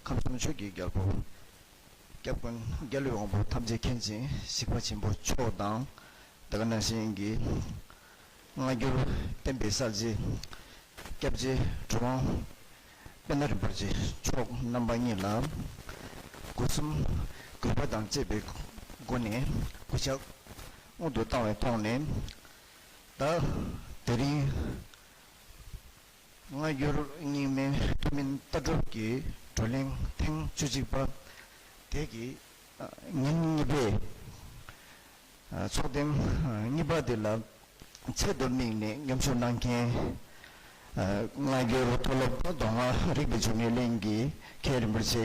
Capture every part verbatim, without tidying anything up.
ཁམས་གསུམ་ཆོས་ཀྱི་རྒྱལ་པོ། སྐྱབས་མགོན་རྒྱལ་བའི་དབང་པོ་ཐམས་ཅད་མཁྱེན་ཅིང་གཤེགས་པ་ཆེན་པོ་མཆོག་དང་། དེ་ག་ནང་བཞིན་གྱི་སྔ་འགྱུར་བསྟན་པའི་གསལ་བྱེད་སྐྱབས་རྗེ་གྲུབ་དབང་པད་ནག་རིན་པོ་ཆེ་མཆོག་རྣམ་པ་གཉིས་ལ་སྒོ་གསུམ་གུས་པ་དང་བཅས་པའི་སྒོ་ནས་གུས་ཕྱག་སྔོན་དུ་བཏང་བའི་ཐོག་ནས། ད་དེ་རིང་སྔ་འགྱུར་རྙིང་མའི་ཐུན་མིན་ལྟ་གྲུབ་ཀྱི་བགྲོ་གླེང་ཐེངས་བཅུ་གཅིག་པ་དེ་གི་ཉིན་གཉིས་པའི་ཚོགས་ཐེངས་གཉིས་པ་དེ་ལ་ཆེད་དུ་དམིགས་ནས་མཉམ་ཞུགས་གནང་མཁན། སྔ་འགྱུར་མཐོ་སློབ་མདོ་སྔགས་རིག་པའི་འབྱུང་གནས་གླིང་གི་མཁན་རིན་པོ་ཆེ་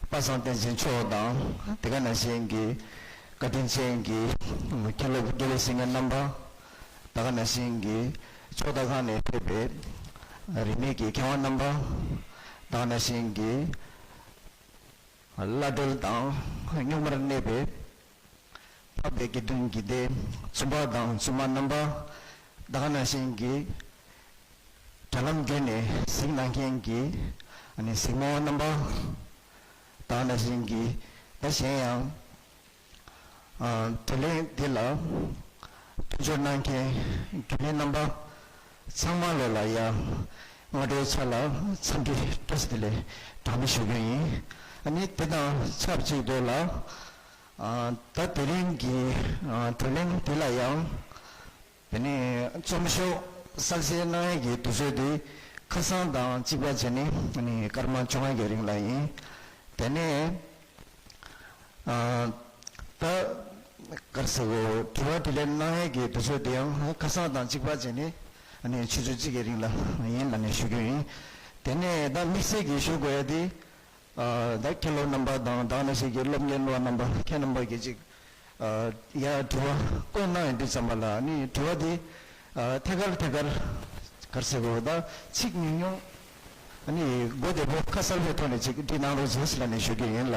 པ་སངས་བསྟན་འཛིན་མཆོག་དང་། དེ་ག་ནང་བཞིན་གྱི་བཀའ་དྲིན་ཅན་གྱི་མཁན་སློབ་དགེ་བའི་བཤེས་གཉེན་རྣམ་པ། དེ་ག་ནང་བཞིན་གྱི་ཕྱོགས་མཐའ་ཁག་ནས་ཕེབས་པའི་རིས་མེད་ཀྱི་མཁས་དབང་རྣམ་པ། དེ་ག་ནང་བཞིན་གྱི་བླ་བྲེ་དང་གཉུག་མར་གནས་པའི་འཕགས་པའི་དགེ་འདུན་གྱི་སྡེ་བཙུན་པ་དང་བཙུན་མ་རྣམ་པ། དེ་ག་ནང་བཞིན་གྱི་དྲ་ལམ་བརྒྱུད་ནས་གཟིགས་གནང་མཁན་གྱི་ཨ་ནི་གཟིགས་མོ་རྣམ་པ། དེ་ག་ནང་བཞིན་གྱི་ད་གཞན་ཡང་ཨ་བགྲོ་གླེང་འདི་ལ་མཐུན་སྦྱོར་གནང་མཁན་རྒྱུན་ལས་རྣམ་པ་ཚང་མ་ལོ་ལ་ཡང་སྔ་དྲོའི་ཆ་ལ་འཚམས་འདྲི་བཀྲ་ཤིས་བདེ་ལེགས་གྲངས་མེད་ཞུ་རྒྱུ་ཡིན། ཨ་ནི་དེ་དང་ཆབས་ཅིག་ཏུ་ལ་ཨ་ད་དེ་རིང་གི་ཨ་བགྲོ་གླེང་འདི་ལ་ཡང་། དེ་ནས་རྩོམ་ཤོག་གསལ་བཤད་གནང་ཡས་ཀྱི་དུས་ཚོད་དེ་ཁ་སང་དང་གཅིག་པ་བྱས་ནས་ཨ་ནི་སྐར་མ་བཅོ་ལྔ་གི་རིང་ལ་ཡིན། དེ་ནས་ཨ་ད་ག་རེ་ཟེར་དགོས། དྲི་བ་དྲིས་ལན་གནང་ཡས་ཀྱི་དུས་ཚོད་དེ་ཡང་ཁ་སང་དང་གཅིག་པ་བྱས་ནས་ཨ་ནི་ཆུ་ཚོད་གཅིག་གི་རིང་ལ་ཡིན་ལབ་ནས་ཞུ་རྒྱུ་ཡིན། དེ་ནས་ད་དམིགས་བསལ་གྱིས་ཞུ་དགོས་ཡས་དེ། ཨ་ད་མཁན་སློབ་རྣམ་པ་དང་དེ་ག་ནང་བཞིན་གྱི་སློབ་གཉེར་སློབ་མ་རྣམ་པ་ཁྱེད་རྣམ་པ་གིས་ཅིག་ཨ་ཡར་དྲི་བ་བཀོད་གནང་ཡོང་དུས་ཙམ་པ་ལ་ནི་དྲི་བ་དེ་ཨ་ཐད་ཀར་ཐད་ཀར་ག་རེ་ཟེར་དགོས། ད་ཚིག་ཉུང་ཉུང་ཨ་ནི་གོ་བདེ་པོ་ཁ་གསལ་བའི་ཐོག་ནས་ཅིག་འབྲི་གནང་རོགས་བྱེད་ཟེར་ལབ་ནས་ཞུ་རྒྱུ་ཡིན་ལ།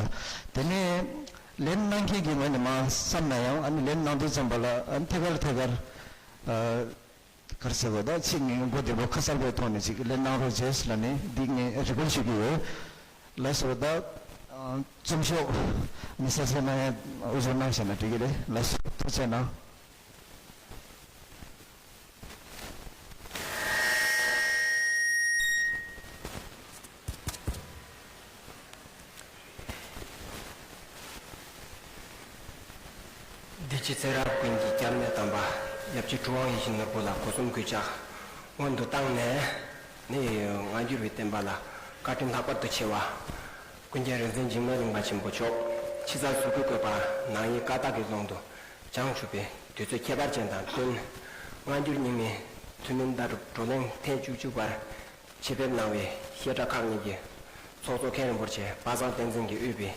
དེ་ནས་ལན་གནང་མཁན་གྱི་ངོས་ནས་མར་བསམ་ན་ཡང་ཨ་ནི་ལན་གནང་དུས་ཙམ་པ་ལ་ཨ་ནི་ཐད་ཀར་ཐད་ཀར་ཨ། ག་རེ་ཟེར་དགོས། ད་ཚིག་ངན་མགོ་བདེ་པོ་ཁ་གསལ་པོའི་ཐོག་ནས་ཅིག་ལན་གནང་རོགས་བྱས་ལབ་ནས་འདི་ངས་རེ་སྐུལ་ཞུ་གི་ཡོད། ལགས་སོ། ད་རྩོམ་ཤོག་མི་གསལ་གསལ་གནང་ཡ་འུ་ཚོ་གནང་བཞག་ན་འགྲིག་གི་རེད། ལགས་སོ། ཐུགས་རྗེ་གནང་། བདེ་སྐྱིད་ཚེ་རབས་ཀུན་གྱི་སྐྱབས་གནས་དམ་པ། ཡབ་རྗེ་གྲུབ་དབང་ཡིད་བཞིན་ནོར་བུ་ལ་སྒོ་གསུམ་གུས་ཕྱག་སྔོན་དུ་བཏང་ནས། ནི་སྔ་འགྱུར་བའི་བསྟན་པ་ལ་བཀའ་དྲིན་ལྷག་པར་དུ་ཆེ་བ། ཀུན་མཁྱེན་རིག་འཛིན་འཇིགས་མེད་གླིང་པ་ཆེན་པོ་མཆོག་ཕྱི་གསལ་གཟུགས་སྐུའི་བཀོད་པ་ནང་དབྱིངས་ཀ་དག་གི་ཀློང་དུ་བྱང་ཆུབ་པའི་དུས་ཚོད་ཁྱད་པར་ཅན་དང་བསྟུན། སྔ་འགྱུར་རྙིང་མའི་ཐུན་མིན་ལྟ་གྲུབ་བགྲོ་གླེང་ཐེངས་བཅུ་གཅིག་པར་ཆེད་ཕེབས་གནང་བའི་བཤད་གྲྭ་ཁག་གཉིས་ཀྱི་ཚོགས་གཙོ་མཁན་རིན་པོ་ཆེ་པ་སངས་བསྟན་འཛིན་གྱིས་དབུས་པའི་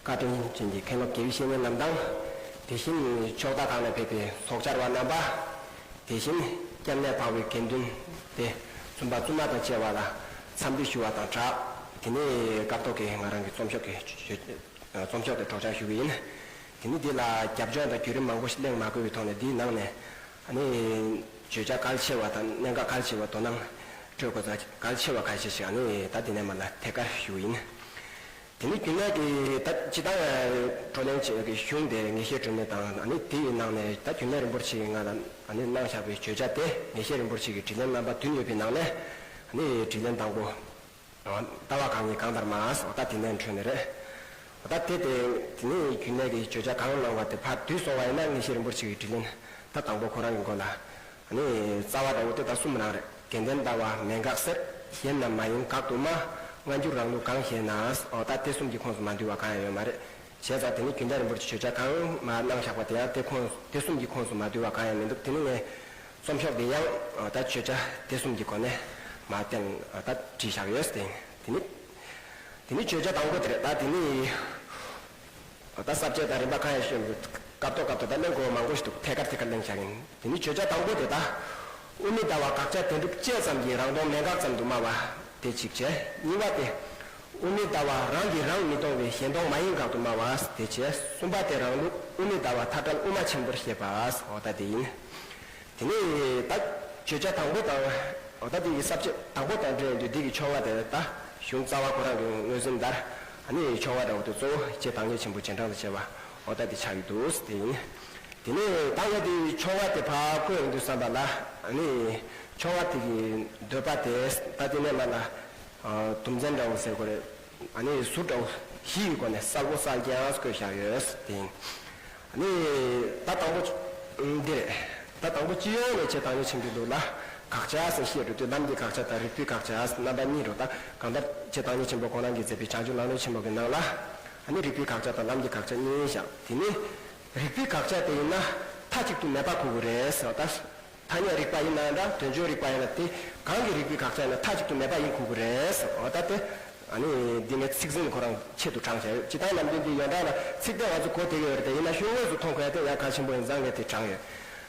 བཀའ་དྲིན་ཅན་གྱི་མཁན་སློབ་དགེ་བའི་བཤེས་གཉེན་རྣམས་དང་། དེ་བཞིན་ཕྱོགས་མཐའ་ཁག་ནས་ཕེབས་པའི་ཚོགས་བཅར་བ་རྣམ་པ། དེ་བཞིན་སྐྱབས་གནས་འཕགས་པའི་དགེ་འདུན་ཏེ་བཙུན་པ་བཙུན་མ་དང་བཅས་པ་ལ་འཚམས་འདྲི་ཞུ་བ་དང་སྦྲགས། དེ་ནས་སྐབས་ཐོག་གི་ང་རང་གི་རྩོམ་ཤོག་གི་རྩོམ་ཤོག་དེ་སྒྲོག་སྦྱང་ཞུ་གི་ཡིན། དེ་ནས་འདི་ལ་རྒྱབ་ལྗོངས་དང་བརྒྱུད་རིམ་མང་པོ་ཞིག་གླེང་མ་དགོས་པའི་ཐོག་ནས་འདིའི་ནང་ནས་ཨ་ནི་བརྗོད་བྱ་གལ་ཆེ་བ་དང་གནད་འགག་གལ་ཆེ་བ། དོ་སྣང་སྤྲོད་དགོས་ས་གལ་ཆེ་བ་ཁ་ཤས་ཤིག་ཨ་ནི་ད་འདི་ནས་མར་ལ་ཐད་ཀར་ཞུ་གི་ཡིན། དེ་ནི་རྒྱུན་ལས་ཀྱི་ད་སྤྱི་བཏང་བགྲོ་གླེང་བྱེད་ཀྱི་གཞུང་དེ་ངེས་ཤེས་སྒྲོན་མེ་དང་། ཨ་ནི་དེ་ཡི་ནང་ནས་ད་རྒྱུན་ལས་རིན་པོ་ཆེ་ང་ལ་ཨ་ནི་གནང་བཞག་པའི་བརྗོད་བྱ་དེ་ངེས་ཤེས་རིན་པོ་ཆེ་གི་དྲིས་ལན་རྣམ་པ་བདུན་ཡོད་པའི་ནང་ནས། ཨ་ནི་དྲིས་ལན་དང་པོ། ལྟ་བ་གང་ཉིད་གང་ལྟར་མ། འོ་ད་དེ་ནས་འཕྲོས་ནས་རེད། འོ་ད་དེ་དེ་དེ་ནི་རྒྱུན་ལས་ཀྱི་བརྗོད་བྱ་གང་གནང་བ་དེ་ཕར་བསྡུས་སོང་བ་ཡིན་ན་ངེས་ཤེས་རིན་པོ་ཆེ་གི་དྲིས་ལན་ད་དང་པོ་ཁོ་རང་གི་མགོ་ལ། ཨ་ནི་རྩ་བ་འདྲ་བོ་དེ་ད་གསུམ་རང་རེད། དགེ་ལྡན་ལྟ་བ་མན་ངག་གསེར། གཞན་རྣམས་མ་ཡིན་དགག་ཏུ་སྨྲ། སྔ་འགྱུར་རང་ལུགས་གང་ཞེ་ན། འོ་ད་དེ་གསུམ་གྱི་ཁོངས་སུ་མ་འདུས་པ་གང་ཡང་ཡོད་མ་རེད། བྱས་ཙང་དེ་ནི་རྒྱུན་ལས་རིན་པོ་ཆེ་བརྗོད་བྱ་གང་མ་གནང་བཞག་པ་དེ་ཡང་དེ་ཁོངས་དེ་གསུམ་གྱི་ཁོངས་སུ་མ་འདུས་པ་གང་ཡང་མི་འདུག་དེ་ནི་ངས་རྩོམ་ཤོག་འདི་ཡང་འོ་ད་བརྗོད་བྱ་དེ་གསུམ་གྱི་སྒོ་ནས་མ་བསྟན་འོ་ད་བྲིས་བཞག་ཡོད། དེ་ནི་དེ་ནི་དེ་ནི་བརྗོད་བྱ་དང་པོ་དེ་རེད། ད་དེ་ནི། ད་ས་བཅད་དང་རིམ་པ་གང་ཡང་ཤེས་མི་འདུག་སྐབས་ཐོག་སྐབས་ཐོག་ད་གླེང་དགོས་པ་མང་པོ་ཞིག་འདུག་ཐད་ཀར་ཐད་ཀར་གླེང་བཞག་ཡིན། དེ་ནི་བརྗོད་བྱ་དང་པོ་དེ་ད། དབུ་མའི་ལྟ་བ་དགག་བྱ་བདེན་གྲུབ་བཅས་ཙམ་གྱིས་རང་སྟོང་མན་ངག་ཙམ་དུ་སྨྲ་བ་དེ་གཅིག་བྱས། གཉིས་པ་དེ། དབུ་མའི་ལྟ་བ་རང་གིས་རང་མི་སྟོང་བས་གཞན་སྟོང་མ་ཡིན་དགག་ཏུ་སྨྲ་བ་དེ་བྱས། གསུམ་པ་དེ་རང་ལུགས་དབུ་མའི་ལྟ་བ་མཐའ་བྲལ་དབུ་མ་ཆེན་པོར་བཤད་པ། འོ་ད་དེ་ཡིན། དེ་ནས་ད་བརྗོད་བྱ་དང་པོ་དང་། འོ་ད་དེ་ཡི་ས་བཅད་དང་པོ་དང་འབྲེལ་ཡོད་དུས་འདི་གི་ཕྱོགས་སྔ་དེ་ད། གཞུང་རྩ་བ་ཁོ་རང་གི་མངོན་སུམ་ལྟར། ཨ་ནི་ཆོ་ག་འདྲ་བོ་དེ་གཙོ་བོ་རྗེ་བདག་ཉིད་ཆེན་པོ་རྗེས་འབྲང་དང་བཅས་པ་འོ་ད་དེ་ཆགས་ཀྱི་འདུག་དེ་ཡིན། དེ་ནས་ད་ངས་དེ་ཆོ་ག་དེ་ཕར་བཀོད་ཡོང་དུས་ཙམ་པ་ལ། ཨ་ནི་ཆོ་ག་དེ་གི་འདོད་པ་དེ་ད་དེ་ནས་མ་ལ་དུམ་ཚན་འདྲ་བོ་ཟེར་དགོས་རེད། ཨ་ནི་ཟུར་འདྲ་བོ་བཞི་ཡི་སྒོ་ནས་གསལ་པོ་གསལ་རྐྱང་བཀོད་བཞག་ཡོད་དེ་ཡིན། ཨ་ནི་ད་དང་པོ་འདི་རེད། ད་དང་པོ་སྤྱི་ཡོངས་ནས་རྗེ་བདག་ཉིད་ཆེན་པོའི་ལུགས་ལ་དགག་བྱ་ཟེར་བཤད་འགྲོ་དུས་ལམ་གྱི་དགག་བྱ་དང་རིགས་པའི་དགག་བྱ་རྣམ་པ་གཉིས་རེད། ད་གང་ལྟར་རྗེ་བདག་ཉིད་ཆེན་པོ་ཁོ་རང་གིས་མཛད་པའི་བྱང་ཆུབ་ལམ་རིམ་ཆེན་མོ་གི་ནང་ལ། ཨ་ནི་རིགས་པའི་དགག་བྱ་དང་ལམ་གྱི་དགག་བྱ་གཉིས་བཞག་དེ་ནི་རིགས་པའི་དགག་བྱ་དེ་ཡིན་ན་མཐའ་གཅིག་ཏུ་མེད་པ་གོ་དགོས་རེད་ཟེར་བ་ལྟར། ཐ་སྙད་རིག་པ་ཡིན་ན་འདྲ་དོན་སྤྱོད་རིག་པ་ཡིན་ན་དེ་གང་གི་རིགས་པའི་དགག་བྱ་ཡིན་ན་མཐའ་གཅིག་ཏུ་མེད་པ་ཡིན་དགོས་ཀྱི་རེད་ཟེར་བ་ད་དེ། ཨ་ནི་འདི་ནས་ཚིག་ཟིན་ཁོ་རང་ཆེད་དུ་དྲངས་བྱ་ཡོད། སྤྱིར་བཏང་ནམ་རྒྱུན་འདི་ཡོངས་གྲགས་ལ་ཚིག་དེ་ང་ཚོ་གོ་བསྡད་ཀྱི་ཡོད་རེད་དེ་ཡིན་ན་གཞུང་དངོས་སུ་མཐོང་དགོས་ཡ་དེ་ཡང་གལ་ཆེན་པོ་ཡིན་ཙང་ངས་དེ་དྲངས་ཡོད།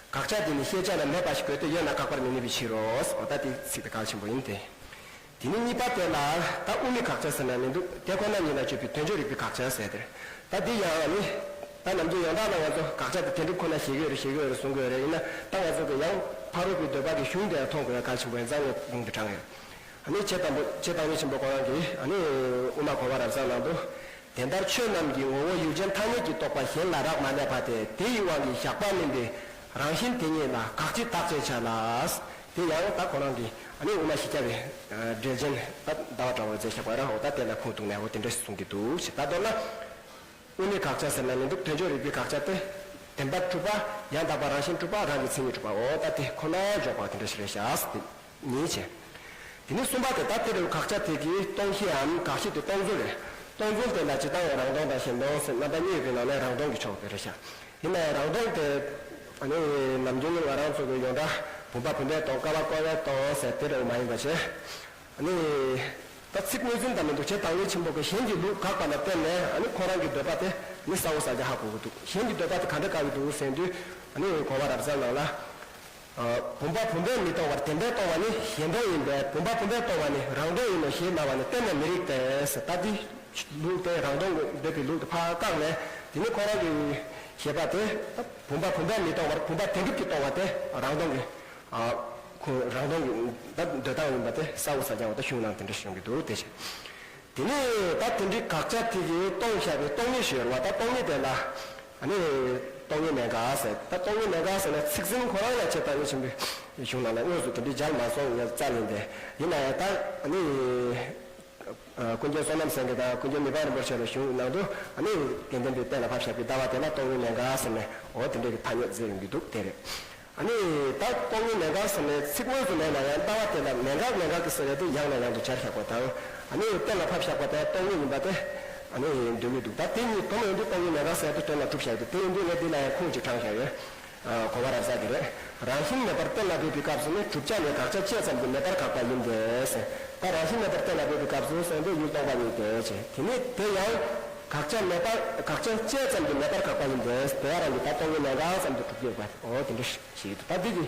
དགག་བྱ་དེ་ནི་ཤེས་བྱ་ལ་མེད་པ་ཞིག་དགོས་ཏེ་ཡོད་ན་དགག་པར་མི་ནུས་པའི་ཕྱིར་རོ། འོ་ད་དེ་ཚིག་དེ་གལ་ཆེན་པོ་ཡིན་ཏེ། དེ་ནི་གཉིས་པ་དེ་ལ་ད་དབུ་མའི་དགག་བྱ་ཟེར་ན་མི་འདུག་དེ་ཁོ་ན་ཉིད་ལ་དཔྱོད་པའི་དོན་སྤྱོད་རིག་པའི་དགག་བྱ་ཟེར་དེ་རེད། ད་འདི་ཡང་ནི། ད་ནམ་རྒྱུན་ཡོངས་གྲགས་ལ་ང་ཚོ་དགག་བྱ་དེ་དེ་འདྲ་ཁོ་ན་ཞེད་ཀྱི་ཡོད་རེད་ཞེད་ཀྱི་ཡོད་རེད་གསུང་གི་ཡོད་རེད། ཡིན་ན་ད་ང་ཚོ་གི་ཡང་ཕ་རོལ་པོའི་འདོད་པ་གི་གཞུང་དེ་ཡང་མཐོང་དགོས་ཡ་གལ་ཆེན་པོ་ཡིན་ཙང་ངས་ལུང་དེ་དྲངས་ཡོད། ཨ་ནི་རྗེ་དང་པོ་རྗེ་བདག་ཉིད་ཆེན་པོ་ཁོ་རང་གིས་ཨ་ནི་དབུ་མ་གོ་བ་རབ་གསལ་ནང་དུ། དེ་ལྟར་ཆོས་རྣམས་ཀྱི་ངོ་བོ་ཡུལ་ཅན་ཐ་སྙད་ཀྱིས་རྟོགས་པ་གཞན་ལ་རག་མ་ལས་པ་སྟེ་དེ་ཡི་དབང་གིས་གཞག་པ་མིན་པའི་རང་བཞིན་དེ་ཉིད་ལ་དགག་བྱའི་བདག་ཅེས་བྱ་ལ། དེ་ཡང་ད་ཁོ་རང་གིས་ཨ་ནི་དབུ་མ་བཞི་བརྒྱ་པའི་འགྲེལ་ཆེན་ད་ཟླ་བ་གྲགས་པས་མཛད་བཞག་པ་ར་འོ་ད་དེ་ལ་ཁུངས་གཏུགས་ནས་འོ་དེ་འདྲ་ཞིག་གསུང་གི་འདུག་ཞེས་ད་མདོར་ན། དབུ་མའི་དགག་བྱ་ཟེར་ན་མི་འདུག་དོན་སྤྱོད་རིག་པའི་དགག་བྱ་སྟེ། བདེན་པར་གྲུབ་པ་ཡང་དག་པ་རང་བཞིན་གྲུབ་པ་འོ་ད་དེ་ཁོ་ན་འཇོག་པ་དེ་འདྲ་ཞིག་རེད་བཞག་དེ་ཉིད་བྱས། དེ་ནས་གསུམ་པ་དེ་ད་དེ་རུ་དགག་བྱ་དེ་གི་སྟོང་གཞིའམ་དགག་གཞི་དེ་སྟོང་ཚུལ་རེད། སྟོང་ཚུལ་དེ་ལ་སྤྱིར་བཏང་རང་སྟོང་དང་གཞན་སྟོང་ཟེར་རྣམ་པ་གཉིས་ཡོད་པའི་ནང་ནས་རང་སྟོང་གི་ཕྱོགས་དེ་རེད་བཞག་ཡིན་ན་ཡང་རང་སྟོང་དེ་ཨ་ནི་ནམ་རྒྱུན་ང་རང་ཚོ་གི་ཡོངས་གྲགས་བུམ་པ་བུམ་པའི་སྟོང་ཀ་བ་ཀ་བའི་སྟོང་ཟེར་དེ་རུ་མ་ཡིན་པ་བྱས། ཨ་ནི། ད་ཚིག་དངོས་འཛིན་དང་མི་འདུག་རྗེ་བདག་ཉིད་ཆེན་པོ་གིས་གཞན་གྱི་ལུགས་དགག་པ་ལ་བརྟེན་ནས་ཨ་ནི་ཁོ་རང་གི་འདོད་པ་དེ་ནི་གསལ་བོ་གསལ་རྐྱང་ཧ་གོ་གི་འདུག་གཞན་གྱི་འདོད་པ་དེ་ག་འདྲ་དགག་གི་འདུག་ཟེར་དུས་ཨ་ནི་གོ་བ་རབ་གསལ་ནང་ལ། བུམ་པ་བུམ་པས་མི་སྟོང་བར་བདེན་པས་སྟོང་བ་ནི་གཞན་སྟོང་ཡིན་པས་བུམ་པ་བུམ་པས་སྟོང་བ་ནི་རང་སྟོང་ཡིན་ནོ་ཞེས་སྨྲ་བ་ནི་གཏན་ནས་མི་རིགས་ཏེ། ད་འདི་ལུགས་དེ་རང་སྟོང་གི་འདོད་པའི་ལུགས་དེ་ཕར་བཀག་ནས་དེ་ནི་ཁོ་རང་གི་བཞེད་པ་དེ་བུམ་པ་བུམ་པས་མི་སྟོང་བར་བུམ་པ་བདེན་གྲུབ་ཀྱིས་སྟོང་བ་དེ་རང་སྟོང་གི་ཁོ་རང་སྟོང་གི་ད་འདོད་སྟངས་ཡིན་པ་དེ་གསལ་བོ་གསལ་རྐྱང་བ་ད་གཞུང་ནང་དེ་འདྲ་ཞིག་ཡོང་གི་འདུག་དེ་བཞིན་དེ་ནས་ད་དེ་འདྲའི་དགག་བྱ་དེ་གིས་སྟོང་བཞག་པའི་སྟོང་ཉིད་ཞིག་ཡོད་རེད་བ། ད་སྟོང་ཉིད་དེ་ལ་ཨ་ནི་སྟོང་ཉིད་མེད་དགག་ཟེར། ད་སྟོང་ཉིད་མེད་དགག་ཟེར་ན་ཚིག་ཟིན་ཁོ་རང་ལ་རྗེ་བདག་ཉིད་ཆེན་པོའི་གཞུང་ནང་ལ་དངོས་སུ་དེ་འདྲའི་མཇལ་མ་སོང་ཡ་རྩ་ལས་འདས་ཡིན་ན་ཡང་ད་ཨ་ནི། ཀུན་མཁྱེན་བསོད་ནམས་སེང་གེ་དང་ཀུན་མཁྱེན་མི་ཕམ་རིན་པོ་ཆེ་ལ་གཞུང་ནང་དུ་ཨ་ནི་དགེ་ལྡན་པའི་གཏན་ལ་ཕབ་བཞག་པའི་ལྟ་བ་དེ་ལ་སྟོང་ཉིད་མེད་དགག་ཟེར་ནས་འོ་དེ་འདྲའི་གི་ཐ་སྙད་མཛད་ཡོང་གི་འདུག་དེ་རེད། ཨ་ནི་ད་སྟོང་ཉིད་མེད་དགག་ཟེར་ནས་ཚིག་དངོས་སུ་མེད་ན་ཡང་ལྟ་བ་དེ་ལ་མེད་དགག་མེད་དགག་གི་ཟེར་བ་དེ་ཡང་ནས་ཡང་དུ་སྦྱར་བཞག་པ་དང་ཨ་ནི་གཏན་ལ་ཕབ་བཞག་པ་དེ་སྟོང་ཉིད་ཡིན་པ་དེ་ཨ་ནི་འདོད་ཀྱི་འདུག་ད་དེ་གཉིས་དོ་མ་ཡོང་དུས་སྟོང་ཉིད་མེད་དགག་ཟེར་དུས་དོན་ལ་གྲུབ་བཞག་ཡོད་དེ་དེ་ཡིན་དུས་ངས་འདི་ལ་ཡང་ཁུངས་ཅིག་དྲངས་བཞག་ཡོད། གོ་བ་རབ་གསལ་གྱི་རེད། རང་བཞིན་མེད་པར་གཏན་ལ་འབེབས་པའི་སྐབས་སུ་ནི་བསྒྲུབ་བྱ་ལས་དགག་བྱ་བཅས་ཙམ་གྱིས་མེད་པར་དགག་པ་ཡིན་ཏེ། ད་རང་བཞིན་མེད་པར་གཏན་ལ་འབེབས་པའི་སྐབས་སུ་གསུངས་ཏེ་ཡུལ་སྟོང་པ་ཉིད་དེ་བྱས། དེ་ནི་དེ་ཡང་དགག་བྱ་མེད་པར་དགག་བྱ་བཅས་ཙམ་གྱིས་མེད་པར་དགག་པ་ཡིན་ཏེ། དེ་ཡང་རང་གི་ད་སྟོང་ཉིད་མེད་དགག་ཙམ་དུ་གྲུབ་ཀྱི་ཡོད་པ། འོ་དེ་འདྲ་ཞིག་འདུག་ད་འདི་གི་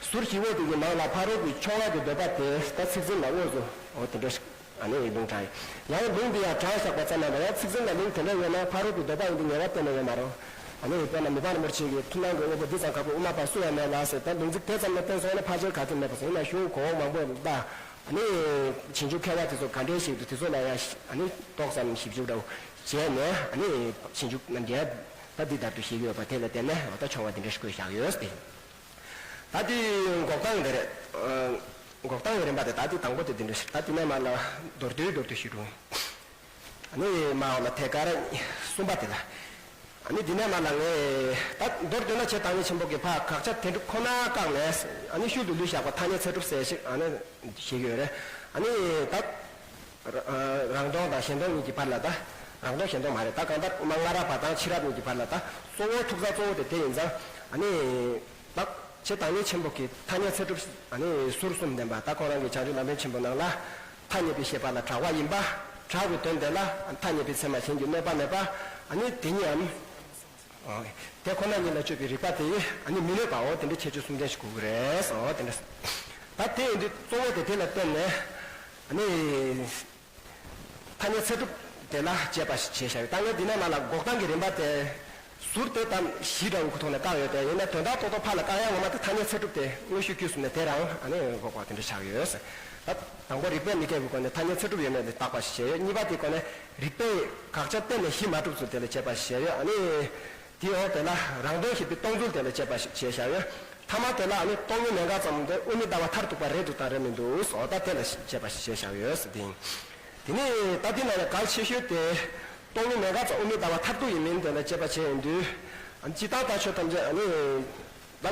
ཟུར་བཞི་པོ་དེ་གི་ནང་ལ་ཕ་རོལ་གྱི་ཆོ་ག་གི་འདོད་པ་དེ་ད་ཚིག་ཟིན་ལ་དངོས་སུ་འོ་དེ་འདྲ་ཞིག་ཨ་ནི་ལུང་དྲངས་ཡོད། ཡང་ལུང་འདི་ཡང་དྲངས་བཞག་པ་ཙམ་མ་ཡིན་པར་ཡང་ཚིག་ཟིན་ལ་ལུང་དེ་འདྲ་ཡོད་ན་ཕ་རོལ་གྱི་འདོད་པ་ཡིན་དུས་ངེས་པ་གཏན་ནས་ཡོད་མ་རེད། ཨ་ནི་དཔེར་ན་མི་ཕམ་རིན་པོ་ཆེ་གིས་ཐུབ་སྣང་གི་དངོས་པོ་འདི་ཙམ་ཁ་ཁོ་དབུ་མ་པ་སུ་ཡང་མེད་ལ་ཟེར། ད་ལུང་ཚིག་དེ་ཙམ་ལ་བརྟེན་སོང་ན་ཕལ་ཆེར་ག་གེ་མེད་པ་ཟེར། ཡིན་ན་གཞུང་གོང་འོག་མང་པོ་ལ་ད་ཨ་ནི་ཕྱིན་ཅི་ལོག་མཁས་པ་དེ་ཚོ་ག་འདྲས་ཤིག་འདུག་དེ་ཚོ་ལ་ཡང་ཨ་ནི་ཏོག་ཙམ་ཞིབ་འཇུག་འདྲ་བོ་བྱས་ནས་ཨ་ནི་ཕྱིན་ཅི་ལོག་རྣམ་རྒྱལ་ད་འདི་ལྟར་དུ་བཤད་ཀྱི་ཡོད་པ་དེ་ལ་བརྟེན་ནས་འོ་ད་ཆོ་ག་འདི་འདྲ་ཞིག་བཀོད་བཞག་ཡོད་ཟེར། ད་འདི་འགོག་སྟངས་འདི་རེད། འགོག་སྟངས་ཀྱི་རིམ་པ་དེ་ད་འདི་དང་པོ་དེ་འདི་འདྲ་ཞིག་ད་འདི་ནས་མར་ལ་མདོར་བསྡུས་མདོར་བསྡུས་ཞུ་རུང་། ཨ་ནི་མར་ལ་ཐད་ཀར་གསུམ་པ་དེ་ལ། ཨ་ནི་འདི་ནས་མར་ལ་ངས་ད་མདོར་བསྡུས་ན་རྗེ་བདག་ཉིད་ཆེན་པོ་གིས་ཕར་དགག་བྱ་དེ་འདྲ་ཁོ་ན་བཀག་ནས་ཨ་ནི་ཤུལ་དུ་ལུས་བཞག་པ་ཐ་སྙད་ཚད་གྲུབ་ཟེར་ཞིག་ཨ་ནི་བཤད་ཀྱི་ཡོད་རེད། ཨ་ནི་ད། རང་སྟོང་དང་གཞན་སྟོང་གཉིས་ཀྱི་བར་ལ་ད། རང་སྟོང་གཞན་སྟོང་མ་རེད། ད་གང་ལྟར་དབུ་མ་སྔ་རབས་པ་དང་ཕྱི་རབས་གཉིས་ཀྱི་བར་ལ་ད་གཙོ་བོ་ཐུག་ས་གཙོ་བོ་དེ་དེ་ཡིན་ཙང་ཨ་ནི། ད་རྗེ་བདག་ཉིད་ཆེན་པོ་གིས་ཐ་སྙད་ཚད་གྲུབ་ཨ་ནི་ཟུར་གསུམ་ལྡན་པ་ད་ཁོང་རང་གི་བྱང་ཆུབ་ལམ་རིམ་ཆེན་པོ་ནང་ལ་ཐ་སྙད་པའི་ཤེས་པ་ལ་གྲགས་པ་ཡིན་པ། གྲགས་པའི་དོན་དེ་ལ་ཐ་སྙད་པའི་ཚད་མ་གཞན་གྱིས་གནོད་པ་མེད་པ་ཨ་ནི་དེ་ཉིད་ཨ་ནི། དེ་ཁོ་ན་ཉིད་ལ་དཔྱོད་པའི་རིགས་པ་དེ་ཡིས་ཨ་ནི་མི་གནོད་པའོ། དེ་འདྲའི་ཁྱད་ཆོས་གསུམ་ལྡན་ཞིག་དགོས་ཀྱི་རེད་ཟེར་བ་དེ་འདྲ། ད་དེ་ཡིན་དུས་གཙོ་བོ་དེ་དེ་ལ་བརྟེན་ནས་ཨ་ནི། ཐ་སྙད་ཚད་གྲུབ་དེ་ལ་དཔྱད་པ་ཞིག་བྱས་བཞག་ཡོད། ད་ངས་འདི་ནས་མར་ལ་འགོག་སྟངས་ཀྱི་རིམ་པ་དེ་ ཟུར་དེ་ཙམ་བཞི་འདྲ་བོ་གི་ཐོག་ནས་བཀག་ཡོད་དེ། ཡིན་ན་དོན་དག་ཏོག་ཏོག་ཕར་ལ་བཀག་ཡ་ངོ་མ་དེ་ཐ་སྙད་ཚད་གྲུབ་དེ་དངོས་ཤུགས་བཅུ་གསུམ་ནས་དེ་རང་ཨ་ནི་འགོག་པ་དེ་འདྲ་ཆགས་ཡོད། ད་དང་པོ་རིགས་པས་མི་ཁེགས་པའི་སྒོ་ནས་ཐ་སྙད་ཚད་གྲུབ་ཡོད་མེད་དེ་བརྟག་པ་ཞིག་བྱས་ཡོད། གཉིས་པ་དེའི་སྒོ་ནས་རིགས་པས་དགག་བྱ་གཏན་ནས་གཞི་མ་གྲུབ་ཚུལ་དེ་ལ་དཔྱད་པ་ཞིག་བྱས་ཡོད། ཨ་ནི་དེའི་འོག་དེ་ལ་རང་དོན་ཞེས་པའི་སྟོང་ཚུལ་དེ་ལ་དཔྱད་པ་ཞིག་བྱས་བཞག་ཡོད། ཐ་མ་དེ་ལ་ཨ་ནི་སྟོང་ཉིད་མེད་དགག་ཙམ་དེ་དབུ་མའི་ལྟ་བ་མཐར་ཐུག་པ་རེད་འདུག་དང་རེད་མི་འདུག་ཟེར་བ་ད་དེ་ལ་དཔྱད་པ་ཞིག་བྱས་བཞག་ཡོད་ཟེར་དེ་ཡིན། དེ་ནས་ད་འདི་ནང་ལ་གལ་ཆེ་ཤོས་དེ། སྟོང་ཉིད་མེད་དགག་ཙམ་དབུ་མའི་ལྟ་བ་མཐར་ཐུག་ཡིན་མིན་དེ་ལ་དཔྱད་པ་བྱས་ཡོང་དུས། ཨ་ནི་སྤྱིར་བཏང་ལྟར་ཆོས་ཐམས་ཅད་ཨ་ནི། ད་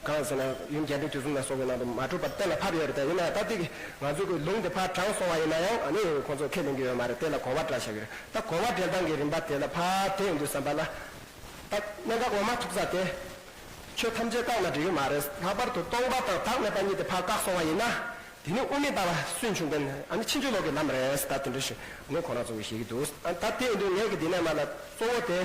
གང་ཟེར་ན་ཡུམ་རྒྱས་འབྲིང་བསྡུས་གསུམ་ལ་སོགས་པའི་ནང་དུ་མ་གྲུབ་པ་གཏན་ལ་ཕབ་ཡོད་རེད་དེ། ཡིན་ན་ད་འདི་གི་ང་ཚོ་གི་ལུང་དེ་ཕར་དྲངས་སོང་བ་ཡིན་ན་ཡང་ཨ་ནི་ཁོང་ཚོ་ཁས་ལེན་གྱི་ཡོད་མ་རེད། དེ་ལ་གོ་བ་འདྲ་བཞག་གི་རེད། ད་གོ་བ་འགྲེལ་སྟངས་ཀྱི་རིམ་པ་དེ་ལ་ཕར་དེད་ཡོང་དུས་ཙམ་པ་ལ། ད་གནད་འགག་འོག་མ་ཐུག་ས་དེ། ཆོས་ཐམས་ཅད་བཀག་ན་འགྲིག་གི་མ་རེད། ལྷག་པར་དུ་སྟོང་པ་དང་བདག་མེད་པ་གཉིས་དེ་ཕར་བཀག་སོང་བ་ཡིན་ན། དེ་ནི་དབུ་མའི་ལྟ་བ་སུན་ཕྱུང་མཁན་ཨ་ནི་ཕྱིན་ཅི་ལོག་གི་ལམ་རེད་ཟེར། ད་དེ་འདྲ་ཞིག་ནི་ཁོ་རང་ཚོ་གིས་བཤད་ཀྱི་འདུག་ཨ་ད་དེ་ཡིན་དུས་ངས་ཀྱི་འདི་ནས་མར་ལ་གཙོ་བོ་དེ།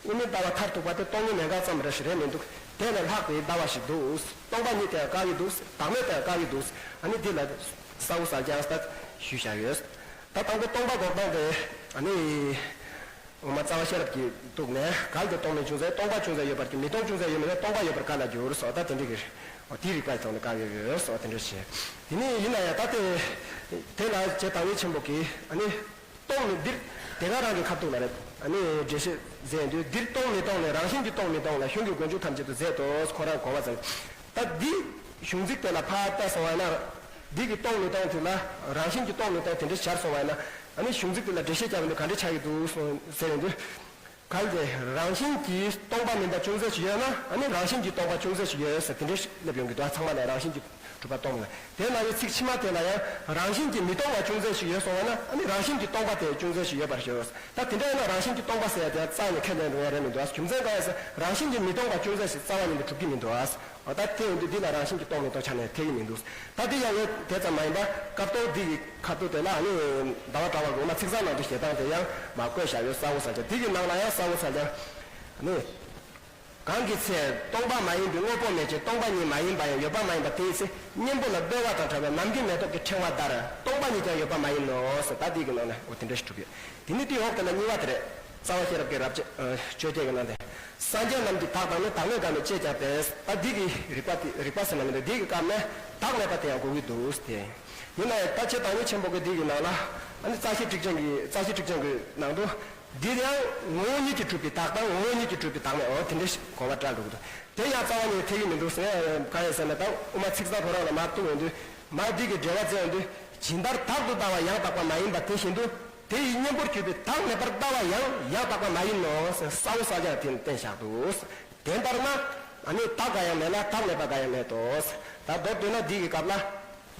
དབུ་མའི་ལྟ་བ་མཐར་ཐུག་པ་དེ་སྟོང་ཉིད་མེད་དགག་ཙམ་རེ་ཞིག་རེད་མི་འདུག་དེ་ལས་ལྷག་པའི་ལྟ་བ་ཞིག་འདུག་སྟོང་པ་ཉིད་དེ་ཡང་བཀག་གི་འདུག་བདག་མེད་དེ་ཡང་བཀག་གི་འདུག་ཨ་ནི་འདི་ལ་གསལ་པོ་གསལ་རྐྱང་ད་ཞུས་བཞག་ཡོད། ད་དང་པོ་སྟོང་པ་འགོག་སྟངས་དེ་ཨ་ནི། འོག་མ་རྩ་བ་ཤེས་རབ་ཀྱིས་གཏུགས་ནས། གལ་ཏེ་སྟོང་མེད་ཅུང་ཟད་སྟོང་པ་ཅུང་ཟད་ཡོད་པར་གྱུར། མི་སྟོང་ཅུང་ཟད་ཡོད་མིན་ན། སྟོང་པ་ཡོད་པར་ག་ལ་འགྱུར་ཟེར་བ་ད་དེ་འདྲ་གི་རེད། འོ་དེའི་རིགས་པ་ཐོག་ནས་བཀག་ཡོད་ཟེར་བ་དེ་འདྲ་བྱས། དེ་ནས་ཡིན་ན་ཡང་ད་དེ། དེ་ལ་རྗེ་བདག་ཉིད་ཆེན་པོ་གིས་ཨ་ནི། སྟོང་ནི་འདིར་དེ་ག་རང་གི་ཁ་ཐུག་ལ་རེད། ཨ་ནི་འགྲེལ་བཤད་མཛད་དུས་འདིར་སྟོང་མི་སྟོང་ནས་རང་བཞིན་གྱིས་སྟོང་མི་སྟོང་ལ་གཞུང་གི་མགོ་མཇུག་ཐམས་ཅད་དུ་མཛད་དོ་ཁོ་རང་གོ་བ་ཚང་། ད་འདི་གཞུང་ཚིག་དེ་ལ་ཕར་བལྟས་སོང་བ་ན། འདི་གི་སྟོང་མི་སྟོང་དེ་ལ་རང་བཞིན་གྱིས་སྟོང་མི་སྟོང་དེ་འདྲ་སྦྱར་སོང་བ་ན། ཨ་ནི་གཞུང་ཚིག་དེ་ལ་འགྲེལ་བཤད་རྒྱག་པ་འདི་ག་འདྲ་ཆགས་ཀྱི་འདུག་གསུངས་ཟེར་ཡོང་དུས། གལ་ཏེ་རང་བཞིན་གྱིས་སྟོང་པ་མིན་པ་ཅུང་ཟད་ཞིག་ཡོད་ན། ཨ་ནི་རང་བཞིན་གྱིས་སྟོང་པ་ཅུང་ཟད་ཞིག་ཡོད་ཟེར་དེ་འདྲ་སླེབས་ཡོང་གི་འདུག་ཚང་མ་ལ་རང་བཞིན་གྱིས་གྲུབ་པ་སྟོང་པ། དེ་ལ་ཡང་ཚིག་ཕྱི་མ་དེ་ལ་ཡང་རང་བཞིན་གྱིས་མི་སྟོང་བ་ཅུང་ཟད་ཞིག་ཡོད་སོང་བ་ན། ཨ་ནི་རང་བཞིན་གྱིས་སྟོང་པ་དེ་ཅུང་ཟད་ཞིག་ཡོད་པར་ཞུ། ད་དེ་འདྲ་ཡིན་ན་རང་བཞིན་གྱིས་སྟོང་པ་ཟེར་ཡ་དེ་རྩ་ནས་ཁས་ལེན་རུང་ཡ་རེད་མི་འདུག་རྒྱུ་མཚན་གང་ཡིན་ཟེར་ན་རང་བཞིན་གྱིས་མི་སྟོང་པ་ཅུང་ཟད་ཞིག་རྩ་བ་ཉིད་ནས་གྲུབ་ཀྱི་མི་འདུག་འོ་ད་དེ་ཡིན་དུས་འདི་ལ་རང་བཞིན་གྱིས་སྟོང་མི་སྟོང་ཆ་ནས་འཐད་ཀྱི་མི་འདུག་ད་འདི་ཡང་ཡོད་དེ་ཙམ་མ་ཡིན་པ་སྐབས་ཐོག་འདི་གི་ཁ་ཐུག་དེ་ལ་ཨ་ནི་ཟླ་བ་གྲགས་པ་གིས་འོག་མ་ཚིག་གཙང་ནང་དུ་བཤད་སྟངས་དེ་ཡང་མར་བཀོད་བཞག་ཡོད། གསལ་པོ་གསལ་རྐྱང་། འདི་གི་ནང་ལ་ཡང་གསལ་པོ་གསལ་རྐྱང་། ཨ་ནི། གང་གི་ཚེ་སྟོང་པ་མ་ཡིན་པའི་དངོས་པོ་མེད་ཅིང་སྟོང་པ་ཉིད་མ་ཡིན་པ་ཡང་ཡོད་པ་མ་ཡིན་པ་དེའི་ཚེ་གཉེན་པོ་ལ་བརྡོལ་བ་དང་བྲལ་བའི་ནམ་རྒྱུན་མེ་ཏོག་གི་ཕྲེང་བ་ལྟར་སྟོང་པ་ཉིད་ཀྱང་ཡོད་པ་མ་ཡིན་ནོ་ཟེར། ད་འདི་གི་ནང་ནས་འོ་དེ་འདྲ་ཞིག་གྲུབ་ཡོད། དེ་ནི་དེའི་འོག་དེ་ལ་གཉིས་པ་དེ་རེད། རྩ་བ་ཤེས་རབ་ཀྱི་རབ་བྱེད་ཨ་བཅོ་བརྒྱད་ཀྱི་ནང་དེ། སངས་རྒྱས་རྣམས་ཀྱིས་བདག་བདག་མེད་བདག་མེད་དགག་མིན་ཅེས་ཀྱང་སྟོན། ད་འདི་གི་རིགས་པ་དེ་རིགས་པ་ཟེར་ན་མི་འདུག་འདི་གི་སྐབས་ནས་བདག་མེད་པ་དེ་ཡང་འགོག་གི་འདུག་སྟེ། ཡིན་ན་ཡང་ད་རྗེ་བདག་ཉིད་ཆེན་པོ་གིས་འདི་གི་ནང་ལ་ཨ་ནི་རྩ་ཤེ་ཊཱིཀ་ཆེན་གྱི་རྩ་ཤེ་ཊཱིཀ་ཆེན་གྱི་ནང་དུ། འདིར་ཡང་ངོ་བོ་ཉིད་ཀྱིས་གྲུབ་པའི་བདག་དང་ངོ་བོ་ཉིད་ཀྱིས་གྲུབ་པའི་བདག་མེད། འོ་དེ་འདྲ་ཞིག་གོ་བ་བཀྲལ་འགྲོ་གི་འདུག་དེ་ཡང་རྩ་བ་ཉིད་འཐད་ཀྱི་མི་འདུག་ཟེར་ན་གང་ཡིན་ཟེར་ན། ད་དབུ་མ་ཚིག་གཙང་ཁོ་རང་ལ་མར་གཏུགས་ཡོང་དུས། མར་འདི་གི་འགྲེལ་པ་མཛད་ཡོང་དུས། ཇི་ལྟར་བདག་ཏུ་ལྟ་བ་ཡང་དག་པ་མ་ཡིན་པ་དེ་བཞིན་དུ། དེ་ཡི་གཉེན་པོར་གྱུར་པའི་བདག་མེད་པར་ལྟ་བ་ཡང་ཡང་དག་པ་མ་ཡིན་ནོ་ཟེར་གསལ་པོ་གསལ་རྐྱང་དེ་བསྟན་བཞག་འདུག་དེ་ལྟར་ན། ཨ་ནི་བདག་འགའ་ཡང་མེད་ལ་བདག་མེད་པ་འགའ་ཡང་མེད་དོ། ད་མདོར་བསྡུས་ན་འདི་གི་སྐབས་ལ།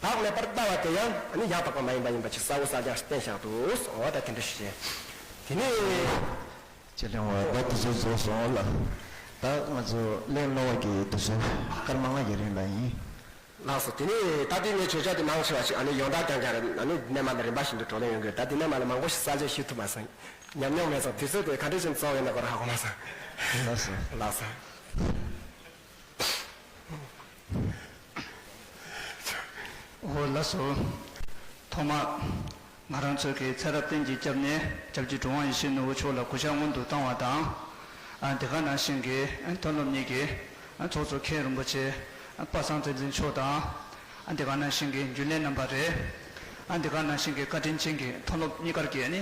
བདག་མེད་པར་ལྟ་བ་དེ་ཡང་ཨ་ནི་ཡང་དག་པ་མ་ཡིན་པ་ཡིན་པ་ཅིག་གསལ་པོ་གསལ་རྐྱང་བསྟན་བཞག་འདུག་འོ་ད་དེ་འདྲ་ཞིག་བྱས། དེ་ནས། ཅེས་གླེང་བ་ད་དུས་ཚོད་རྫོགས་སོང་ལ། ད་ང་ཚོ་གླེང་སློང་བ་གི་དུས་ཚོད་སྐར་མ་ལྔ་གི་རིང་ལ་ཡིན། ལགས་སོ། དེ་ནས་ད་ལྟའི་ངའི་བརྗོད་བྱ་དེ་མང་ཆེ་བ་ཞིག་ཨ་ནི་ཡོངས་གྲགས་རྐྱང་རྐྱང་རེད། ཨ་ནི་འདི་ནས་མར་ལ་རིམ་པ་བཞིན་དུ་བགྲོ་གླེང་ཡོང་གི་རེད། ད་འདི་ནས་མར་ལ་མང་པོ་ཞིག་གསལ་བཤད་ཞུ་ཐུབ་མ་སོང་། ཉམས་མྱོང་མེད་ཙང་དུས་ཚོད་དེ་ག་འདྲ་ཞིག་རྫོགས་ཡོད་ན་ཁོ་རང་ཧ་གོ་མ་སོང་། ལགས་སོ། ལགས་སོ། འོ་ལགས་སོ། ཐོག་མར། ང་རང་ཚོའི་གི་ཚེ་རབས་གཏན་གྱི་སྐྱབས་གནས་སྐྱབས་རྗེ་གྲུབ་དབང་ཡེ་ཤེས་ནོར་བུ་མཆོག་ལ་གུས་ཕྱག་སྔོན་དུ་བཏང་བ་དང་། ཨ་དེ་ག་ནང་བཞིན་གྱི་ཨ་མཐོ་སློབ་གཉིས་ཀྱི་ཨ་ཚོགས་གཙོ་མཁན་རིན་པོ་ཆེ་ཨ་པ་སངས་བསྟན་འཛིན་མཆོག་དང་། ཨ་དེ་ག་ནང་བཞིན་གྱི་རྒྱུན་ལས་རྣམ་པ་རེད། ཨ་དེ་ག་ནང་བཞིན་གྱི་བཀའ་དྲིན་ཅན་གྱི་མཐོ་སློབ་གཉིས་ཀར་གྱི་ཨ་ནི་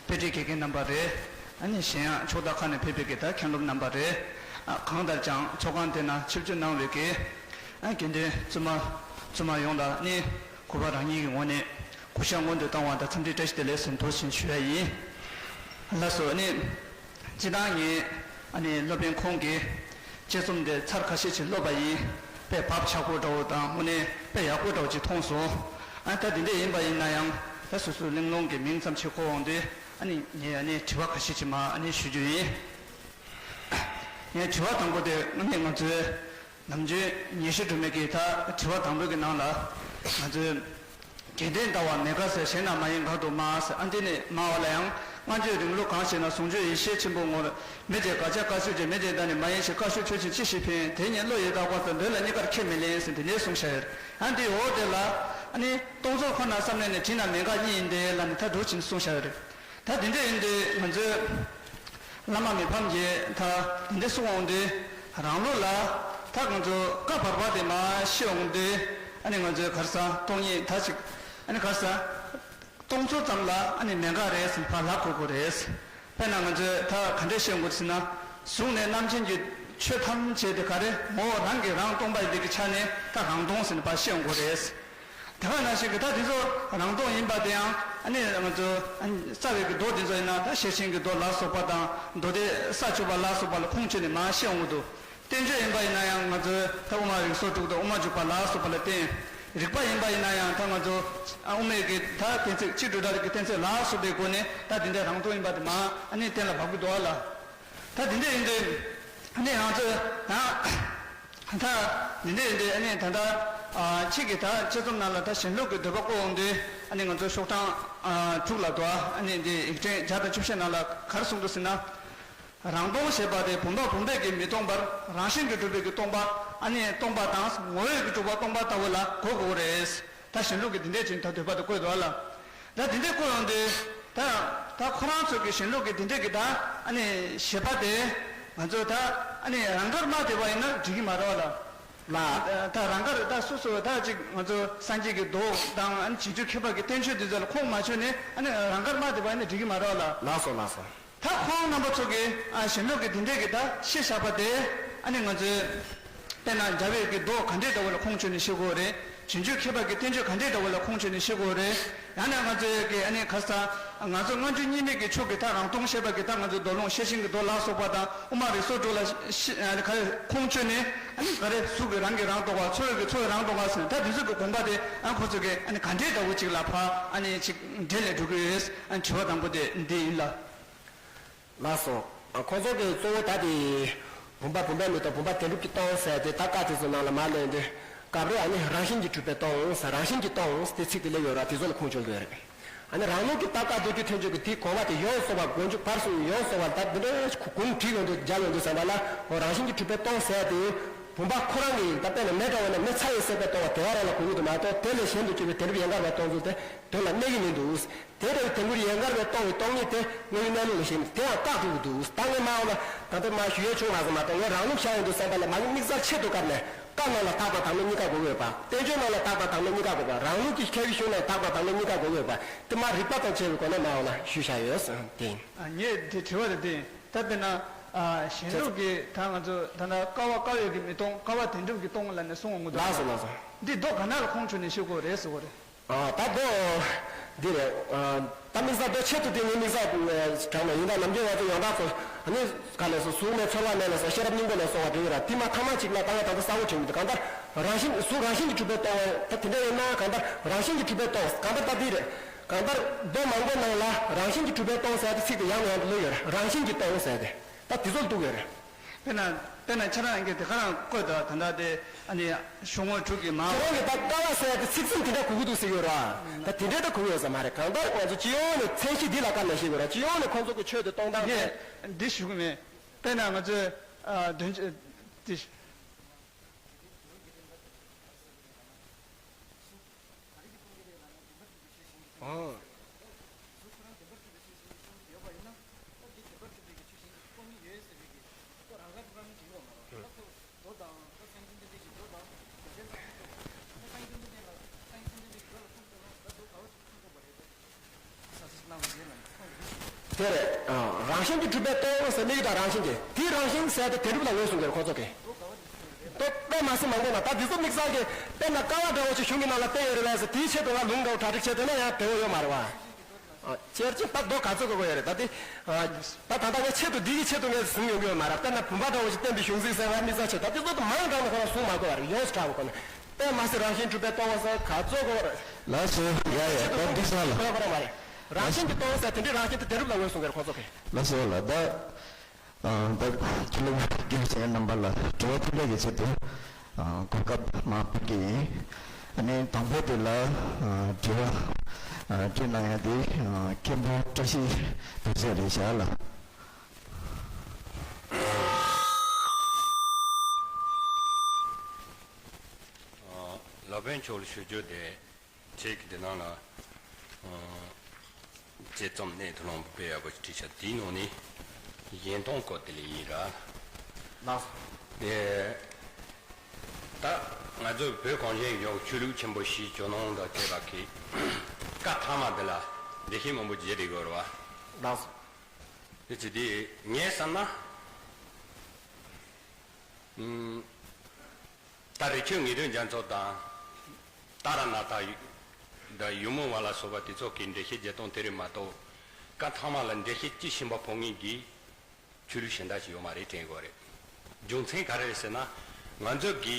དཔེ་ཁྲིད་དགེ་རྒན་རྣམ་པ་རེད། ཨ་ནི་གཞན་ཡང་ཕྱོགས་མཐའ་ཁག་ནས་ཕེབས་པའི་གི་ད་མཁན་སློབ་རྣམ་པ་རེད། ཨ་གང་ལྟར་ཀྱང་ཚོགས་ཁང་དེ་ན་ཆིབས་བསྒྱུར་གནང་བའི་གི་ཨ་དགེ་འདུན་བཙུན་མ་བཙུན་མ་ཡོངས་ལ་ཨ་ནི། གུས་པ་རང་ཉིད་ཀྱི་ངོས་ནས་གུས་ཕྱག་སྔོན་དུ་བཏང་བ་དང་འཚམས་འདྲི་བཀྲ་ཤིས་བདེ་ལེགས་ཟེར་འདུག་ཟེར་ཞུ་ཡ་ཡིན། ལགས་སོ། ཨ་ནི་སྤྱིར་བཏང་ངས་ཨ་ནི་སློབ་དཔོན་ཁོང་གི་དཔྱད་རྩོམ་དེ་ཚར་ཁ་ཤས་ཅིག་ཀློག་པ་ཡིན། དཔེ་བབ་ཆགས་པོ་འདྲ་བོ་དང་དངོས་གནས་དཔེ་ཡག་པོ་འདྲ་བོ་ཅིག་མཐོང་སོང་། ཨ་ད་དེ་འདྲ་ཡིན་པ་ཡིན་ན་ཡང་ད་སོ་སོའི་གླེང་སློང་གི་མིང་ཙམ་ཅིག་གོ་འོང་དུས་ཨ་ནི་ངས་ཨ་ནི་དྲི་བ་ཁ་ཤས་ཅིག་མར་ཨ་ནི་ཞུ་རྒྱུ་ཡིན། ངས་དྲི་བ་དང་པོ་དེ་ཨ་ནི་ང་ཚོའི། ནམ་རྒྱུན་ཉི་ཤུ་སྒྲོལ་མའི་གི་ད་དྲི་བ་དང་པོའི་གི་ནང་ལ་ང་ཚོས་དགེ་འདུན་ལྟ་བ་མེད་དགག་ཟེར། གཞན་རྣམས་མ་ཡིན་དགག་ཏུ་སྨྲ་ཟེར། ཨ་འདི་ནི་སྨྲ་བ་ལ་ཡང་སྔ་འགྱུར་རིང་ལུགས་གང་ཞེ་ན། ཟུང་འཇུག་ཡེ་ཤེས་ཆེན་པོའི་ངོར་མེད་དེ་དགག་བྱ་བཀག་ཆོས་ཀྱི་མེད་དེ་ལྟ་ནི་མ་ཡིན་ཞེས་བཀག་ཆོས་ཆོས་ཅན་ཅི་ཞིག་འཕེན། དེ་ཉིད་བློ་ཡིས་བརྟགས་པ་ལྟར་འདོད་ལ་གཉིས་ཀར་ཁས་མི་ལེན་ཟེར་འདི་ནས་གསུངས་བཞག་ཡོད་རེད། ཨ་འདི་འོག་དེ་ལ་ཨ་ནི་སྟོང་ཚོགས་ཁོ་ན་བསམ་ནས་ནི་དྲིས་ན་མེད་དགག་གཉིས་ཡིན་ཏེ་ལ་ནི་ད་འགྲོ་ཕྱིན་གསུངས་བཞག་ཡོད་རེད། ད་དེ་འདྲ་ཡིན་དུས་ང་ཚོས་ བླ་མ་མི་ཕམ་གྱིས་ད་དེ་འདྲ་གསུང་འོང་དུས་རང་ལུགས་ལ་ད་ང་ཚོ་བཀའ་བར་པ་དེ་མར་བཤད་འོང་དུས་ཨ་ནི་ང་ཚོའི་ག་རེ་ཟ་སྟོང་ཉིད་ད་ཅིག་ཨ་ནི་ག་རེ་ཟ། སྟོང་ཚོ་ཙམ་ལ་ཨ་ནི་མེད་དགག་རེད་ཟེར་ཕར་ལབ་དགོས་ཀྱི་རེད། དཔེར་ན་ང་ཚོས་ད་ག་འདྲས་བཤད་དགོས་ཟེར་ན། གཟུགས་ནས་རྣམ་མཁྱེན་གྱི་ཆོས་ཐམས་ཅད་དེ་ག་རེ་ངོ་བོ་རང་གིས་རང་སྟོང་པ་ཡིན་པའི་གི་ཆ་ནས་ད་རང་སྟོང་ཟེར་ནས་ཕར་བཤད་དགོས་རེད། དེ་ག་ནང་བཞིན་གྱི་ད་དེ་ཚོ་རང་སྟོང་ཡིན་པ་དེ་ཡང་ཨ་ནི་ང་ཚོ་ཨ་ནི་རྩ་བའི་གི་མདོ་དེ་ཚོ་ཡིན་ན་ད་ཤེར་ཕྱིན་གྱི་མདོ་ལ་སོགས་པ་དང་མདོ་སྡེ་ས་བཅུ་པ་ལ་སོགས་པ་ལ་ཁུངས་བཅོལ་ནས་མར་བཤད་འོང་གི་འདུག་བསྟན་བཅོས་ཡིན་པ་ཡིན་ན་ཡང་ང་ཚོས་ད་དབུ་མ་རིགས་སོགས་དྲུག་དང་དབུ་མ་འཇུག་པ་ལ་སོགས་པ་ལ་བརྟེན། རིགས་པ་ཡིན་པ་ཡིན་ན་ཡང་ད་ང་ཚོ་ཨ་དབུ་མའི་གི་ད་གཏན་ཚིགས་སྤྱི་སྒྲོ་བྲལ་གྱི་གཏན་ཚིགས་ལ་སོགས་པའི་སྒོ་ནས་ད་འདི་འདྲ་རང་སྟོང་ཡིན་པ་དེ་མར་ཨ་ནི་གཏན་ལ་ཕབ་ཀྱི་འདུག་ཨ་ལ། ད་འདི་འདྲ་ཡིན་དུས་ཨ་ནི་ང་ཚོས་ད་ད་འདི་འདྲ་ཡིན་དུས་ཨ་ནི་ད་ལྟ་ཨ་ཁྱེད་ཀྱིས་ད་དཔྱད་རྩོམ་ནང་ལ་ད་གཞན་ལུགས་ཀྱི་འདོད་པ་བཀོད་འོང་དུས་ཨ་ནི་ང་ཚོ་ཤོག་གྲངས་ཨ་དྲུག་ལ་འདུག་ཨ། ཨ་ནི་འདི་ཡིག་ཕྲེང་བརྒྱ་དང་བཅུ་བཞི་ནང་ལ་ག་རེ་གསུངས་འདུག་ཟེར་ན། རང་སྟོང་ཞེས་པ་དེ་བུམ་པ་བུམ་པས་ཀྱིས་མི་སྟོང་པར་རང་བཞིན་གྱིས་གྲུབ་པའི་གི་སྟོང་པ་ཨ་ནི་སྟོང་པ་དང་ངོ་བོས་ཀྱིས་གྲུབ་པ་སྟོང་པ་ལྟ་བུ་ལ་གོ་དགོས་རེད། ད་གཞན་ལུགས་ཀྱི་འདི་འདྲས་ཅིག་ད་འདོད་པ་དེ་བཀོད་འདུག་ཨ་ལ། ད་འདི་འདྲས་བཀོད་ཡོང་དུས་ད་ད་ཁོ་རང་ཚོ་གི་གཞན་ལུགས་ཀྱི་འདི་འདྲས་ཀྱི་ད་ཨ་ནི་བཞེད་པ་དེ་ང་ཚོ་ད་ཨ་ནི་རང་དགར་མ་བསྡད་པ་ཡིན་ན་འགྲིག་གི་མ་རེད་ཨ་ལ། ལ། ད་རང་དགར་ད་སོ་སོ་ད་ཅིག་ང་ཚོ་སངས་རྒྱས་ཀྱི་མདོ་དང་ཨ་ནི་རྗེས་འཇུག་མཁས་པ་གི་བསྟན་བཅོས་འདི་ཚོ་ལ་ཁུངས་མ་བཅོལ་ནས་ཨ་ནི་རང་དགར་མ་བསྡད་པ་ཡིན་ན་འགྲིག་གི་མ་རེད་ཨ་ལ། ལགས་སོ་ལགས་སོ། ད་ཁོང་རྣམ་པ་ཚོ་གིས་ཨ་གཞན་ལུགས་ཀྱི་འདི་འདྲས་ཀྱི་ད་བཤད་བཞག་པ་དེ་ཨ་ནི་ང་ཚོས་དཔེར་ན་རྒྱལ་བའི་གི་མདོ་ག་འདྲས་འདྲ་བོ་ལ་ཁུངས་བཅོལ་ནས་བཤད་དགོས་རེད། རྗེས་འཇུག་མཁས་པ་གི་བསྟན་བཅོས་ག་འདྲས་འདྲ་བོ་ལ་ཁུངས་བཅོལ་ནས་བཤད་དགོས་རེད། ཡང་ན་ང་ཚོས་གི་ཨ་ནི་ཁ་སང་ང་ཚོ་སྔ་འགྱུར་རྙིང་མའི་གི་ཕྱོགས་ཀྱི་ད་རང་སྟོང་བཤད་པ་གི་ད་ང་ཚོ་མདོ་ལུང་ཤེར་ཕྱིན་གྱི་མདོ་ལ་སོགས་པ་དང་དབུ་མ་རིགས་སོགས་དྲུག་ལ་ཤི་ཨ་ནི་ག་རེ་ཁུངས་བཅོལ་ནས་ཨ་ནི་ག་རེ་གཟུགས་ཀྱི་རང་གི་རང་སྟོང་པ་ཚོར་བའི་གི་ཚོར་བའི་རང་སྟོང་པ་ཟེར་ནས་ད་དེ་ཚོ་གི་དགོངས་པ་དེ་ཨ་ཁོ་ཚོ་གི་ཨ་ནི་ག་འདྲས་འདྲ་བོ་ཅིག་ལ་ཕར་ཨ་ནི་ཅིག་འགྲེལ་ནས་འགྲོ་གི་ཡོད། ཨ་ནི་དྲི་བ་དང་པོ་དེ་འདི་ཡིན་ལ། ལགས་སོ། ཨ་ཁོང་ཚོ་གིས་གཙོ་བོ་ད་དེ་བུམ་པ་བུམ་པའི་མི་སྟོང་བུམ་པ་བདེན་གྲུབ་ཀྱིས་སྟོང་ཟེར་དེ་ད་བཀའ་དེ་ཚོ་ནང་ལ་མར་སླེབས་དུས་སྐབས་རེ་ཨ་ནི་རང་བཞིན་གྱིས་གྲུབ་པས་སྟོང་ཟེར་རང་བཞིན་གྱིས་སྟོང་དེ་ཚིག་དེ་སླེབས་ཡོད་ར། དེ་ཚོ་ལ་ཁུངས་བཅོལ་དགོས་རེད། ཨ་ནི་རང་ལུགས་ཀྱི་ད་བཀའ་མདོ་རྒྱུད་མཐུན་སྦྱོར་གྱི་དེའི་དགོངས་པ་དེ་ཡོངས་སུ་རྫོགས་པ་མགོ་མཇུག་བར་གསུམ་ཡོངས་སུ་རྫོགས་པ་ད་འདི་འདྲ་གུང་བྲིས་ཡོང་དུས་མཇལ་ཡོང་དུས་ཙམ་པ་ལ་འོ་རང་བཞིན་གྱིས་གྲུབ་པས་སྟོང་ཟེར་དེ་བུམ་པ་ཁོ་རང་གི་ད་དཔེར་ན་མེ་འདྲ་བོ་ན་མེ་ཚ་བའི་སྲེད་པས་སྟོང་བ་དེ་བ་རང་ལ་གོ་གི་འདུག་མ་གཏོགས་དེ་ལས་གཞན་དུ་གྱུར་པའི་བདེན་གྲུབ་ཡན་གར་བས་སྟོང་ཚུལ་དེ་དོན་ལ་གནས་ཀྱི་མི་འདུག་དེ་ལྟ་བུའི་དོན་ཀུན་ཡན་གར་བས་སྟོང་བའི་སྟོང་ཉིད་དེ་དངོས་ཡུལ་གནས་ལུགས་ལ་ཞེན་ནས་དེ་ཡང་བཀག་ཐུབ་ཀྱི་འདུག་ད་ངས་མ་འོངས་ལ་ད་ལྟ་མ་ཞུ་ཡས་བྱུང་མ་སོང་མ་གཏོགས་ངས་རང་ལུགས་བཞག་ཡོང་དུས་བསམ་པ་ལ་མ་གི་དམིགས་བསལ་ཆེད་དུ་བཀར་ནས་བཀའ་ནང་ལ་དག་པ་དག་མེད་གཉིས་ཀ་དགོས་ཀྱི་ཡོད་པ། བསྟན་བཅོས་ནང་ལ་དག་པ་དག་མེད་གཉིས་ཀ་དགོས་པ། རང་ལུགས་ཀྱི་མཁས་པའི་གཞུང་ནང་དག་པ་དག་མེད་གཉིས་ཀ་དགོས་ཀྱི་ཡོད་པ་དེ་མ་རིག་པ་དང་བཅས་པའི་སྒོ་ནས་མ་འོངས་ལ་ཞུས་བཞག་ཡོད་དེ་ཡིན། ངས་དེ་དྲི་བ་དེ་དེ་ཡིན། ད་དཔེར་ན་གཞན་ལུགས་ཀྱི་ད་ང་ཚོ་ད་ལྟ་ཀ་བ་ཀ་བས་ཀྱིས་མི་སྟོང་ཀ་བ་བདེན་གྲུབ་ཀྱིས་སྟོང་ལབ་ནས་གསུང་འོང་གི་འདུག་ལགས་སོ་ལགས་སོ། འདི་མདོ་ག་ན་ལ་ཁུངས་བཅོལ་ནས་ཤོད་དགོས་རེད་ཟེར་གོ་རེད། ཨ་ད་མདོ་འདི་རེད། ཨ་ད་དམིགས་བསལ་མདོ་ཆེད་དུ་དེ་ངའི་དམིགས་བསལ་དྲངས་ནས་ཡིན། ད་ནམ་རྒྱུན་ང་ཚོ་ཡོངས་གྲགས་ཚོ་ཨ་ནི་ག་ལས་སོ་གཟུགས་ནས་ཚོར་བ་མེད་ལས་སོ་ཤེས་རབ་སྙིང་པོ་ནས་གསུངས་པ་དེ་ཡིན་ར། དེ་མ་ཐ་མ་གཅིག་ལ་ད་ང་ད་ལྟ་གསལ་བོ་དྲན་གྱི་འདུག་གང་ལྟར་རང་བཞིན་གཟུགས་རང་བཞིན་གྱིས་གྲུབ་པས་སྟོང་བས་ད་དེ་འདྲ་ཡིན་ན་གང་ལྟར་རང་བཞིན་གྱིས་གྲུབ་པས་སྟོང་གང་ལྟར་ད་དེ་རེད། གང་ལྟར་མདོ་མང་པོ་ནང་ལ་རང་བཞིན་གྱིས་གྲུབ་པས་སྟོང་ཟེར་ཏེ་ཚིག་དེ་ཡང་ནས་ཡང་དུ་ལུས་ཡོད་རེད། རང་བཞིན་གྱིས་སྟོང་ཟེར་ཏེ་ད་དེ་ཚོ་ལ་གཏུགས་ཡོད་རེད། དཔེར་ན་དཔེར་ན་ཁྱེད་རང་གིས་དེ་ག་རང་བཀོད་དོ་ད་ལྟ་དེ་ཨ་ནི་གཞུང་ངོ་དྲུག་གི་མ། ཁྱེད་རང་གིས་ད་ཀ་བ་ཟེར་ཏེ་ཚིག་མཚམས་དེ་འདྲ་གོ་གི་འདུག་ཟེར་ཡོད་ར། ད་དེ་འདྲ་ད་གོ་གི་ཡོད་ས་མ་རེད། གང་ལྟར་ང་ཚོ་སྤྱི་ཡོངས་ནས་མཚན་གཞི་འདི་ལ་བཀར་ནས་བཤད་དགོས་ར། སྤྱི་ཡོངས་ནས་ཁོང་ཚོ་གི་ཆོས་དེ་གཏོང་སྟངས་དེ། ངས་འདི་ཞུ་གི་མེད། དཔེར་ན་ང་ཚོས་ཨ་དོན་དེ། ཨོ། དེ་རེད། རང་བཞིན་གྱིས་གྲུབ་པས་སྟོང་ཟེར་དམིགས་ཡུལ་དང་རང་བཞིན་གྱིས་དེའི་རང་བཞིན་ཟེར་ཏེ་བདེན་གྲུབ་ལ་ངོས་བཟུང་གི་རེད་ཁོ་ཚོ་གིས། དཔེ་དཔེ་མ་སྲིད་མང་པོ་ན་ད་འདི་ཚོ་དམིགས་བསལ་གྱི་དཔེར་ན་ཀ་བ་འདྲ་བོ་ཞིག་གཞུང་གི་ནང་ལ་བསྟན་ཡོད་རེད་པས་ཟེར་དེའི་ཆེད་དུ་ང་ལུང་འདྲ་བོ་གྲ་སྒྲིག་བྱས་བསྡད་ན་ཡང་བདེ་བོ་ཡོད་མ་རེད་བ། ཨ་ཁྱེད་ཀྱིས་ད་མདོ་ག་ཚོད་གོ་གི་ཡོད་རེད་ད་དེ། ཨ་ད་ད་ལྟ་ངས་ཆེད་དུ་འདི་གི་ཆེད་དུ་ངས་བཟུང་ཡོང་གི་ཡོད་མ་རེད། དཔེར་ན་བུམ་པ་འདྲ་བོ་ཞིག་བསྟན་པའི་གཞུང་ཚིག་ཟེར་བ་དམིགས་བསལ་ཆེད་ད་དེ་ཚོ་དུ་མང་དྲགས་ན་ཁོ་རང་བཟུང་མ་དགོས་པ་རེད། ཡོངས་སུ་གྲགས་པ་ཁོ་ན་དཔེ་མ་སྲིད་རང་བཞིན་གྲུབ་པས་སྟོང་བ་ཟེར་ག་ཚོད་གོ་རེད། ལགས་སོ་ཡ་ཡ་ཆེད་དུ་ད་འགྲིག་སོང་ལ། ཁོ་རང་ཁོ་རང་མ་རེད། རང་བཞིན་གྱིས་སྟོང་ཟེར་དེ་འདྲའི་རང་བཞིན་དེ་བདེན་གྲུབ་ལ་ངོས་བཟུང་གི་རེད་ཁོ་ཚོ་གིས། ལགས་སོ་ལ་ད། ཨ་ད་ཁྱེད་ལ་རྒྱུན་ཞིག་རྣམ་པ་ལ་དྲི་བ་ཐུགས་ལས་ཀྱི་ཆེད་དུ་ཨ་གོ་སྐབས་མ་ཕུལ་གྱི་ཡིན། ཨ་ནི་དང་པོ་དེ་ལ་ཨ་དྲི་བ་ཨ་དྲིས་གནང་ཡ་དེ་ཨ་མཁན་པོ་བཀྲ་ཤིས་དོན་གསལ་རེད་ཤག་ལ། ཨ་ལ་བན་ཕྱོགས་ལ་ཞུ་རྒྱུ་དེ། ཁྱེད་ཀྱིས་འདི་ནང་ལ་ཨ་དཔྱད་རྩོམ་གནད་དུ་བླངས་པ་དཔེ་ཡག་པོ་ཞིག་བྲིས་ཤག་དེའི་ནང་ནས་ གཞན་སྟོང་སྐོར་དེ་ལས་ཡིན་ར། ལགས་སོ། དེ། ད་ང་ཚོ་བོད་གངས་ཅན་ལྗོངས་ཆོས་ལུགས་ཆེན་པོ་བཞི་ཇོ་ནང་དང་བཅས་པ་གི་བཀའ་ཐ་མ་དེ་ལ་འགྲེལ་བཤད་མང་པོ་བརྒྱབ་བསྡད་ཡོད་རེད་བ། ལགས་སོ། དེ་བྱས་དུས་ངས་བསམ་ན། ཨུམ། ད་རེས་ཆོས་ངེས་དོན་རྒྱ་མཚོ་དང་། ཏཱ་ར་ནཱ་ཐ་དང་ཡུམ་མོ་བ་ལ་སོགས་པ་དེ་ཚོ་གིས་འགྲེལ་བཤད་བརྒྱབ་སྟངས་དེ་རེད་མ་གཏོགས། བཀའ་ཐ་མ་ལ་འགྲེལ་བཤད་ཅི་ཤེས་པ་ཕོག་མཁན་གྱི་ཆོས་ལུགས་གཞན་དག་ཅིག་ཡོད་མ་རེད་དྲན་དགོས་རེད། རྒྱུ་མཚན་ག་རེ་རེད་ཟེར་ན། ང་ཚོ་གི་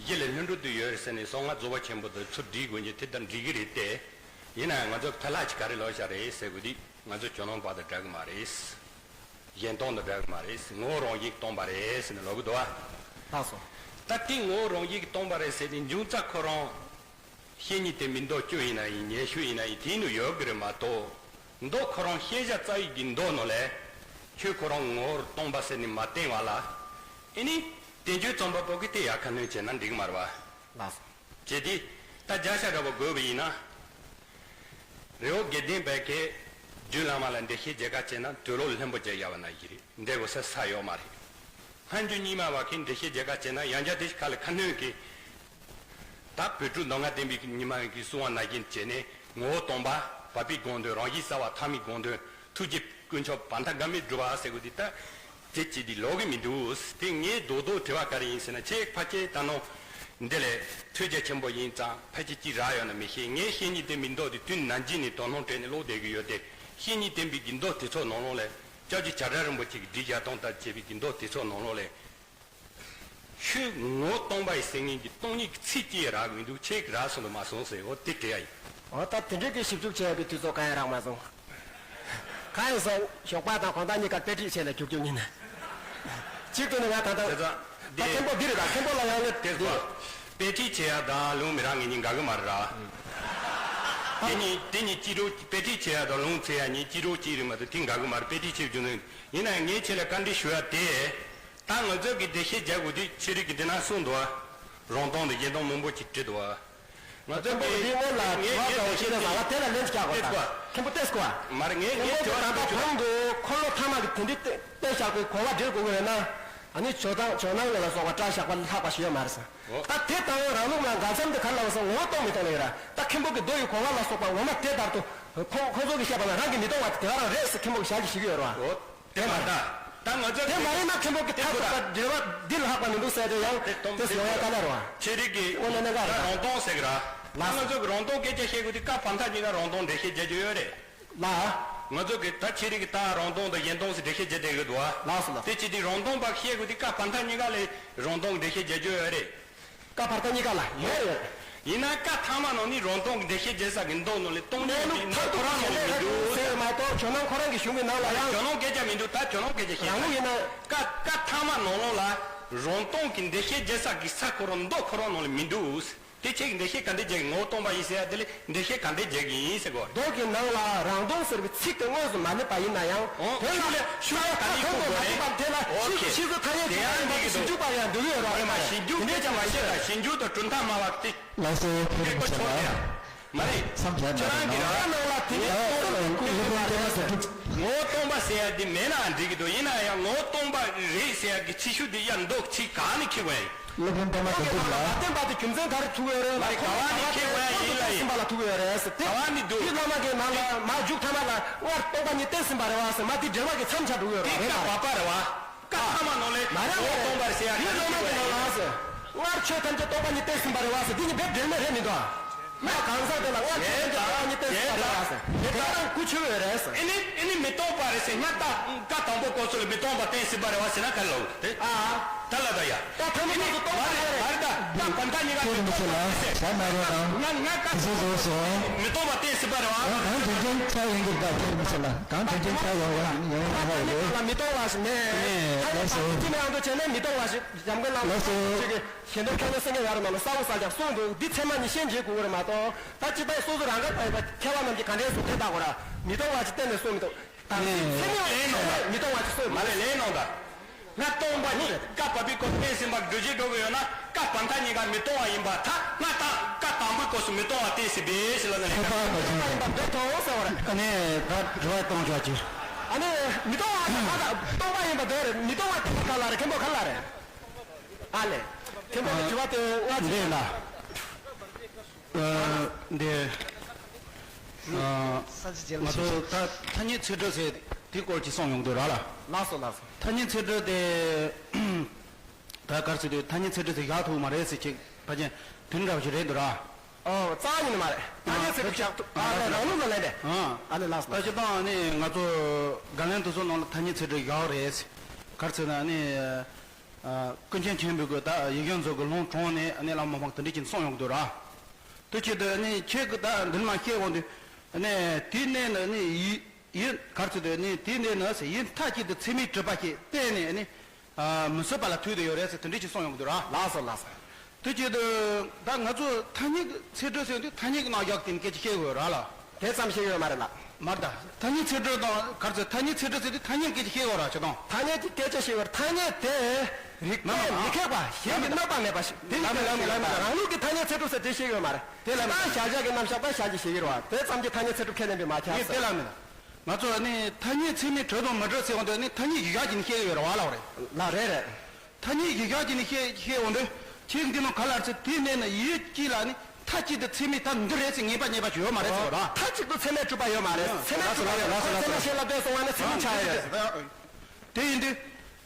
གཞི་ལ་ལྷུན་གྲུབ་ཏུ་ཡོད་རེད་ཟེར་ནས་གསང་སྔགས་རྫོགས་པ་ཆེན་པོ་དང་ཚུར་སྒྲིག་དགོས་ཀྱི་དེ་དང་འགྲིག་གི་རེད་དེ། ཡིན་ན་ཡང་ང་ཚོ་ཕན་ལྷག་ཅིག་ག་རེ་ལོག་བཞག་རེད་ཟེར་དགོས་དུས། ང་ཚོ་ཇོ་ནང་པ་དང་འདྲ་གི་མ་རེད། གཞན་སྟོང་དང་འདྲ་གི་མ་རེད། ངོ་བོ་རང་བཞིན་སྟོང་པ་རེད་ཟེར་ནས་ལབ་གི་འདུག་བ། ལགས་སོ། ད་དེ་ངོ་བོ་རང་བཞིན་སྟོང་པ་རེད་ཟེར་ཏེ་འབྱུང་རྩ་ཁོ་རང་། བཤེས་གཉེན་དེ་མིན་མདོ་སྐྱོ་ཡིན་ན་ཡིན་ཉན་ཤུ་ཡིན་ན་ཡིན་དེའི་ནང་ཡོད་གི་རེད་མ་གཏོགས། མདོ་ཁོ་རང་ཤེས་བྱ་རྩ་བའི་གི་མདོ་ནང་ལས། ཆོས་ཁོ་རང་ངོ་བོ་སྟོང་པ་ཟེར་ནས་མ་བསྟན་བ་ལ། ཨེ་ནི། བསྟན་བཅོས་རྩོམ་པ་པོ་གིས་དེ་ཡར་ཁ་སྣོན་བྱས་ན་འགྲིག་གི་མ་རེད་བ། ལགས་སོ། བྱས་ཏེ། ད་བརྒྱ་ཆ་འདྲ་པོ་དགོས་པ་ཡིན་ན། རི་བོ་དགེ་ལྡན་པའི་གི་རྒྱུད་བླ་མ་ལ་འགྲེལ་བཤད་རྒྱག་ག་བྱས་ན་དུས་ལོ་ལྷན་པོ་རྒྱག་ཡ་བ་ན་ཡི་རེད། འདྲེ་བོ་ས་ས་ཡོད་མ་རེད། སྔ་འགྱུར་རྙིང་མ་བ་གི་འགྲེལ་བཤད་རྒྱག་ག་བྱས་ན་ཡང་བསྐྱར་དེ་ཞིག་ཁ་ལ་ཁ་སྣོན་གི། ད་བོད་ཕྲུག་མདོ་སྔགས་བསྟན་པའི་རྙིང་མ་གི་གསུང་བ་ན་གིན་བྱས་ནས་ངོ་བོ་སྟོང་པ། བ་སྤུའི་དགོངས་དོན། རང་བཞིན་གསལ་བ། ཐ་མའི་དགོངས་དོན། ཐུགས་རྗེ་དཀོན་མཆོག་བར་མཐའ་འགལ་མེད་སྒྲུབ་པ་ཟེར་དགོས་དེ་ད། དེ་ཅི་སྟེ་ལོག་གི་མི་འདུག་དེ་ངའི་རྡོག་རྡོག་དྲི་བ་ག་རེ་ཡིན་ཟེར་ན་ཁྱེད་ཕལ་ཆེར་ད་ནང་འདི་ལས་ཐོས་རྒྱ་ཆེན་པོ་ཡིན་ཙང་ཕལ་ཆེར་ཅི་རག་ཡོད་ན་མི་ཤེས། ངའི་བཤེས་གཉེན་དེ་མིན་མདོ་དེ་དུས་ནན་ཅིང་ནས་དོ་སྣང་སྤྲད་ནས་ཀློག་བསྡད་ཀྱི་ཡོད་དེ། བཤེས་གཉེན་བསྟན་པའི་གི་མདོ་དེ་ཚོ་ནང་ལོགས་ལས་སྐྱབས་རྗེ་བྱ་བྲལ་རིན་པོ་ཆེ་གིས་བྲིས་བཞག་སྟངས་ལྟར་བྱས་པའི་གི་མདོ་དེ་ཚོ་ནང་ལོགས་ལས། ཆོས་ངོ་བོ་སྟོང་པ་ཡི་ཟེར་མཁན་གྱི་སྟོང་ཉིད་ཀྱི་ཚིག་གཅིག་ཡང་རག་གི་མི་འདུག་ཁྱེད་ཀྱིས་རག་སོང་དང་མ་སོང་ཟེར། འོ་དེ་དྲི་ཡ་ཡིན། འོ་ད་དེ་འདྲའི་གི་ཞིབ་འཇུག་བྱས་པའི་དུས་ཚོད་གང་ཡང་རག་མ་སོང་། གང་ཡིན་ཟེར་ཞོགས་པ་དང་དགོང་དག་གཉིས་ཀ་དཔེ་ཁྲིད་བྱས་ནས་རྒྱུག་རྒྱུག་གཉིས་ནས། གཅིག་ཏུ་ནི་ང་ད་ལྟ་ད་མཁན་པོ་འདི་རེད། ད་མཁན་པོ་ལ་ཡང་ལེ་དེ་དེ་དཔེ་ཁྲིད་བྱེད་ཡ་དང་ལུང་མི་རག་ངེད་གཉིས་འགལ་གི་མ་རེད་ར། དེ་གཉིས་དེ་གཉིས་སྤྱི་སྒྲོག་དཔེ་ཁྲིད་བྱེད་ཡ་དང་ལུང་འཚོལ་ཡ་གཉིས་སྤྱི་སྒྲོག་གཅིག་རེད་མ་གཏོགས་དེ་འགལ་གི་མ་རེད། དཔེ་ཁྲིད་བྱེད་རྒྱུ་ནི་ཡིན་ན་ཡང་ངས་ཁྱེད་ལ་བཀའ་འདྲི་ཞུ་ཡ་དེ། ད་ང་ཚོ་གི་འགྲེལ་བཤད་རྒྱག་དགོས་དུས་ཆོས་རིག་གི་འདི་ན་གསུངས་འདུག་བ། རང་སྟོང་དང་གཞན་སྟོང་མང་པོ་ཅིག་བྲིས་འདུག་བ། ང་ཚོ་མཁན་པོ་གི་འདི་སྔོན་ལ་ངས་དྲི་བ་ངས་དྲི་བ་དྲི་ཞིག་ནས་བཟང་ལ་དེ་ལ་ལན་ཅིག་རྒྱག་དགོས་ད། མཁན་པོ་ཏེས་ཀོ་བ། མ་རེད། ངས་ངས་མཁན་པོ་དྲི་བ་གི་ད་ལྟ་གོང་དུ་འཁོར་ལོ་ཐ་མ་གི་དེ་འདྲའི་དཔེ་བཞག་པའི་གོ་བ་འགྲེལ་དགོས་ཀྱི་ཡོད་ན། ཨ་ནི་ཇོ་ནང་ཇོ་ནང་ལ་སོགས་པ་བཀྲ་ཤག་པ་ལྷག་པ་ཞིག་ཡོད་མ་རེད་ཟེར། ད་དེ་ལྟ་བུ་རང་ལུགས་ལ་འགལ་འཚམ་དེ་ག་རེ་ལབ་སོང་། ངོ་བོ་སྟོང་མི་སྟོང་ལ་ཡོད་ར། ད་མཁན་པོ་གི་མདོ་ཡི་གོ་བ་ལ་སོགས་པ་ངོ་མ་དེ་ལྟར་དུ་ཁོང་ཁོང་ཚོ་གི་བཤད་པ་ལ་རང་གི་མི་སྟོང་བ་དེ་ག་རང་རེད་ཟེར་མཁན་པོ་གི་ཞལ་གྱིས་བཞེས་ཀྱི་ཡོད་ར། དེ་མ་ད། ད་ང་ཚོ་དེ་མ་ཡིན་ན་མཁན་པོ་གི་ཐག་ཐུག་པ་འགྲེལ་བ་འདི་ལ་ལྷག་པ་མི་འདུག་ཟེར་དེ་ཡང་དེ་སྟོང་དེ་ཡོང་ཡ་དཀའ་ལས་རེད་བ། ཆོས་རིག་གི་དངོས་གནས་གནད་འགག་རེད། རང་སྟོང་ཟེར་གི་ར། ད་ང་ཚོ་གི་རང་སྟོང་སྐད་ཆ་བཤད་དགོས་དུས་བཀའ་བར་མཐའ་གཉིས་ཀ་རང་སྟོང་འགྲེལ་བཤད་རྒྱག་རྒྱུ་ཡོད་རེད། ལ། ང་ཚོ་གི་ད་ཆོས་རིག་གི་ད་རང་སྟོང་དང་གཞན་སྟོང་ཟེར་འགྲེལ་བཤད་རྒྱག་བསྡད་ཀྱི་འདུག་བ། ལགས་སོ་ལགས། དེ་བྱེད་དུས་རང་སྟོང་པ་བཤད་དགོས་དུས་བཀའ་བར་མཐའ་གཉིས་ཀ་ལ་རང་སྟོང་འགྲེལ་བཤད་རྒྱག་རྒྱུ་ཡོད་རེད། བཀའ་བར་མཐའ་གཉིས་ཀ་ལ་ཡོད་ཡོད། ཡིན་ན་བཀའ་ཐ་མ་ནང་ནས་རང་སྟོང་གི་འགྲེལ་བཤད་རྒྱག་ས་གི་མདོ་ནང་ལ་སྟོང་ཉིད་ཀྱི་མདོ་ཁོ་རང་ནང་ལ་མི་འདུག་ཟེར་མ་གཏོགས་ཇོ་ནང་ཁོ་རང་གི་གཞུང་གི་ནང་ལ་ཡང་ཇོ་ནང་སྐད་ཆ་མི་འདུག་ད་ཇོ་ནང་སྐད་ཆ་བཤད། རང་ལུགས་ཡིན་ན། བཀའ་བཀའ་ཐ་མ་ནང་ལོགས་ལ་རང་སྟོང་གི་འགྲེལ་བཤད་རྒྱག་ས་གི་ས་ཁོ་རང་མདོ་ཁོ་རང་ནང་ལ་མི་འདུག་དེ་ཁྱེད་ཀྱིས་འགྲེལ་བཤད་ག་འདྲ་རྒྱག་གི། ངོ་བོ་སྟོང་པ་ཡིན་ཟེར་ཡ་དེ་ལ་འགྲེལ་བཤད་ག་འདྲ་རྒྱག་གི་ཡིན་ཟེར་གོ། མདོ་གི་ནང་ལ་རང་སྟོང་ཟེར་བའི་ཚིག་དེ་དངོས་སུ་མ་གནས་པ་ཡིན་ན་ཡང་། ཨོ་དོན་ལ་ཤུགས་ལས་ཤུགས་ལས་ག་ནས་དོན་དུ་མ་གྲུབ་པ་དེ་ལ་ཨོ་ཁེ། ཕྱིས་སུ་ཕྱིས་སུ་ཐ་སྙད་དེ་ཡང་ཡང་མི་གི་ཞིབ་འཇུག་པ་ཡང་འདུག་ཡོད་རོགས་རེད་མ། ཞིབ་འཇུག་དེ་ཅང་མ་བཤད་ད། ཞིབ་འཇུག་དང་གྲུབ་མཐའ་སྨྲ་བ་དེ། ལགས་སོ། ཁྱེད་རང་ཚོ་ལ་མ་རེད། མཚམས་བཞག་ཁྱེད་རང་གི་རང་ནང་ལ་དེ་ནས་སློབ་དཔོན་པདྨ་དོན་གྲུབ། ངོ་བོ་སྟོང་པ་ཟེར་ཡ་འདི་མེད་ནའང་འགྲིག་གི་འདུག་ཡིན་ན་ཡང་ངོ་བོ་སྟོང་པ་རེད་ཟེར་ཡ་གི་ཚིག་ཤུགས་འདི་ཡར་མདོ་ཚིག་གང་ནས་ཁྱེར་བ་ཡིན། སློབ་དཔོན་པདྨ་དོན་གྲུབ་ལགས། མ་བསྟན་པ་དེ་རྒྱུ་མཚན་ག་རེ་ཐུག་ཡོད་རེད་ལ། མ་རེད། ག་བ་ནས་ཁྱེར་བ་ཡིན་ལ་ཡིན། ཟིན་པ་ལ་ཐུག་ཡོད་རེད་ཟེར་ཏེ། ག་བ་ནས་འདུག་དེ་བླ་མ་གི་ནང་ལ་མ་མཇུག་ཐ་མ་ལ་སྔར་སྟོང་པ་ཉིད་བསྟན་ཟིན་པ་རེད་བ་ཟེར་མ་དེ་འགྲེལ་པ་གི་མཚམས་ཆ་འགྲོ་གི་ཡོད་རེད། དེ་བཀའ་བར་པ་རེད་བ། བཀའ་ཐ་མ་ནང་ལས་མ་རེད་ངོ་བོ་སྟོང་པར་ཟེར་ཡ་དེ་ག་བླ་མ་གི་ནང་ལ་ཟེར། སྔར་ཆོས་ཐམས་ཅད་སྟོང་པ་ཉིད་བསྟན་ཟིན་པ་རེད་བ་ཟེར་འདི་གཉིས་དཔེ་འགྲན་མེད་རེད་མི་འདུག་ཨ། མ་གང་ཟག་དེ་ལ་སྔར་ཆོས་ཐམས་ཅད་སྟོང་པ་ཉིད་བསྟན་ཟིན་པ་རེད་བ་ཟེར་དེ་ལྟ་རང་ཀུ་ཆོས་ཡོད་རེད་ཟེར། ཨེ་ནི་ཨེ་ནི་མི་སྟོང་པ་རེད་ཟེར། སྔར་ད་བཀའ་དང་པོ་སྐབས་སུ་ལ་མི་སྟོང་པ་བསྟན་ཟིན་པ་རེད་བ་ཟེར་ན་ག་རེ་ལབ་དེ། ཨ། ད་ལ་ད་ཡ། ད་ཐ་མ་ཐུག་སུ་སྟོང་པ་མ་རེད་རེད། མ་རེད་ད། ད་བར་མཐའ་གཉིས་ཀ་མི་སྟོང་པ་རེད་ཟེར། ང་ང་ཀ་མི་སྟོང་པ་བསྟན་ཟིན་པ་རེད་བ། གང་དྲན་ཅན་ཆ་ཡོང་གི་ད་ཁྱེད་མི་ཚེ་ལ་གང་དྲན་ཅན་ཆ་ཡོང་ཡོང་ཡོང་ཡོང་རེད། ད་མི་སྟོང་བ་ཞིག་མེད། ལགས་སོ། ཁྱེད་མི་ཨང་དུ་བྱས་ནས་མི་སྟོང་བ་ཞིག་འཇམ་མགོན་བླ་མ་ལགས་སོ། ཞིག་གི་ཞེ་འདོད་ཁྱོད་ཚོ་སེང་གེ་ཡར་ནང་ལ་ས་འོག་ས་རྒྱག་གསུངས་འདུག་འདི་ཚད་མ་ཉིད་ཤན་འབྱེད་དགོས་ཀྱི་རེད་མ་གཏོགས་ད་ཅི་ལྟར་སོ་སོ་རང་ག་ད་ཡིན་པ་མཁས་པ་རྣམས་ཀྱིས་ག་འདྲའི་གཟུགས་ཅན་བལྟ་དགོས་ར། མི་སྟོང་བ་ཞིག་གཏན་ནས་གསུངས་མི་འདུག་ད་ཚད་མ་ལན་ནོ་མི་སྟོང་བ་ཞིག་གསུངས་མ་མི་རེད་ལན་ནོ་ད། ང་སྟོང་པ་ཉིད་བཀའ་བབས་པའི་སྐོར་བསྟན་ཟིན་པ་འགྲེལ་བཤད་འགྲོ་གི་ཡོད་ན་བཀའ་བར་མཐའ་གཉིས་ཀ་མི་སྟོང་བ་ཡིན་པ་ད་ང་དང་བཀའ་དང་པོའི་སྐབས་སུ་མི་སྟོང་བ་བསྟན་ཟིན་པས་ཞེས་ལབ་ན་ལས་ཁྱད་པར་མ་བྱུང་བ་རེད། མི་སྟོང་བ་ཡིན་པ་འདོད་དོ་ཟེར་བ་རེད། ཨ་ནི་ད་དྲི་བ་གཏོང་ཆོག་ཅིག་ནི་མི་གཏོང་བ་དང་གཏོང་བ་ཡིན་པ་དེ་རེད། མི་གཏོང་བ་དེ་ག་ལ་རེད། མཁན་པོ་ག་ལ་རེད། ཨ་ལས། མཁན་པོ་གི་དྲི་བ་དེ་ང་ཚོས། འདི་ལ། ཨ། འདི། ཨ། ང་ཚོ་ད་ཐ་སྙད་ཚིག་གྲོགས་ཟེར་དེ་སྐོར་གྱི་གསུངས་ཡོང་དུས་ར་ལ། ལགས་སོ་ལགས་སོ། ཐ་སྙད་ཚིག་གྲོགས་དེ། ད་ག་རེ་ཟེར་དུས་ཐ་སྙད་ཚིག་གྲོགས་ཟེར་བཞག་ཐུབ་མ་རེད་ཟེར་ཅིག་ཕལ་ཆེར་དེ་འདྲ་བ་ཞིག་རེད་འདུག་ར། ཨོ། རྩ་བ་ཉིད་ནས་མ་རེད། ཐ་སྙད་ཚིག་གྲོགས་བཞག་ཐུབ། ཨ་ལས། རང་ལུགས་ལ་ལན་རེད། ཨ་ལས། ལགས་སོ། ད་སྤྱིར་བཏང་ནི་ང་ཚོ་དགག་ལན་དེ་ཚོ་ནང་ལ་ཐ་སྙད་ཚིག་གྲོགས་བཞག་རེད། ག་རེ་ཟེར་ན་ནི། ཨ། ཀུན་མཁྱེན་ཆེན་པོས་གི་ད་ཡིག་གཞུང་ཚོ་གི་ལུང་དྲངས་ནས་ནི་བླ་མ་དམག་དེ་འདྲ་ཅིག་གསུངས་ཡོང་གི་འདུག་ར། དེ་བྱེད་དུས་ནི་ཁྱེད་ཀྱིས་ད་འདི་མ་བཤད་འོང་དུས་ནི་དེའི་གནས་ནི་ནི་ཡིད་ཡིད་ག་རེ་ཟེར་དུས་ནི་དེའི་གནས་ནི་ཡིད་མཐའ་གཅིག་ཏུ་ཚད་མས་གྲུབ་པ་ཞིག་གཏན་ནས་ནི། ཨ། མི་སྲིད་པ་ལ་ཐུག་བསྡད་ཡོད་རེད་ཟེར་དེ་འདྲ་ཅིག་གསུངས་ཡོང་གི་འདུག་ར། ལགས་སོ་ལགས་སོ། དེ་བྱེད་དུས་ད་ང་ཚོ་ཐ་སྙད་ཀྱི་ཚིག་གྲོགས་ཟེར་དུས་ཐ་སྙད་ཀྱི་ནང་བཞག་དེ་ནི་སྐད་ཆ་བཤད་དགོས་ར་ལ། དེ་ཙམ་བཤད་ཡོད་མ་རེད་ལགས། མ་རེད་ད། ཐ་སྙད་ཚིག་གྲོགས་དང་ག་རེ་ཟེར། ཐ་སྙད་ཚིག་གྲོགས་ཟེར་དུས་ཐ་སྙད་སྐད་ཆ་བཤད་དགོས་ར་ཆེ་དང་། ཐ་སྙད་ཀྱི་སྐད་ཆ་བཤད་དགོས་ར། ཐ་སྙད་དེ་རིག་པས་མི་ཁེགས་པ་གཞན་གྱིས་གནོད་པ་མེད་པ་ཞིག་དེ་ལ་མི་ལ་མི་ལ་མི་ལ། རང་ལུགས་ཀྱི་ཐ་སྙད་ཚིག་གྲོགས་ཟེར་དེ་བཤད་ཡོད་མ་རེད། དེ་ལ་མི་ལ། ད་གཞལ་བྱ་གི་རྣམ་གཞག་ད་གཞལ་བྱ་བཤད་ཀྱི་རེད་བ། དེ་ཙམ་གྱིས་ཐ་སྙད་ཚིག་གྲོགས་ཁས་ལེན་པས་མ་ཁྱབ་ཟེར། དེ་ལ་མི་ལ། ང་ཚོ་ནི་ཐ་སྙད་ཚད་མས་གྲུབ་དང་མི་གྲུབ་ཟེར་འོང་དུས་ནི་ཐ་སྙད་གཞི་བཞག་བྱས་ནས་བཤད་ཀྱི་ཡོད་རེད་བ་ལགས་རེད། ལགས་རེད་རེད། ཐ་སྙད་གཞི་བཞག་བྱས་ནས་བཤད་བཤད་འོང་དུས་ཁྱེད་འདི་ནང་ག་ལ་ཟེར་དེའི་གནས་ན་ཡིད་གཅིག་ལ་ནི་མཐའ་གཅིག་ཏུ་ཚད་མས་ད་འདི་རེད་ཟེར་ངེས་པ་ངེས་པ་ཞིག་ཡོད་མ་རེད་ཟེར་བ་ར། མཐའ་གཅིག་ཏུ་ཚད་མས་གྲུབ་པ་ཡོད་མ་རེད། ཚད་མས་གྲུབ་པ་ཡོད་མ་རེད། ཚད་མས་ཤེས་ལ་ལྟོས་སོང་བ་ནི་ཚད་མས་ཆགས་ཡོད་རེད། དེ་ཡིན་དུས་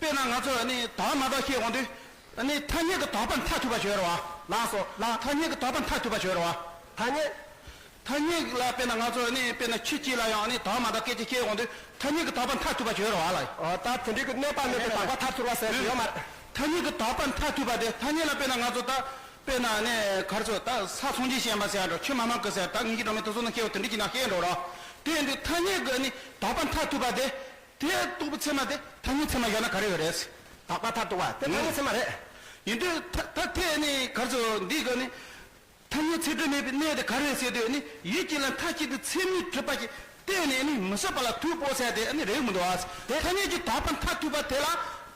དཔེར་ན་ང་ཚོ་ནི་དག་མ་དག་བཤད་འོང་དུས། ཨ་ནི་ཐ་སྙད་ཀྱི་དག་པ་མཐར་ཐུག་པ་ཞིག་ཡོད་རེད་བ། ལགས་སོ་ལགས། ཐ་སྙད་ཀྱི་དག་པ་མཐར་ཐུག་པ་ཞིག་ཡོད་རེད་བ། ཐ་སྙད། ཐ་སྙད་ལ་དཔེར་ན་ང་ཚོ་ནི་དཔེར་ན་ཆོས་གཅིག་ལ་ཡང་ནི་དག་མ་དག་སྐད་ཆ་བཤད་འོང་དུས་ཐ་སྙད་ཀྱི་དག་པ་མཐར་ཐུག་པ་ཞིག་ཡོད་རེད་བ་ལགས། ཨོ་ད་དེ་འདྲའི་གི་གནོད་པ་མེད་པའི་དག་པ་མཐར་ཐུག་པ་ཟེར་གྱི་ཡོད་མ་རེད། ཐ་སྙད་ཀྱི་དག་པ་མཐར་ཐུག་པ་དེ་ཐ་སྙད་ལ་དཔེར་ན་ང་ཚོ་ད་དཔེར་ན་ནི་ག་རེ་ཟེར་ད་ས་སངས་རྒྱས་བཤད་པ་ཟེར་ཡ་འགྲོ། ཆོས་མ་མང་གི་ཟེར་ད་ངེད་ཀྱི་སྒྲོན་མེ་དེ་ཚོ་ནི་བཤད་པ་དེ་འདྲ་གྱི་ན་བཤད་འགྲོ་ར། དེ་ཡིན་དུས་ཐ་སྙད་ཀྱི་ནི་དག་པ་མཐར་ཐུག་པ་དེ། དེ་རྟོགས་པའི་ཚད་མ་དེ་ཐ་སྙད་ཚད་མ་ཡོད་ན་ག་རེ་ཡོད་རེད། དག་པ་མཐར་ཐུག་པ་དེ་ཐ་སྙད་ཚད་མ་རེད། ཡིན་དུས་ད་ད་དེ་ནི་ག་རེ་ཟེར་འདི་ག་ནི། ཐ་སྙད་ཚིག་གྲོགས་མེད་པའི་གནས་དེ་ག་རེ་རེད་ཟེར་དུས་ནི་ཡིད་ཀྱི་ལ་མཐའ་གཅིག་ཏུ་ཚད་མས་གྲུབ་པ་ཞིག་གཏན་ནས་ནི་མི་སྲིད་པ་ལ་ཐུག་སྤོ་ཟེར་དེ་ནི་རེད་མི་འདུག་ཨ། དེ་ཐ་སྙད་ཀྱི་དག་པ་མཐར་ཐུག་པ་དེ་ལ་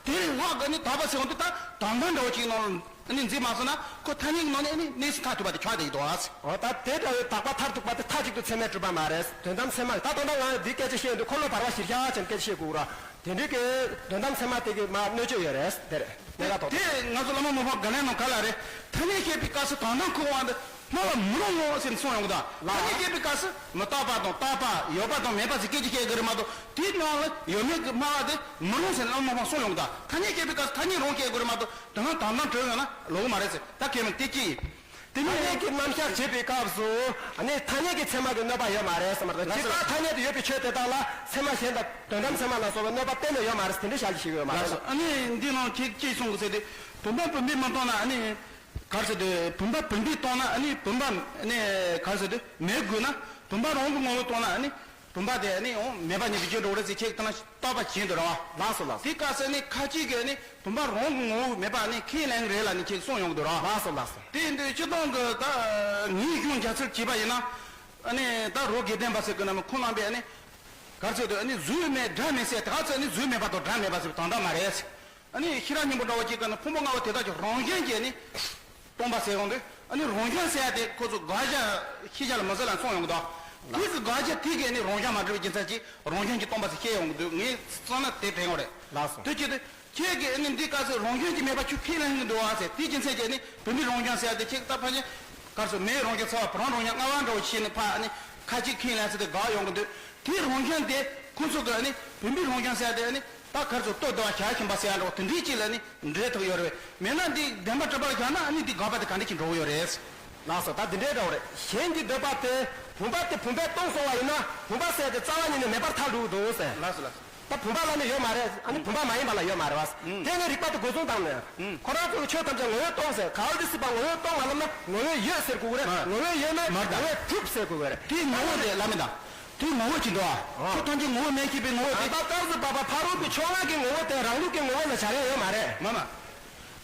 དེ་ལྷག་གི་ནི་དག་པ་ཟེར་འོང་དུས་ད་དོན་དམ་འདྲ་བོ་ཅིག་ནང་ལ། ཨ་ནི་འཛིན་མ་སོང་ན་ཁོ་ཐ་སྙད་ཀྱི་ནང་ནས་ཨ་ནི་གནས་ཚུལ་མཐར་ཐུག་པ་དེ་ཆགས་བསྡད་ཀྱི་འདུག་ཨ། འོ་ད་དེ་འདྲ་བའི་དག་པ་མཐར་ཐུག་པ་དེ་མཐའ་གཅིག་ཏུ་ཚད་མས་གྲུབ་པ་མ་རེད། དོན་དམ་ཚད་མ་རེད། ད་དོན་དག་ང་འདི་སྐད་ཆ་བཤད་ཡོང་དུས་འཁོར་ལོ་བར་པ་བཞིར་བཞག་ཅེས་སྐད་ཆ་བཤད་དགོས་ར། དེ་འདྲའི་གི་དོན་དམ་ཚད་མ་དེ་གི་མ་གནོད་བྱེད་ཡོད་རེད་དེ་རེད། གནད་འགག་ཐོག་དེ་ང་ཚོ་བླ་མ་མི་ཕམ་དགའ་ལྡན་ནང་ག་ལ་རེད། ཐ་སྙད་བཤད་པའི་སྐབས་སུ་དོན་དམ་ཁོ་དབང་དུ་སྨྲ་བ་མི་རུང་ངོ་ཟེར་ནས་གསུངས་ཡོང་གི་འདུག་ལ། ཐ་སྙད་བཤད་པའི་སྐབས་སུ་མི་རྟག་པ་དང་རྟག་པ་ཡོད་པ་དང་མེད་པ་ཟེར་སྐད་ཆ་བཤད་དགོས་རེད་མ་གཏོགས་དེའི་ནང་ལ་ཡོད་མེད་ཀྱི་སྨྲ་བ་དེ་མི་རུང་ཟེར་ནས་བླ་མ་མི་ཕམ་གསུངས་ཡོང་གི་འདུག་ཐ་སྙད་བཤད་པའི་སྐབས་སུ་ཐ་སྙད་རུང་བཤད་དགོས་རེད་མ་གཏོགས། དོན་དམ་དོན་དམ་གྲུབ་ཡོང་ན་ལོག་གི་མ་རེད་ཟེར། ད་ཁས་ལེན་དེ་གཅིག་ཡིན། དེ་ནས་ཐ་སྙད་ཀྱི་རྣམ་གཞག་བྱེད་པའི་སྐབས་སུ་ཨ་ནི་ཐ་སྙད་ཀྱི་ཚད་མ་གི་གནོད་པ་ཡོད་མ་རེད་ཟེར་མ་རེད། ཇི་ལྟར་ཐ་སྙད་དུ་ཡོད་པའི་ཆོས་དེ་དག་ལ་ཚད་མ་གཞན་དང་དོན་དམ་ཚད་མ་ལ་སོགས་པའི་གནོད་པ་གཏན་ནས་ཡོད་མ་རེད་ཟེར་དེ་འདྲའི་ཞལ་གྱིས་བཞེས་ཀྱི་ཡོད་མ་རེད། ལགས་སོ། ཨ་ནི་འདི་ནང་ཁྱེད་ཅེས་གསུང་གི་ཟེར་ཏེ་བུམ་པ་བུམ་པས་མི་སྟོང་ན་ཨ་ནི་ག་རེ་ཟེར་ཏེ་བུམ་པ་བུམ་པས་སྟོང་ན་ཨ་ནི་བུམ་པ་ཨ་ནི་ག་རེ་ཟེར་ཏེ་མེད་དགོས་ན་བུམ་པ་རང་གི་ངོ་བོས་སྟོང་ན་ཨ་ནི། བུམ་པ་དེ་ནི་འོང་མེད་པ་ཉིད་དུ་འགྱུར་འགྲོ་རེད་ཟེར་ཁྱེད་ལྟ་ན་རྟོགས་པ་བྱེད་འདུག་ར་བ། ལགས་སོ་ལགས་སོ། དེ་སྐབས་སུ་ནི་ཁ་ཅིག་གིས་ནི་བུམ་པ་རང་གི་ངོ་བོ་མེད་པ་ནི་ཁས་ལེན་རེད་ལ་ནི་ཁྱེད་གསུངས་ཡོང་གི་འདུག་ར་བ། ལགས་སོ་ལགས་སོ། དེ་ཡིན་དུས་སྤྱིར་བཏང་གི་ད་ངེས་གཞུང་རྒྱ་ཚུལ་བྱས་པ་ཡིན་ན། ཨ་ནི་ད་རོ་དགེ་ལྡན་པ་ཟེར་གི་ན་མི་ཁོང་རྣམ་པས་ནི་ག་རེ་ཟེར་དུས་ཨ་ནི་གཟུགས་མེད་སྒྲ་མེད་ཟེར་ད་ག་ཚོད་ནི་གཟུགས་མེད་པ་དང་སྒྲ་མེད་པ་ཟེར་བའི་དོན་དག་མ་རེད། ཨ་ནི་ཤེས་རབ་སྙིང་པོ་འདྲ་བོ་ཅིག་གི་ནི་ཕུང་པོ་ལྔ་པོ་དེ་དག་ཀྱང་རང་བཞིན་གྱིས་ནི་སྟོང་པ་ཟེར་ཡོང་དུས། ཨ་ནི་རང་བཞིན་ཟེར་ཡ་དེ་ཁོ་ཚོ་དགག་བྱ་ཤེས་བྱ་ལ་མི་ཟེར་ལ་གསུངས་ཡོང་གི་འདུག་དེ་གི་དགག་བྱ་དེ་གིས་ནི་རང་བཞིན་མ་གྲུབ་པའི་རྒྱུ་མཚན་གྱིས་རང་བཞིན་གྱིས་སྟོང་པ་ཟེར་བཤད་ཡོང་གི་འདུག་ངས་བསམ་ན་དེ་དྲན་ཡོང་རེད། ལགས་སོ། དེ་ཅི་སྟེ་ཁྱེད་ཀྱིས་ཨ་ནི་འདི་སྐབས་སུ་རང་བཞིན་གྱིས་མེད་པ་ཁྱོད་ཁས་ལེན་གི་འདུག་ཨ་ཟེར། དེའི་རྒྱུ་མཚན་གྱིས་ནི་བུམ་པའི་རང་བཞིན་ཟེར་ཡ་དེ་ཁྱེད་ད་ཕལ་ཆེར་ག་རེ་ཟེར་མེའི་རང་བཞིན་ཚ་བ་བུ་རམ་རང་བཞིན་མངར་བ་འདྲ་བོ་ཞིག་ནི་ཕ་ཨ་ནི་ཁ་ཅིག་ཁས་ལེན་ཟེར་ཏེ་དགག་ཡོང་གི་འདུག་དེའི་རང་བཞིན་དེ་ཁོ་ཚོ་གི་ཨ་ནི་བུམ་པའི་རང་བཞིན་ཟེར་ཡ་དེ་ཨ་ནི། ད་ག་རེ་ཟེར་ལྟོ་ལྡིར་བ་ཞག་ཞིམ་པ་ཟེར་ཡ་འདྲ་བོ་དེ་འདྲའི་ཅིག་ལ་ནི་འབྲེལ་ཐུབ་ཡོད་རེད། མེད་ན་འདི་བདེན་པ་གྲུབ་པར་བཞག་ན་ཨ་ནི་འདི་དགག་པ་དེ་ག་འདྲ་ཅིག་འགྲོ་གི་ཡོད་རེད། ལགས་སོ། ད་འདི་འདྲའི་འདྲ་བོ་རེད། གཞན་གྱི་འདོད་པ་དེ་བུམ་པ་དེ་བུམ་པས་སྟོང་སོང་བ་ཡིན་ན་བུམ་པ་ཟེར་དེ་རྩ་བ་ཉིད་ནས་མེད་པར་ཐལ་འགྲོ་གི་འདུག་ཟེར། ལགས་སོ་ལགས་སོ། ད་བུམ་པ་ལ་ནི་ཡོད་མ་རེད། ཨ་ནི་བུམ་པ་མ་ཡིན་པ་ལ་ཡོད་མ་རེད་བ། དེ་ནི་རིགས་པ་དེ་འགོད་སྲུང་བཏང་ནས། ཁོ་རང་ཚོ་གི་ཆོས་ཐམས་ཅད་ངོ་བོས་སྟོང་ཟེར། ག་ལ་དེ་སྲིད་པ་ངོ་བོས་སྟོང་མ་ལབ་ན་ངོ་བོས་ཡོད་ཟེར་དགོས་ཀྱི་རེད། ངོ་བོས་ཡོད་མེད་ངོ་བོས་གྲུབ་ཟེར་དགོས་ཀྱི་རེད། དེའི་ངོ་བོ་དེ་ལ་མི་ད། དེའི་ངོ་བོ་ཅི་འདུག་ཨ། ཆོས་ཐམས་ཅད་ངོ་བོ་མེད་ཅེས་པའི་ངོ་བོ་དེ། ད་སྐབས་སུ་བབ་པ་ཕ་རོལ་པོའི་ཕྱོགས་སྔ་གི་ངོ་བོ་དེ་རང་ལུགས་ཀྱི་ངོ་བོ་ལ་བཞག་ཡ་ཡོད་མ་རེད། མ་མ།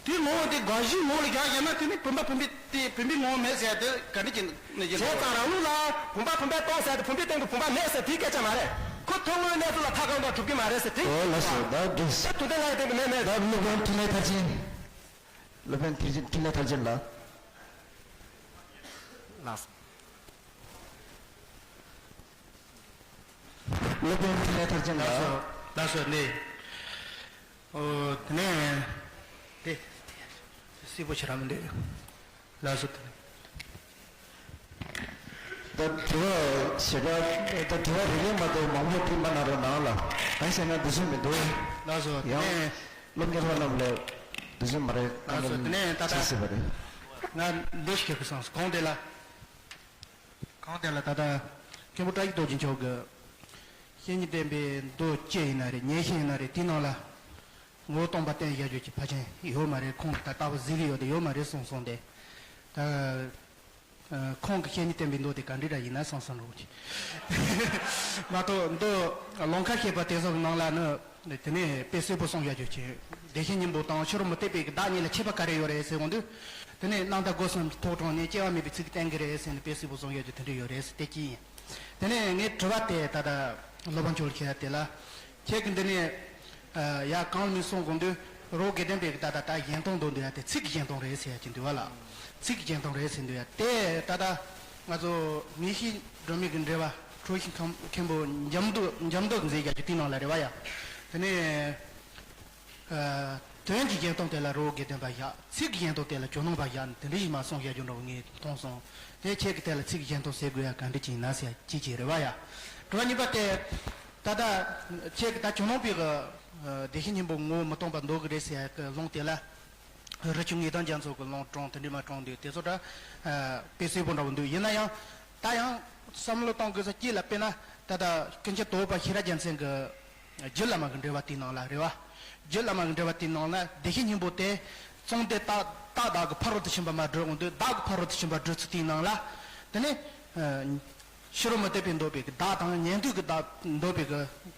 དེའི་ངོ་བོ་དེ་དགག་གཞིའི་ངོ་བོ་ལ་བཞག་བཞག་ན་དེ་ནི་བུམ་པ་བུམ་པའི་དེ་བུམ་པའི་ངོ་བོ་མེད་ཟེར་ཡ་དེ་ག་འདྲ་ཅིག་ནི་ཅིག་བྱས་ཙང་རང་ལུགས་ལ་བུམ་པ་བུམ་པས་སྟོང་ཟེར་ཡ་དེ་བུམ་པའི་སྟེང་དུ་བུམ་པ་མེད་ཟེར་དེའི་སྐད་ཆ་མ་རེད། ཁོ་ཐུན་མོང་གནས་ཚུལ་ལ་ཐད་གང་དུ་གྲུབ་ཀྱི་མ་རེད་ཟེར་དེ། ཨོ་ལགས་སོ། ད་འགྲིག་ད་དུ་ལྡན་ལགས་སྟེང་དུ་མེད་མེད། ད་སློབ་དཔོན་འཕྲིན་ལས་མཐར་ཕྱིན། སློབ་དཔོན་འཕྲིན་ལས་མཐར་ཕྱིན་ལགས། ལགས་སོ། སློབ་དཔོན་འཕྲིན་ལས་མཐར་ཕྱིན་ལགས། ལགས་སོ། ལགས་སོ་ནས། ཨོ་དེ་ནས། དེ། སྲིད་པོ་ཆེ་ར་མི་འདུག་ལགས་སོ། ད་དྲི་བ་ཞེ་དྲག་ད་དྲི་བ་རེ་རེ་མ་གཏོགས་མང་པོ་དྲིས་མ་གནང་རོགས་གནང་ལ། གང་ཟེར་ན་འདི་ཚོ་མི་འདུག་ལགས་སོ། དེ་ཡང་ནས། སློབ་གཉེར་བ་རྣམས་ལ་འདི་ཚོ་མ་རེད། ལགས་སོ། དེ་ནས་ད་ལྟ་བྱེད་སྲིད་པ་རེད། ང་འདི་ཞིག་གི་སོང་གོང་དེ་ལ། གང་དེ་ལ་ད་ལྟ་མཁན་པོ་བཀྲ་ཤིས་རྡོ་རྗེ་མཆོག་གིས་བཤེས་གཉེན་བསྟེན་པའི་མདོ་སྤྱི་ཡིན་ན་རེད། ཉན་བཤད་ཡིན་ན་རེད། དེའི་ནང་ལ་ངོ་བོ་སྟོང་པ་བསྟན་བཞག་རྒྱུ་གྱི་ཕལ་ཆེར་ཡོད་མ་རེད། ཁོང་གིས་ད་ལྟ་བ་གཟིགས་ཀྱི་ཡོད་དེ་ཡོད་མ་རེད་གསུངས་སོང་སྟེ། ད་ཁོང་གི་བཤེས་གཉེན་བསྟེན་པའི་མདོ་དེ་ག་འདྲ་འདྲ་ཡིན་ན་བསམ་བསམ་རོགས་གྱིས། མ་གཏོགས་མདོ་ལུང་ཁ་བཤད་པ་དེ་ཚོ་གི་ནང་ལ་ནི། དེ་ནས་དཔེ་གསལ་པོ་གསུངས་ཡོད་རྒྱུ་ཅིག་བདེ་གཤེགས་སྙིང་པོ་དང་ཕྱི་རོལ་མུ་སྟེགས་པའི་བདག་གཉིས་ལ་ཁྱད་པར་ག་རེ་ཡོད་རེད་ཟེར་འོང་དུས། དེ་ནས་རྣམ་དག་སྒོ་གསུམ་གྱི་ཐོག་དྲངས་ནས་སྐྱེ་བ་མེད་པའི་ཚིག་བསྟན་གྱི་རེད་ཟེར་ནས་དཔེ་གསལ་པོ་གསུངས་ཡོད་རྒྱུ་དེ་འདྲ་ཡོད་རེད་ཟེར་དེ་གཅིག་ཡིན། དེ་ནས་ངའི་དྲི་བ་དེ་ད་ལྟ་སློབ་དཔོན་མཆོག་ལ་བཤད་ཡ་དེ་ལ། ཁྱེད་ཀྱིས་འདི་ནས་ཡ་གང་མིན་གསུང་དགོངས་དུས་རི་བོ་དགེ་ལྡན་པའི་ད་ལྟ་ད་གཞན་སྟོང་འདོན་འདོད་ཡ་དེ་ཚིག་གི་གཞན་སྟོང་རེད་ཟེར་ཡ་ཅིག་འདུག་བ་ལ། ཚིག་གི་གཞན་སྟོང་རེད་ཟེར་འདོད་ཡ་དེ་ད་ལྟ་ང་ཚོ་མི་ཤེས་སྒྲོན་མེ་གི་འགྲེལ་པ། འཁྲུལ་ཞིག་མཁན་པོ་འཇམ་མདོག་འཇམ་མདོག་མཛད་རྒྱ་ཆེ་དེའི་ནང་ལ་རེད་བ་ཡ། དེ་ནས་དོན་གྱི་གཞན་སྟོང་དེ་ལ་རི་བོ་དགེ་ལྡན་པ་བཞག་ཚིག་གི་གཞན་སྟོང་དེ་ལ་ཇོ་ནང་པ་བཞག་ནས་དེ་འདྲ་ཞིག་མ་གསུངས་བཞག་རྒྱུ་འདྲ་བོ་ངས་མཐོང་སོང་། དེ་ཁྱེད་ཀྱིས་དེ་ལ་ཚིག་གི་གཞན་སྟོང་ཟེར་དགོས་ཡ་ག་འདྲ་ཅིག་ཡིན་ན་ཟེར་ཡ་ཅིག་ཅིག་རེད་བ་ཡ། དྲི་བ་གཉིས་པ་དེ། ད་ལྟ་ཁྱེད་ཀྱིས་ད་ཇོ་ནང་པའི་གི་བདེ་གཤེགས་སྙིང་པོ་ངོ་བོ་མི་སྟོང་པ་འདོད་གི་རེད་ཟེར་ཡ་གི་ལུང་དེ་ལ། རི་ཆུ་ངེས་དོན་རྒྱ་མཚོ་གི་ལུང་དྲངས་དེ་འདྲ་མ་དྲངས་དུས་དེ་ཚོ་ད་དཔེ་གསལ་པོ་འདྲ་བོ་འདུག་ཡིན་ན་ཡང་ད་ཡང་བསམ་བློ་གཏོང་དགོས་ས་གཅིག་ལ་དཔེར་ན་ད་ལྟ་ཀུན་མཁྱེན་དོལ་པོ་པ་ཤེས་རབ་རྒྱལ་མཚན་གྱི་རྒྱུད་བླ་མ་གི་འགྲེལ་པ་དེའི་ནང་ལ་རེད་བ། རྒྱུད་བླ་མ་གི་འགྲེལ་པ་དེའི་ནང་ལ་བདེ་གཤེགས་སྙིང་པོ་དེ་བཅོམ་ལྡན་རྟག་བདག་གི་ཕ་རོལ་ཏུ་ཕྱིན་པ་མར་བགྲོད་འོང་དུས་བདག་གི་ཕ་རོལ་ཏུ་ཕྱིན་པ་བགྲོད་ཚུལ་དེའི་ནང་ལ། དེ་ནས། ཕྱི་རོལ་མུ་སྟེགས་པས་འདོད་པའི་བདག་དང་ཉན་ཐོས་ཀྱི་བདག་འདོད་པའི་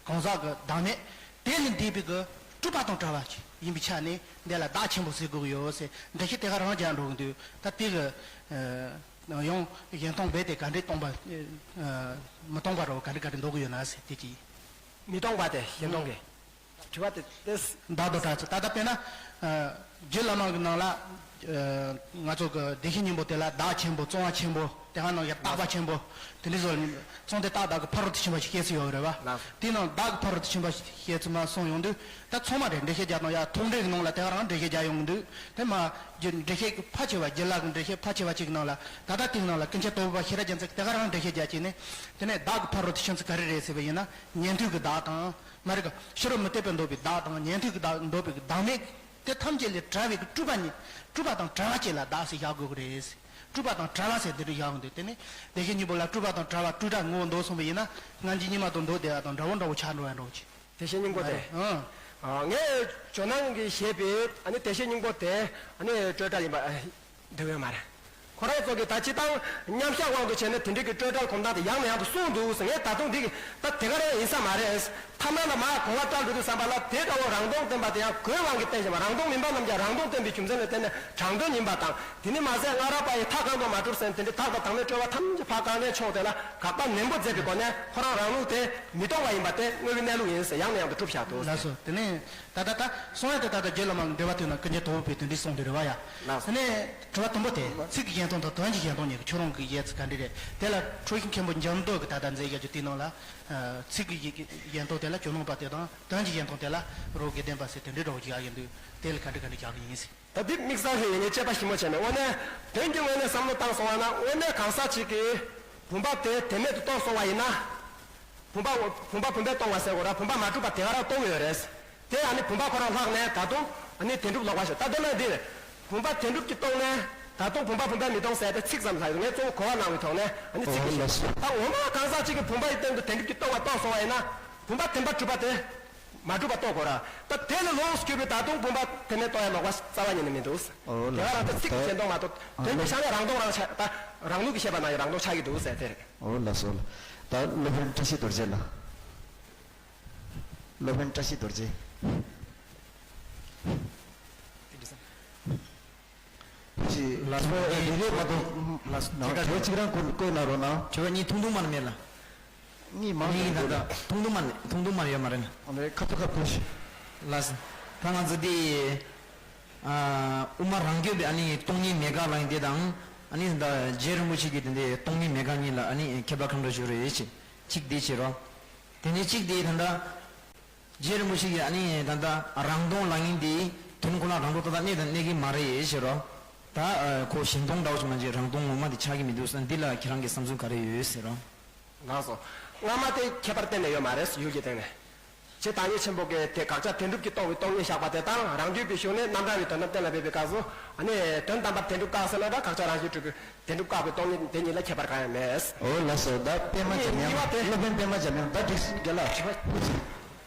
གང་ཟག་གི་བདག་མེད་དེ་ལས་འདས་པའི་སྤྲོས་པ་དང་བྲལ་བ་ཞིག་ཡིན་པའི་ཆ་ནས་འདི་ལ་བདག་ཆེན་པོ་ཟེར་དགོས་ཀྱི་ཡོད་ཟེར་འགྲེལ་བཤད་དེ་ག་རང་རྒྱག་འགྲོ་གི་འདུག་ད་དེ་གི་ཡང་གཞན་སྟོང་རྦད་དེ་ག་འདྲས་སྟོང་པ། མི་སྟོང་པ་རོ་ག་འདྲས་ག་འདྲས་འདོགས་ཀྱི་ཡོད་ན་ཟེར་དེ་གཅིག་མི་སྟོང་པ་དེ་གཞན་སྟོང་གི། དྲི་བ་དེ་ཏེས། བདག་ཏུ་གྲགས་ཚུལ་ད་ལྟ་དཔེར་ན། རྒྱུད་བླ་མ་གི་ནང་ལ། ང་ཚོ་གི་བདེ་གཤེགས་སྙིང་པོ་དེ་ལ་བདག་ཆེན་པོ་བཙོང་བ་ཆེན་པོ་དེ་ག་ནང་ཡང་རྟག་པ་ཆེན་པོ་དེ་འདྲ་བཟོ་བཙོང་དེ་རྟག་བདག་གི་ཕ་རོལ་ཏུ་ཕྱིན་པ་ཞིག་སྐྱེ་སྲིད་ཡོད་རེད་བ། དེ་ནང་བདག་གི་ཕ་རོལ་ཏུ་ཕྱིན་པ་ཞིག་སྐྱེ་ཚུལ་མ་གསུངས་ཡོང་དུས་ད་ཚང་མ་རེད། འགྲེལ་བཤད་རྒྱག་སྟངས་ཡ་མཐོང་འབྲེལ་གི་ནང་ལ་དེ་ག་རང་འགྲེལ་བཤད་རྒྱག་ཡོང་གི་འདུག་དེ་མ་རྒྱུ་འགྲེལ་བཤད་ཕལ་ཆེ་བ་རྒྱུད་བླ་གི་འགྲེལ་བཤད་ཕལ་ཆེ་བ་ཅིག་ནང་ལ་ད་ལྟ་དེའི་ནང་ལ་ཀུན་མཁྱེན་དོལ་པོ་པ་ཤེས་རབ་རྒྱལ་མཚན་གྱིས་དེ་ག་རང་འགྲེལ་བཤད་རྒྱག་ཅིག་ནས་དེ་ནས་བདག་གི་ཕ་རོལ་ཏུ་ཕྱིན་ཚུལ་ག་རེ་རེད་ཟེར་བ་ཡིན་ན་ཉན་ཐོས་ཀྱི་བདག་དང་། མ་རེད་ག་ཕྱི་རོལ་མུ་སྟེགས་པས་འདོད་པའི་བདག་དང་ཉན་ཐོས་ཀྱི་བདག་འདོད་པའི་བདག་མེད་དེ་ཐམས་ཅད་ལས་བྲལ་བའི་སྤྲོས་པ་ཉིད་སྤྲོས་པ་དང་བྲལ་བ་ཅིག་ལ་བདག་ཟེར་བཞག་དགོས་ཀྱི་རེད། སྤྲོས་པ་དང་བྲལ་བ་ཟེར་འདི་འདྲ་བཞག་འདུག་དེ་ནི་བདེ་གཤེགས་སྙིང་པོ་ལ་སྤྲོས་པ་དང་བྲལ་བ་སྤྲོས་བྲལ་ངོ་བོ་འདོད་གསུངས་པ་ཡིན་ན་སྔ་འགྱུར་རྙིང་མ་དང་མདོ་སྡེ་པ་དང་འདྲ་བོ་འདྲ་བོ་ཆགས་འགྲོ་བ་འདྲ་བོ་ཅིག་བདེ་གཤེགས་སྙིང་པོ་དེ། ཨང་། ངས་ཇོ་ནང་གིས་བཞེད་པའི་ཨ་ནི་བདེ་གཤེགས་སྙིང་པོ་དེ་ཨ་ནི་སྤྲོས་བྲལ་ཡིན་པ་འདོད་ཡོད་མ་རེད། ཁོ་རང་ཚོ་གིས་ད་སྤྱིར་བཏང་མཉམ་བཞག་དབང་དུ་བྱས་ནས་དེ་འདྲའི་གི་སྤྲོས་བྲལ་གོམ་སྟངས་དེ་ཡང་ནས་ཡང་དུ་གསུངས་འདུག་ཟེར། ངས་ད་དུང་འདི་གི་ད་དེ་ག་རང་ཡིན་ས་མ་རེད། ཐ་མ་ལ་མར་གོ་བ་བཀྲལ་འགྲོ་དུས་བསམ་པ་ལ་དེ་འདྲ་བོ་རང་སྟོང་བསྟན་པ་དེ་ཡང་གོའི་དབང་གིས་བསྟན་བཞིན་པ་རང་སྟོང་མིན་པ་རྣམས་ཀྱང་རང་སྟོང་བསྟན་པའི་རྒྱུ་མཚན་ལ་བརྟེན་ནས་དྲང་དོན་ཡིན་པ་དང་། དེ་ནི་མ་ཟད་སྔ་རབས་པ་ཡི་མཐའ་གང་དུ་མ་གྲུབ་ཟེར་དེ་འདྲའི་དག་དང་བདག་མེད་སྤྲོས་པ་ཐམས་ཅད་ཕར་བཀག་ནས་ཕྱོགས་དེ་ལ་དགག་པ་ནན་པོ་མཛད་པའི་སྒོ་ནས་ཁོ་རང་རང་ལུགས་དེ་མི་སྟོང་བ་ཡིན་པ་དེ་དངོས་ཀྱི་གནས་ལུགས་ཡིན་ཟེར་ཡང་ནས་ཡང་དུ་གྲུབ་བཞག་འདུག་ལགས་སོ། དེ་ནས་ད་ལྟ་ད་གསུང་ཡ་དེ་ད་ལྟ་རྒྱུད་བླ་མ་གི་འགྲེལ་པ་དེ་ན་ཀུན་མཁྱེན་དོལ་པོ་པས་དེ་འདྲའི་གསུངས་དེ་རེད་བ་ཡ། ལགས་སོ། དེ་ནས་དྲི་བ་དང་པོ་དེ་ཚིག་གི་གཞན་སྟོང་དང་དོན་གྱི་གཞན་སྟོང་གཉིས་ཀྱི་ཁྱོད་རང་གི་བཞེད་ཚིག་ག་འདྲ་རེད། དེ་ལ་འཁྲུལ་ཞིག་མཁན་པོ་འཇམ་མདོག་གིས་ད་ལྟ་མཛད་ཡ་རྒྱུ་དེའི་ནང་ལ། ཚིག་གི་གཞན་སྟོང་དེ་ལ་ཇོ་ནང་པ་དེ་དང་དོན་གྱི་གཞན་སྟོང་དེ་ལ་རི་བོ་དགེ་ལྡན་པ་ཟེར་དེ་འདྲའི་འདྲ་བོ་ཅིག་ཡ་ཡིན་དུས་དེ་ལ་ག་འདྲ་ག་འདྲ་རྒྱག་གི་ཡིན་ཟེར། ད་འདི་དམིགས་བསལ་ཞིག་ཡིན་ངས་དཔྱད་པ་ཞིབ་མོ་བྱས་མེད། དངོས་གནས་དོན་གྱི་ངོས་ནས་བསམ་བློ་བཏང་སོང་བ་ན་དངོས་གནས་གང་ཟག་ཅིག་གིས་བུམ་པ་དེ་དོན་མེད་དུ་རྟོགས་སོང་བ་ཡིན་ན། བུམ་པ་བུམ་པ་བུམ་པས་སྟོང་བ་ཟེར་དགོས་ར། བུམ་པ་མ་གྲུབ་པ་དེ་ག་རང་རྟོགས་ཡོད་རེད། དེ་ཨ་ནི་བུམ་པ་ཁོ་རང་ལྷག་ནས་ད་དུང་ཨ་ནི་དོན་གྲུབ་ལོག་པ་ཞིག་ད་དོན་ན་འདི་རེད། བུམ་པ་དོན་གྲུབ་ཀྱིས་སྟོང་ནས་ད་དུང་བུམ་པ་བུམ་པས་མི་སྟོང་ཟེར་ཏེ་ཚིག་ཙམ་ལྷག་ཡོད། ངས་གཙོ་བོ་གོ་བ་བླངས་པའི་ཐོག་ནས་ཨ་ནི་ཚིག་གི་ཨོ་ལགས་སོ། ད་ངོ་མ་གང་ཟག་ཅིག་གིས་བུམ་པ་ཡི་སྟེང་དུ་དོན་གྲུབ་ཀྱིས་སྟོང་བ་རྟོགས་སོང་བ་ཡིན་ན། བུམ་པ་དོན་པ་གྲུབ་པ་དེ་མ་གྲུབ་པ་རྟོགས་དགོས་ར། ད་དེ་ལས་ལོགས་སུ་གྱུར་པའི་ད་དུང་བུམ་པ་དོན་མེད་རྟོགས་ཡ་ལོག་པ་རྩ་བ་ཉིད་ནས་མི་འདུག་ཨོ་ད་ལགས་ག་རང་ད་ཚིག་གི་ད་གཞན་སྟོང་མ་གཏོགས་དོན་དེ་ཤ་ནས་རང་སྟོང་རང་ཆགས་ད་རང་ལུགས་ཀྱི་བཤད་པ་ན་ཡང་རང་སྟོང་ཆགས་ཀྱི་འདུག་ཟེར་དེ་རེད། ཨོ་ལགས་སོ། ད་སློབ་དཔོན་བཀྲ་ཤིས་རྡོ་རྗེ་ལགས། སློབ་དཔོན་བཀྲ་ཤིས་རྡོ་རྗེ། ཅི། ལགས་སོ། རེ་རེ་མ་གཏོགས། ལགས་སོ། ནང་དྲི་བ་གཅིག་རང་བཀོད་བཀོད་གནང་རོགས་གནང་། དྲི་བ་གཉིས་ཐུང་ཐུང་མ་ནི་མེད་ལ། གཉིས་མང་གཉིས་ད་ལྟ་ཐུང་ཐུང་མ་ནི་ཐུང་ཐུང་མ་ནི་ཡོད་མ་རེད་ན། ཨ་ནི་ཁ་ཐུག་ཁ་ཐུག་ཞིག་ལགས་སོ། ད་ང་ཚོ་འདི་ཨ་དབུ་མ་རང་རྒྱུད་པའི་ཨ་ནི་སྟོང་ཉིད་མེད་དགག་ལ་ཡིན་དེ་དང་ཨ་ནི་ད་རྗེ་རིན་པོ་ཆེ་གི་དེ་འདི་སྟོང་ཉིད་མེད་དགག་གཉིས་ལ་ཨ་ནི་ཁྱད་པར་གང་འདྲ་ཞིག་རེད་ཅེས་གཅིག་འདི་བྱེད་རོགས། དེ་ནས་གཅིག་དེ་ད་ལྟ། རྗེ་རིན་པོ་ཆེ་གིས་ཨ་ནི་ད་ལྟ་རང་སྟོང་ལབ་མཁན་དེ་དོན་ཁོ་ན་རང་སྟོང་ཏག་ཏག་གནས་དང་གནས་ཀྱི་མ་རེད་ཟེར་རོ། ད་ཁོ་གཞན་སྟོང་འདྲ་བོ་ཅིག་མ་བྱས་རང་སྟོང་ངོ་མ་དེ་ཆགས་ཀྱི་མི་འདུག་ཟེར། འདི་ལ་ཁྱེད་རང་གི་བསམ་ཚུལ་ག་རེ་ཡོད་ཟེར་རོ། ལགས་སོ། སྔ་མ་དེ་ཁྱད་པར་གཏན་ནས་ཡོད་མ་རེད། ཡུལ་གྱི་སྟེང་ནས། རྗེ་བདག་ཉིད་ཆེན་པོ་གིས་དེ་དགག་བྱ་བདེན་གྲུབ་ཀྱིས་སྟོང་བའི་སྟོང་ཉིད་བཞག་པ་དེ་དང་རང་རྒྱུད་པའི་གཞུང་ནས་རྣམ་གྲངས་ཀྱི་དོན་དམ་གཏན་ལ་འབེབས་པའི་སྐབས་སུ་ཨ་ནི་དོན་དམ་པར་བདེན་གྲུབ་བཀག་ཟེར་ན་འདྲ། དགག་བྱ་རང་བཞིན་གྲུབ་པའི་བདེན་གྲུབ་བཀག་པའི་སྟོང་ཉིད་དེ་གཉིས་ལ་ཁྱད་པར་གང་ཡང་མེད། འོ་ལགས་སོ། ད་པད་མ་འཇམ་དབྱངས་གཉིས་པ་དེ། སློབ་དཔོན་པད་མ་འཇམ་དབྱངས་ད་འགྲིག་སོང་རྒན་ལགས། དྲི་བ་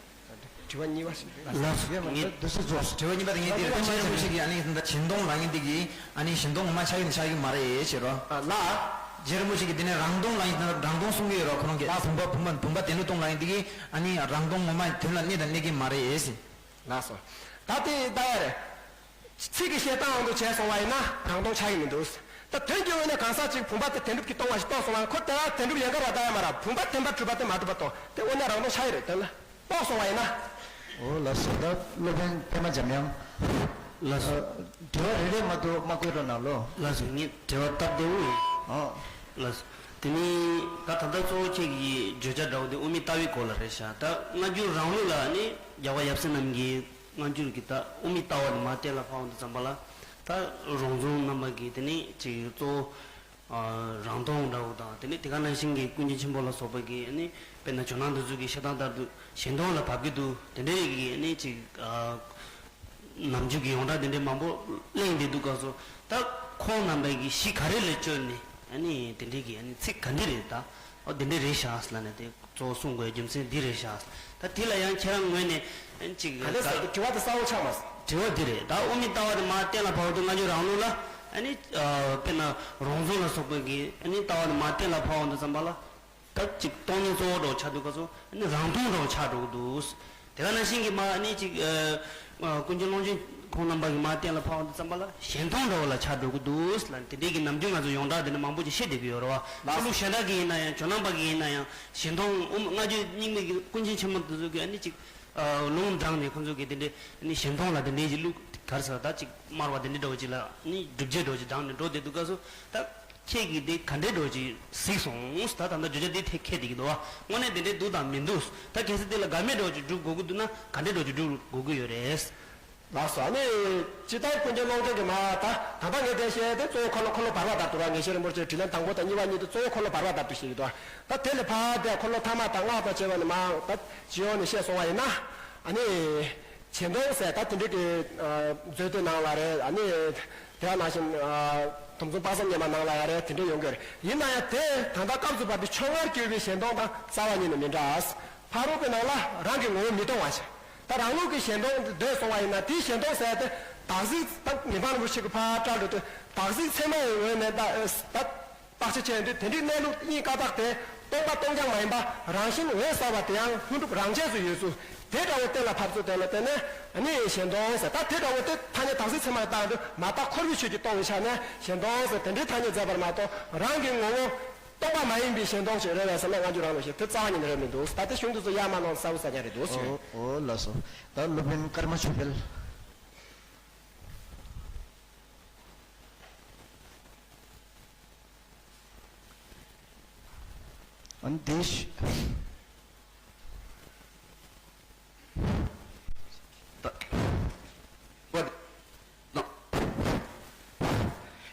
དྲི་བ་གཉིས་པ་ཞིག་ལགས་སོ། ངས་དུས་ཚོད་རྫོགས་སོང་། དྲི་བ་གཉིས་པ་དེ་ངས་འདིར་ད་རྗེ་རིན་པོ་ཆེ་གིས་ཨ་ནི་ད་གཞན་སྟོང་ལབ་མཁན་དེ་གིས་ཨ་ནི་གཞན་སྟོང་ངོ་མ་ཆགས་ཀྱི་ཆགས་ཀྱི་མ་རེད་ཟེར་རོ། ཨ་ལགས། རྗེ་རིན་པོ་ཆེ་གིས་དེ་ནས་རང་སྟོང་ལབ་མཁན་དེ་རང་སྟོང་གསུང་གི་ཡོད་རོ། ཁོ་རང་གིས་ལགས་སོ། བུམ་པ་བུམ་པ་བུམ་པ་བདེན་ལུགས་སྟོང་ལབ་མཁན་དེ་གིས་ཨ་ནི་རང་སྟོང་ངོ་མ་དོན་ལ་གནས་དང་གནས་ཀྱི་མ་རེད་ཟེར། ལགས་སོ། ད་དེ་ལྟ་ཡ་རེད། ཚིག་གི་བཤད་སྟངས་དབང་དུ་བྱས་སོང་བ་ཡིན་ན་རང་སྟོང་ཆགས་ཀྱི་མི་འདུག། ད་དོན་གྱི་ངོས་ནས་གང་ཟག་ཅིག་བུམ་པ་དེ་བདེན་གྲུབ་ཀྱིས་སྟོང་བ་ཞིག་རྟོགས་སོང་བ་ཁོ་དེ་ལ་བདེན་གྲུབ་ཡན་གར་བ་ལྟ་ཡ་མ་རེད། བུམ་པ་བདེན་པར་གྲུབ་པ་དེ་མ་གྲུབ་པ་སྟོང་དེ་དངོས་གནས་རང་སྟོང་ཆགས་ཀྱི་རེད། དོན་ལ་རྟོགས་སོང་བ་ཡིན་ན། འོ་ལགས་སོ། ད་སློབ་དཔོན་པད་མ་འཇམ་དབྱངས། ལགས་སོ། ཨ། དྲི་བ་རེ་རེ་མ་གཏོགས་མ་བཀོད་རོགས་གནང་ལོ། ལགས་སོ། ངས་དྲི་བ་སྟབས་བདེ་བོ་ཡིན། ཨོ། ལགས་སོ། དེ་ནི་ད་ད་ལྟ་གཙོ་བོ་ཁྱེད་ཀྱི་བརྗོད་བྱ་འདྲ་བོ་དེ་དབུ་མའི་ལྟ་བའི་སྐོར་ལ་རེད་ཤག། ད་སྔ་འགྱུར་རང་ལུགས་ལ་ནི་རྒྱལ་བ་ཡབ་སྲས་རྣམས་ཀྱི་སྔ་འགྱུར་གྱི་ད་དབུ་མའི་ལྟ་བ་དེ་མར་གཏན་ལ་ཕབ་འོང་དུས་ཙམ་པ་ལ། ད་རོང་ཟོམ་རྣམ་པ་གིས་དེ་ནི་ཅིག་གཙོ་བོ་ཨ་རང་སྟོང་འདྲ་བོ་དང་། དེ་ནི་དེ་ག་ནང་བཞིན་གྱི་ཀུན་མཁྱེན་ཆེན་པོ་ལ་སོགས་པ་གིས་ནི་དཔེར་ན་ཇོ་ནང་དེ་ཚོ་གི་བཤད་སྟངས་ལྟར་དུ་གཞན་སྟོང་ལ་བབས་ཀྱི་འདུག། དེ་འདྲའི་གི་ནི་ཅིག་ཨ་ནམ་རྒྱུན་གྱི་ཡོངས་གྲགས་དེ་འདྲའི་མང་པོ་གླེང་བསྡད་འདུག་སྐབས་སུ། ད་ཁོང་རྣམ་པ་གིས་གཞི་ག་རེ་ལ་བཅོལ་ནས་ནི་དེ་འདྲའི་གི་ནི་ཚིག་ག་འདི་རེད། ད་ཨོ་དེ་འདྲའི་རེད་ཤག་ལབ་ནས་དེ། གཙོ་བོ་གསུང་དགོས་རྒྱུ་མཚན་འདི་རེད་ཤག། ད་དེ་ལ་ཡང་ཁྱེད་རང་ངོས་ནས་ཅིག་ག་འདྲ་ཟེར་གི་དྲི་བ་དེ་གསལ་བོ་ཆགས་མ་སོང་། དྲི་བ་འདི་རེད། ད་དབུ་མའི་ལྟ་བ་དེ་མར་གཏན་ལ་ཕབ་འོང་དུས་སྔ་འགྱུར་རང་ལུགས་ལ་ཨ་ནི་ཨ་དཔེར་ན་རོང་ཟོམ་ལ་སོགས་པའི་གི་ཨ་ནི་ལྟ་བ་དེ་མར་གཏན་ལ་ཕབ་འོང་དུས་ཙམ་པ་ལ། ད་ཅིག་སྟོང་ཉིད་གཙོ་བོ་འདྲ་བོ་ཆགས་འདུག་ག་སོང་། ཨ་ནི་རང་སྟོང་འདྲ་བོ་ཆགས་འགྲོ་གི་འདུག། དེ་ག་ནང་བཞིན་གྱི་མར་ཨ་ནི་ཅིག་ཨ་ཨ་ཀུན་མཁྱེན་ཀློང་ཆེན་ཁོང་རྣམ་པ་གིས་མར་གཏན་ལ་ཕབ་འོང་དུས་ཙམ་པ་ལ་གཞན་སྟོང་འདྲ་བོ་ལ་ཆགས་འགྲོ་གི་འདུག་ལབ་ནས། དེ་འདྲའི་གི་ནམ་རྒྱུན་ང་ཚོ་ཡོངས་གྲགས་དེ་འདྲ་མང་པོ་ཅིག་བཤད་བསྡད་ཀྱི་ཡོད་རེད་བ། ལགས། ཆོས་ལུགས་གཞན་དག་གི་ཡིན་ན་ཡང་ཇོ་ནང་པ་གི་ཡིན་ན་ཡང་གཞན་སྟོང་དབུ་མ་སྔ་རྗེས་རྙིང་མའི་གི་ཀུན་མཁྱེན་ཆེན་པོ་དེ་ཚོ་གིས་ཨ་ནི་ཅིག་ཨ་ལུང་དྲངས་ནས་ཁོང་ཚོ་གིས་དེ་འདྲའི་ཨ་ནི་གཞན་སྟོང་ལ་དེ་འདྲའི་གི་ལུགས་ག་རེ་ཟེར་ད་ཅིག་དམར་བ་དེ་འདྲའི་འདྲ་བོ་ཅིག་ལ་ཨ་ནི་སྒྲུབ་བྱེད་འདྲ་བོ་ཅིག་དྲངས་ནས་འགྲོ་བསྡད་འདུག་སྐབས་སུ། ད་ཁྱེད་ཀྱིས་དེ་ག་འདྲའི་འདྲ་བོ་ཅིག་གཟིགས་སོང་། ད་ད་ལྟ་བརྗོད་བྱ་འདི་ཐད་འཁེལ་བསྡད་ཀྱི་འདུག་བ། དངོས་གནས་དེ་འདྲའི་འདུག་དང་མི་འདུག། ད་གལ་སྲིད་དེ་ལ་དགའ་མོས་འདྲ་བོ་ཅིག་སྒྲུབ་དགོས་ཀྱི་འདུག་ན་ག་འདྲའི་འདྲ་བོ་ཅིག་སྒྲུབ་དགོས་ཀྱི་ཡོད་རེད། ལགས་སོ། ཨ་ནི་སྤྱིར་བཏང་ཀུན་མཁྱེན་ཀློང་ཆེན་གྱི་མ་ད་ད་ལྟ་ངས་དེ་བཤད་དེ་གཙོ་བོ་འཁོར་ལོ་འཁོར་ལོ་བར་པ་ལྟར་དུ་ར། ངེས་ཤེས་རིན་པོ་ཆེའི་དྲིས་ལན་དང་པོ་དང་གཉིས་པ་གཉིས་དེ་གཙོ་བོ་འཁོར་ལོ་བར་པ་ལྟར་དུ་བཤད་ཀྱི་འདུག། ད་དེ་ལས་ཕར་དེ་འཁོར་ལོ་ཐ་མ་དང་སྔགས་དང་བཅས་པ་ནས་མར་ད་སྤྱི་ཡོངས་ནས་བཤད་སོང་བ་ཡིན་ན། ཨ་ནི་གཞན་སྟོང་ཟེར་ད་དེ་འདྲའི་གི་མཛོད་དེ་ནང་ལ་རེད། ཨ་ནི་དེ་ནང་བཞིན་དུམ་གསུམ་དཔག་བསམ་ཉི་མ་ནང་ལ་ཡང་རེད། དེ་འདྲ་ཡོང་གི་རེད། ཡིན་ན་ཡང་དེ་ད་ལྟ་སྐབས་སུ་བབས་པའི་ཆོས་ལྔར་གྱུར་པའི་གཞན་སྟོང་དང་རྩ་བ་ཉིད་ནས་མི་འདྲ། ཕ་རོལ་པོའི་ནང་ལ་རང་གི་ངོ་བོ་མི་སྟོང་བ་ཞིག། ད་རང་ལུགས་ཀྱི་གཞན་སྟོང་འདོད་སོང་བ་ཡིན་ན་དེའི་གཞན་སྟོང་ཟེར་ཏེ་དག་གཟིགས་ད་མི་ཕམ་རིན་པོ་ཆེ་གི་ཕར་བཀྲལ་འགྲོ་དུས་དག་གཟིགས་ཚད་མའི་ངོས་ནས་ད་ད། བརྟག་དཔྱད་བྱས་དུས་དེ་འདྲའི་གནས་ལུགས་གཉིས་ཀ་དག་དེ་སྟོང་པ་སྟོང་རྐྱང་མ་ཡིན་པ་རང་བཞིན་འོད་གསལ་བ་དེ་ཡང་ལྷུན་གྲུབ་རང་ཆས་སུ་ཡོད་ཚུལ་དེ་འདྲ་བོ་གཏན་ལ་ཕབ་ཚུལ་དེ་ལ་བརྟེན་ནས་ནི་གཞན་སྟོང་ཟེར། ད་དེ་འདྲ་བོ་དེ་ཐ་སྙད་དག་གཟིགས་ཚད་མ་བཏང་དུས་མ་བརྟགས་འཁོར་བའི་ཆོས་ཀྱིས་སྟོང་བའི་ཆ་ནས་གཞན་སྟོང་ཟེར་དེ་འདྲའི་ཐ་སྙད་མཛད་པར་མ་གཏོགས་རང་གི་ངོ་བོ་སྟོང་པ་མ་ཡིན་པའི་གཞན་སྟོང་ཞིག་རེད་བས་ཟེར་ན་སྔ་འགྱུར་རང་ལུགས་ཤིག་དེ་རྩ་བ་ཉིད་ནས་རེད་མི་འདུག། ད་དེ་གཞུང་དེ་ཚོ་ཡར་མར་ནང་གསལ་པོ་གསལ་རྐྱང་རེད་འདུག་ཟེར། ཨོ་ཨོ་ལགས་སོ། ད་སློབ་དཔོན་ཀརྨ་ཆོས་འཕེལ། ཨ་ནི་དེ་ཤ་ད་བ་ད་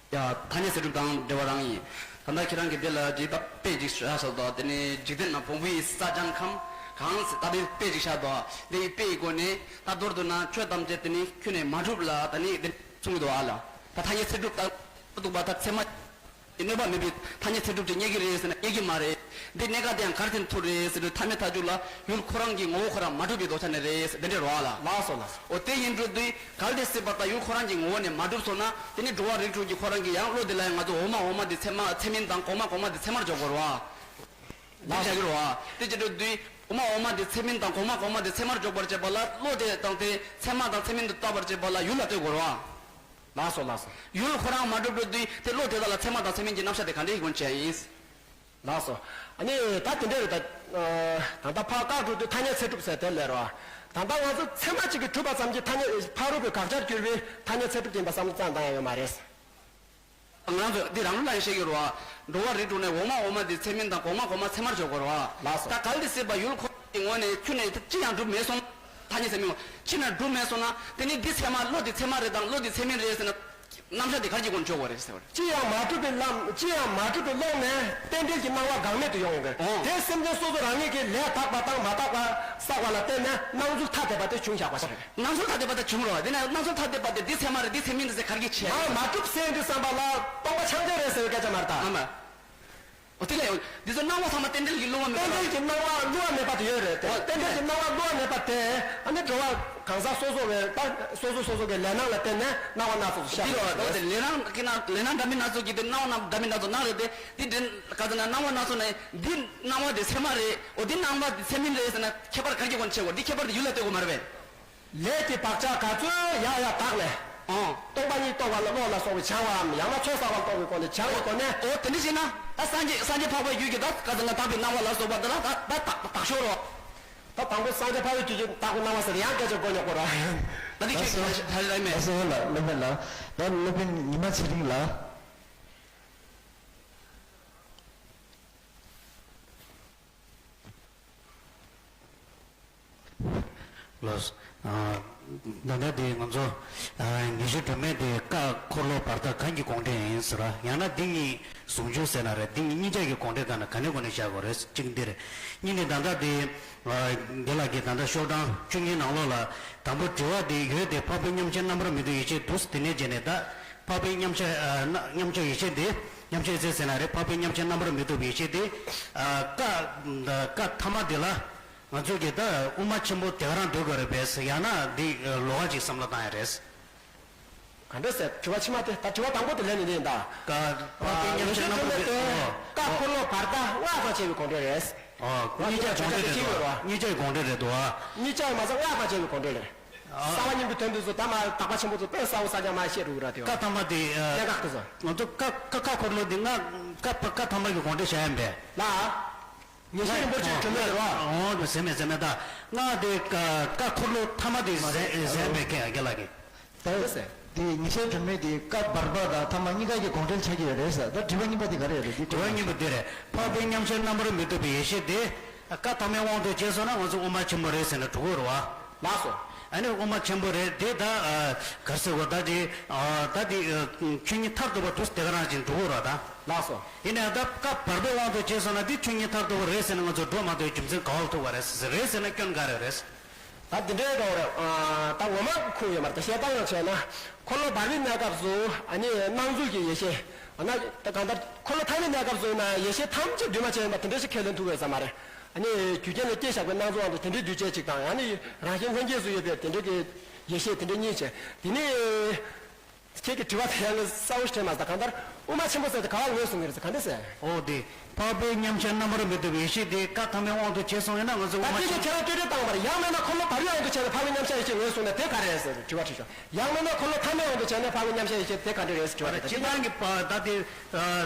ཡ་ཐ་སྙད་ཚད་གྲུབ་དང་འབྲེལ་བ་རང་ཡིན། ད་ལྟ་ཁྱེད་རང་གིས་འདི་ལ་འདི་ལྟ་དཔེ་ཅིག་བཞག་ས་དང་དེ་ནས་འཇིག་རྟེན་ན་བོང་བུ་ཡི་ས་སྦྱངས་ཁམས་གང་ཟེར་ད་དེ་དཔེ་ཅིག་བཞག་དང་དེ་ཡི་དཔེ་ཡི་སྒོ་ནས་ད་མདོར་བསྡུ་ན་ཆོས་ཐམས་ཅད་དེ་ནི་ཁྱོན་ནས་མ་གྲུབ་ལ་ད་ནི་དེ་གསུང་གི་འདུག་ཨ་ལ། ད་ཐ་སྙད་ཚད་གྲུབ་ད་གཏུགས་པ་ད་ཚད་མ། གནོད་པ་མེད་པའི་ཐ་སྙད་ཚད་གྲུབ་ཅིག་རྙེད་ཀྱི་རེད་ཟེར་ན་རྙེད་ཀྱི་མ་རེད། འདི་གནད་འགག་དེ་ཡང་ག་རེ་བྱས་ནས་ཐུག་རེད་ཟེར་དུས་ཐ་མའི་མཐའ་མཇུག་ལ་ཡུལ་ཁོ་རང་གི་ངོ་བོ་ཁོ་རང་མ་གྲུབ་པའི་ལྡོག་ཆ་ནས་རེད་ཟེར་དེ་འདྲས་རེད་བ་ལ། ལགས་སོ་ལགས་སོ། འོ་དེ་ཡིན་འགྲོ་དུས་གལ་ཏེ་སྲིད་པ་ད་ཡུལ་ཁོ་རང་གི་ངོ་བོ་ནས་མ་གྲུབ་སོང་ན་དེ་ནི་འགྲོ་བ་རིགས་དྲུག་གི་ཁོ་རང་གི་ཡང་བློ་དེ་ལ་ཡང་ང་ཚོ་འོག་མ་འོག་མ་དེ་ཚད་མ་ཚད་མིན་དང་གོང་མ་གོང་མ་དེ་ཚད་མར་འཇོག་དགོས་རེད་བ། ལགས་སོ། འདི་བྱ་གི་རེད་བ། དེ་བྱེད་འགྲོ་དུས་འོག་མ་འོག་མ་དེ་ཚད་མིན་དང་གོང་མ་གོང་མ་དེ་ཚད་མར་འཇོག་པར་བྱེད་པ་ལ་བློ་དེ་དང་དེ་ཚད་མ་དང་ཚད་མིན་དུ་བཏགས་པར་བྱེད་པ་ལ་ཡུལ་ལ་ལྟོས་དགོས་རེད་བ། ལགས་སོ་ལགས་སོ། ཡུལ་ཁོ་རང་མ་གྲུབ་འགྲོ་དུས་དེ་བློ་དེ་དག་ལ་ཚད་མ་དང་ཚད་མིན་གྱི་རྣམ་གཞག་དེ་ག་འདྲས་ཀྱི་སྒོ་ནས་བྱས་ཡིན། ལགས་སོ། ཨ་ནི་ད་དེ་འདྲས་རེད་ད། ད་ལྟ་ཕར་བཀག་འགྲོ་དུས་ཐ་སྙད་ཚད་གྲུབ་ཟེར་དེ་ལས་རོ། ད་ལྟ་ང་ཚོ་ཚད་མ་གཅིག་གིས་གྲུབ་པ་ཙམ་གྱིས་ཐ་སྙད་ཕ་རོལ་པོའི་དགག་བྱར་གྱུར་པའི་ཐ་སྙད་ཚད་གྲུབ་ཡིན་པ་བསམ་བློ་བཏང་ཡ་ཡོད་མ་རེད། ང་ཚོས་འདི་རང་ལུགས་ལ་བཤད་ཀྱི་རེད་བ། འགྲོ་བ་རིགས་དྲུག་ནས་འོག་མ་འོག་མ་དེ་ཚད་མིན་དང་གོང་མ་གོང་མ་ཚད་མར་འཇོག་དགོས་རེད་བ། ལགས་སོ། ད་གལ་ཏེ་སྲིད་པ་ཡུལ་ཁོ་ ངོས་ནས་ཁྱོན་ནས་ཅི་ཡང་གྲུབ་མེད་སོང་། ཐ་སྙད་ཟེར་མི་ངོ་ཕྱི་ནས་གྲུབ་མེད་སོང་ན་དེ་ནི་འདི་ཚད་མ་བློ་འདི་ཚད་མ་རེད་དང་བློ་འདི་ཚད་མིན་རེད་ཟེར་ན། རྣམ་གཞག་དེ་ག་རེ་གྱི་སྒོ་ནས་འཇོག་དགོས་རེད་ཟེར་བ་རེད། ཅི་ཡང་མ་གྲུབ་པའི་ལམ། ཅི་ཡང་མ་གྲུབ་པའི་ཀློང་ནས་རྟེན་འབྲེལ་གྱི་སྣང་བ་འགག་མེད་དུ་ཡོང་ཡོང་གི་རེད། ཨོ། དེ་སེམས་ཅན་སོ་སོ་རང་ཉིད་ཀྱིས་ལས་དག་པ་དང་མ་དག་པ་བསགས་པ་ལ་བརྟེན་ནས་སྣང་ཚུལ་ཐ་དད་པ་དེ་བྱུང་བཞག་པ་ཞིག་རེད། སྣང་ཚུལ་ཐ་དད་པ་དེ་བྱུང་རོགས། དེ་ནས་སྣང་ཚུལ་ཐ་དད་པ་དེ་འདི་ཚད་མ་རེད་འདི་ཚད་མིན་འདི་ཟེར་ག་རེ་གྱི་བྱས། མ་མ་གྲུབ་སེམས་ཀྱི་བསམ་པ་ལ་སྟོང་པ་ཆགས་བྲལ་རེད་ཟེར་བའི་སྐད་ཆ་མ་རེད་ད། ཨ་མ། འོ་དེ་ལས་འདི་ཚོ་སྣང་བ་ཚང་མ་རྟེན་འབྲེལ་གྱི་བསླུ་བ་མེད་པ། རྟེན་འབྲེལ་གྱི་སྣང་བ་བསླུ་བ་མེད་པ་དེ་ཡོད་རེད་དེ། ཨོ་རྟེན་འབྲེལ་གྱི་སྣང་བ་བསླུ་བ་མེད་པ་དེ་ཨ་ནི་འགྲོ་བ་གང་ཟག་སོ་སོ་བའི་ད་སོ་སོ་སོ་སོ་གི་ལས་སྣང་ལ་བརྟེན་ནས་སྣང་བ་སྣ་ཚོགས་སུ་ཤར་འདི་ཡོད་རེད། ལས་སྣང་གི་ན་ལས་སྣང་འདྲ་མིན་སྣ་ཚོགས་ཀྱི་དེ་སྣང་བ་འདྲ་མིན་སྣ་ཚོགས་སྣང་རེད་དེ། འདི་འདྲའི་ག་ཚོད་ན་སྣང་བ་སྣ་ཚོགས་ནས་འདི་སྣང་བ་དེ་ཚད་མ་རེད། འོ་འདི་སྣང་བ་དེ་ཚད་མིན་རེད་ཟེར་ན་ཁྱད་པར་ག་རེ་གྱི་སྒོ་ནས་ཕྱེ་དགོས། འདི་ཁྱད་པར་དེ་ཡུལ་ལ་ལྟོས་དགོས་མ་རེད་པས། ལས་ཀྱི་བག་ཆགས་ག་ཚོད་ཡག་ཡག་དག་ལས། ཨང་། སྟོང་པ་ཉིད་རྟོགས་པ་ལ་བློ་ལ་སོགས་པའི་བྱ་བའམ་ཡང་ན་ཆོས་ཟབ་པ་རྟོགས་པའི་སྒོ་ནས་བྱ་བའི་སྒོ་ནས། ཨོ་དེ་འདྲ་བྱས་ན་ད་སངས་རྒྱས་སངས་རྒྱས་འཕགས་པའི་རྒྱུད་ཀྱི་ད་ག་ཚོད་ན་དག་པའི་སྣང་བ་ལ་སོགས་པ་འདི་ལ་ད་ད་དག་དག་ཤོར་རོ། ད་དང་པོ་སངས་རྒྱས་འཕགས་པའི་རྒྱུད་ཀྱི་དག་པའི་སྣང་བ་ཟེར་ཡང་སྐད་ཆ་དགོས་ཉོག་གོ་ར། ད་འདི་ཁྱོད་ལ་ལ་མེད། ལ་སོགས་ལ་སློབ་དཔོན་ལ་ད་སློབ་དཔོན་ཉི་མ་ཚེ་རིང་ལ། ལགས། ད་ལྟ་དེ་ང་ཚོ་ཉི་ཤུ་སྒྲོན་མེ་དེ་ཀ་འཁོར་ལོ་བར་ཐག་གང་གི་དགོངས་འགྲེལ་ཡིན་ཟེར་བ། ཡང་ན་འདི་གཉིས་ཟུང་འཇུག་ཟེར་ན་རེད། འདི་གཉིས་གཉིས་ཆ་གི་དགོངས་འགྲེལ་གང་ན་ག་ནས་གོ་ནས་བཞག་དགོས་རེད། གཅིག་འདི་རེད། གཉིས་ནི་ད་ལྟ་དེ་དགེ་ལགས་ཀྱིས་ད་ལྟ་ཤོག་གྲངས་བཅུ་གཉིས་ནང་ལོགས་ལ་དང་པོ་དྲི་བ་དེ་ཡོད་དེ། འཕགས་པའི་མཉམ་གཞག་རྣམ་པར་མི་རྟོག་ཡེ་ཤེས་འདུག་དེ་ནས་བྱས་ནས་ད་འཕགས་པའི་མཉམ་གཞག་མཉམ་གཞག་ཡེ་ཤེས་དེ་མཉམ་གཞག་ཡེ་ཤེས་ཟེར་ན་རེད། འཕགས་པའི་མཉམ་གཞག་རྣམ་པར་མི་རྟོག་པའི་ཡེ་ཤེས་དེ་ཀ་ཀ་ཐ་མ་དེ་ལ། ང་ཚོས་ཀྱི་ད་དབུ་མ་ཆེན་པོ་དེ་ག་རང་འདོད་དགོས་རེད་པས། ཡང་ན་འདི་ལོགས་ཀ་ཅིག་བསམ་བློ་བཏང་ཡ་རེད། ག་འདྲ་ཟེར། དྲི་བ་ཕྱི་མ་དེ་ད་དྲི་བ་དང་པོ་དེ་ལན་ནི་འདི་ཡིན་ད། ཀ་འཕགས་པའི་མཉམ་གཞག་རྣམ་པར་མི་རྟོག་པའི། ཀ་འཁོར་ལོ་བར་ཐག་སྔགས་དང་བཅས་པའི་དགོངས་འགྲེལ་རེད། ཨོ་གཉིས་ཆ་དགོངས་འགྲེལ་རེད་འདུག་བ། གཉིས་ཆ་དགོངས་འགྲེལ་རེད་འདུག་བ། གཉིས་ཆ་མ་ཟད་སྔགས་དང་བཅས་པའི་དགོངས་འགྲེལ་རེད། གསང་བ་སྙིང་པོའི་དོན་དེ་ཚོ་ད་མ་དག་པ་ཆེན་པོ་ཚོ་དཔེ་གསལ་པོ་གསལ་རྐྱང་མ་བཤད་འགྲོ་གི་ར་དེ་བ། ཀ་ཐ་མ་དེ་གནད་འགག་དེ་ཚོ། ང་ཚོ་ཀ་ཀ་ཀ་འཁོར་ལོ་འདི་ང་ཀ་ཀ་ཐ་མ་གི་དགོངས་འགྲེལ་བྱ་ཡ་མེད་ལ། ངེས་ཤེས་རིན་པོ་ཆེའི་སྒྲོན་མེ་རེད་བ། འོ་ཟེར་མེད་ཟེར་མེད་ད། ང་དེ་ཀ་ཀ་འཁོར་ལོ་ཐ་མ་དེ་ཟེར་ཟེར་མེད་ཀྱི་རྒན་ལགས་ཀྱིས། ད་དེ་ངེས་ཤེས་སྒྲོན་མེ་དེ་ཀ་བར་པ་དང་ཐ་མ་གཉིས་ཀ་གི་དགོངས་འགྲེལ་ཆགས་ཀྱི་ཡོད་རེད་ཟེར། ད་དྲི་བ་གཉིས་པ་དེ་ག་རེ་རེད། དེ་དྲི་བ་གཉིས་པ་དེ་རེད། འཕགས་པའི་མཉམ་གཞག་རྣམ་པར་མི་རྟོག་པའི་ཡེ་ཤེས་དེ་ཀ་ཐ་མའི་དབང་དུ་བྱས་སོང་ན་ང་ཚོ་དབུ་མ་ཆེན་པོ་རེད་ཟེར་ན་འགྲོ་གི་རེད་བ། ལགས་སོ། ཨ་ནི་དབུ་མ་ཆེན་པོ་རེད་དེ་ད་ག་རེ་ཟེར་དགོས། ད་དེ་ད་དེ་ཆོས་ཉིད་མཐར་ཐུག་པ་དུ་དེ་ག་རང་ཅིག་འགྲོ་གི་རེད་ད། ལགས་སོ། ཡིན་ནའང་ད་ཀ་བར་པའི་དབང་དུ་བྱས་སོང་ན་འདི་ཆོས་ཉིད་མཐར་ཐུག་པ་རེད་ཟེར་ན་ང་ཚོ་འགྲོ་མ་ཐུབ་རྒྱུ་མཚན་ག་བ་ལ་ཐུག་པ་རེད་ཟེར། རེད་ཟེར་ན་སྐྱོན་ག་རེ་རེད། ད་འདི་འདྲའི་འགྲོ་རེད། ད་ངོ་མ་ཁུག་ཡོད་མ་རེད། ད་བཤད་སྟངས་ཡང་བྱས་ན་འཁོར་ལོ་བར་པའི་གནས་སྐབས་སུ་ཨ་ནི་སྣང་ཚུལ་གྱི་ཡེ་ཤེས། ཨ་ན་ད་གང་ལྟར་འཁོར་ལོ་ཐ་མའི་གནས་སྐབས་སུ་ཡིན་ན་ཡེ་ཤེས་ཐམས་ཅད་འདུས་མ་བྱས་ཡིན་པ་དེ་འདྲ་ཞིག་ཁས་ལེན་ཐུབ་ཡོད་ས་མ་རེད། ཨ་ནི་རྒྱུ་རྐྱེན་ལ་སྐྱེས་བཞག་པའི་སྣང་ཚུལ་དབང་དུ་དེ་འདྲའི་འདུས་བྱས་གཅིག་དང་། ཨ་ནི་རང་བཞིན་ལྷན་སྐྱེས་སུ་ཡོད་པའི་དེ་འདྲའི་གི་ཡེ་ཤེས་དེ་འདྲ་གཉིས་བྱས། དེ་ནི། ཁྱེད་ཀྱི་དྲི་བ་དེ་ཡང་ངས་གསལ་པོ་ཞིག་དྲན་མ་སོང་། གང་ལྟར་དབུ་མ་ཆེན་པོ་ཟེར་དེ་ག་བ་ངོས་བཟུང་གི་རེད་ཟེར། གང་འདྲ་ཟེར། འོ་དེ། འཕགས་པའི་མཉམ་གཞག་རྣམ་པར་མི་རྟོག་པའི་ཡེ་ཤེས་དེ་ཀ་ཐ་མའི་དབང་དུ་བྱས་སོང་ཡིན་ན་ང་ཚོ་དབུ་མ་ད་ཁྱེད་ཀྱིས་ཆེན་ཁྱེད་རང་ལྟོས་ཆོས་བཏང་བར་ཡང་མིན་ན་འཁོར་ལོ་བར་པའི་དབང་དུ་བྱས་ནས་འཕགས་པའི་མཉམ་གཞག་ཡེ་ཤེས་ངོས་བཟུང་ནས་དེ་ག་རེ་རེད་ཟེར་དྲི་བ་དྲིས་ཤོག་ཡང་མིན་ན་འཁོར་ལོ་ཐ་མའི་དབང་དུ་བྱས་ནས་འཕགས་པའི་མཉམ་གཞག་ཡེ་ཤེས་དེ་ག་འདྲ་རེད་ཟེར་དྲི་བ་རེད། སྤྱིར་བཏང་གི་པ་ད་དེ།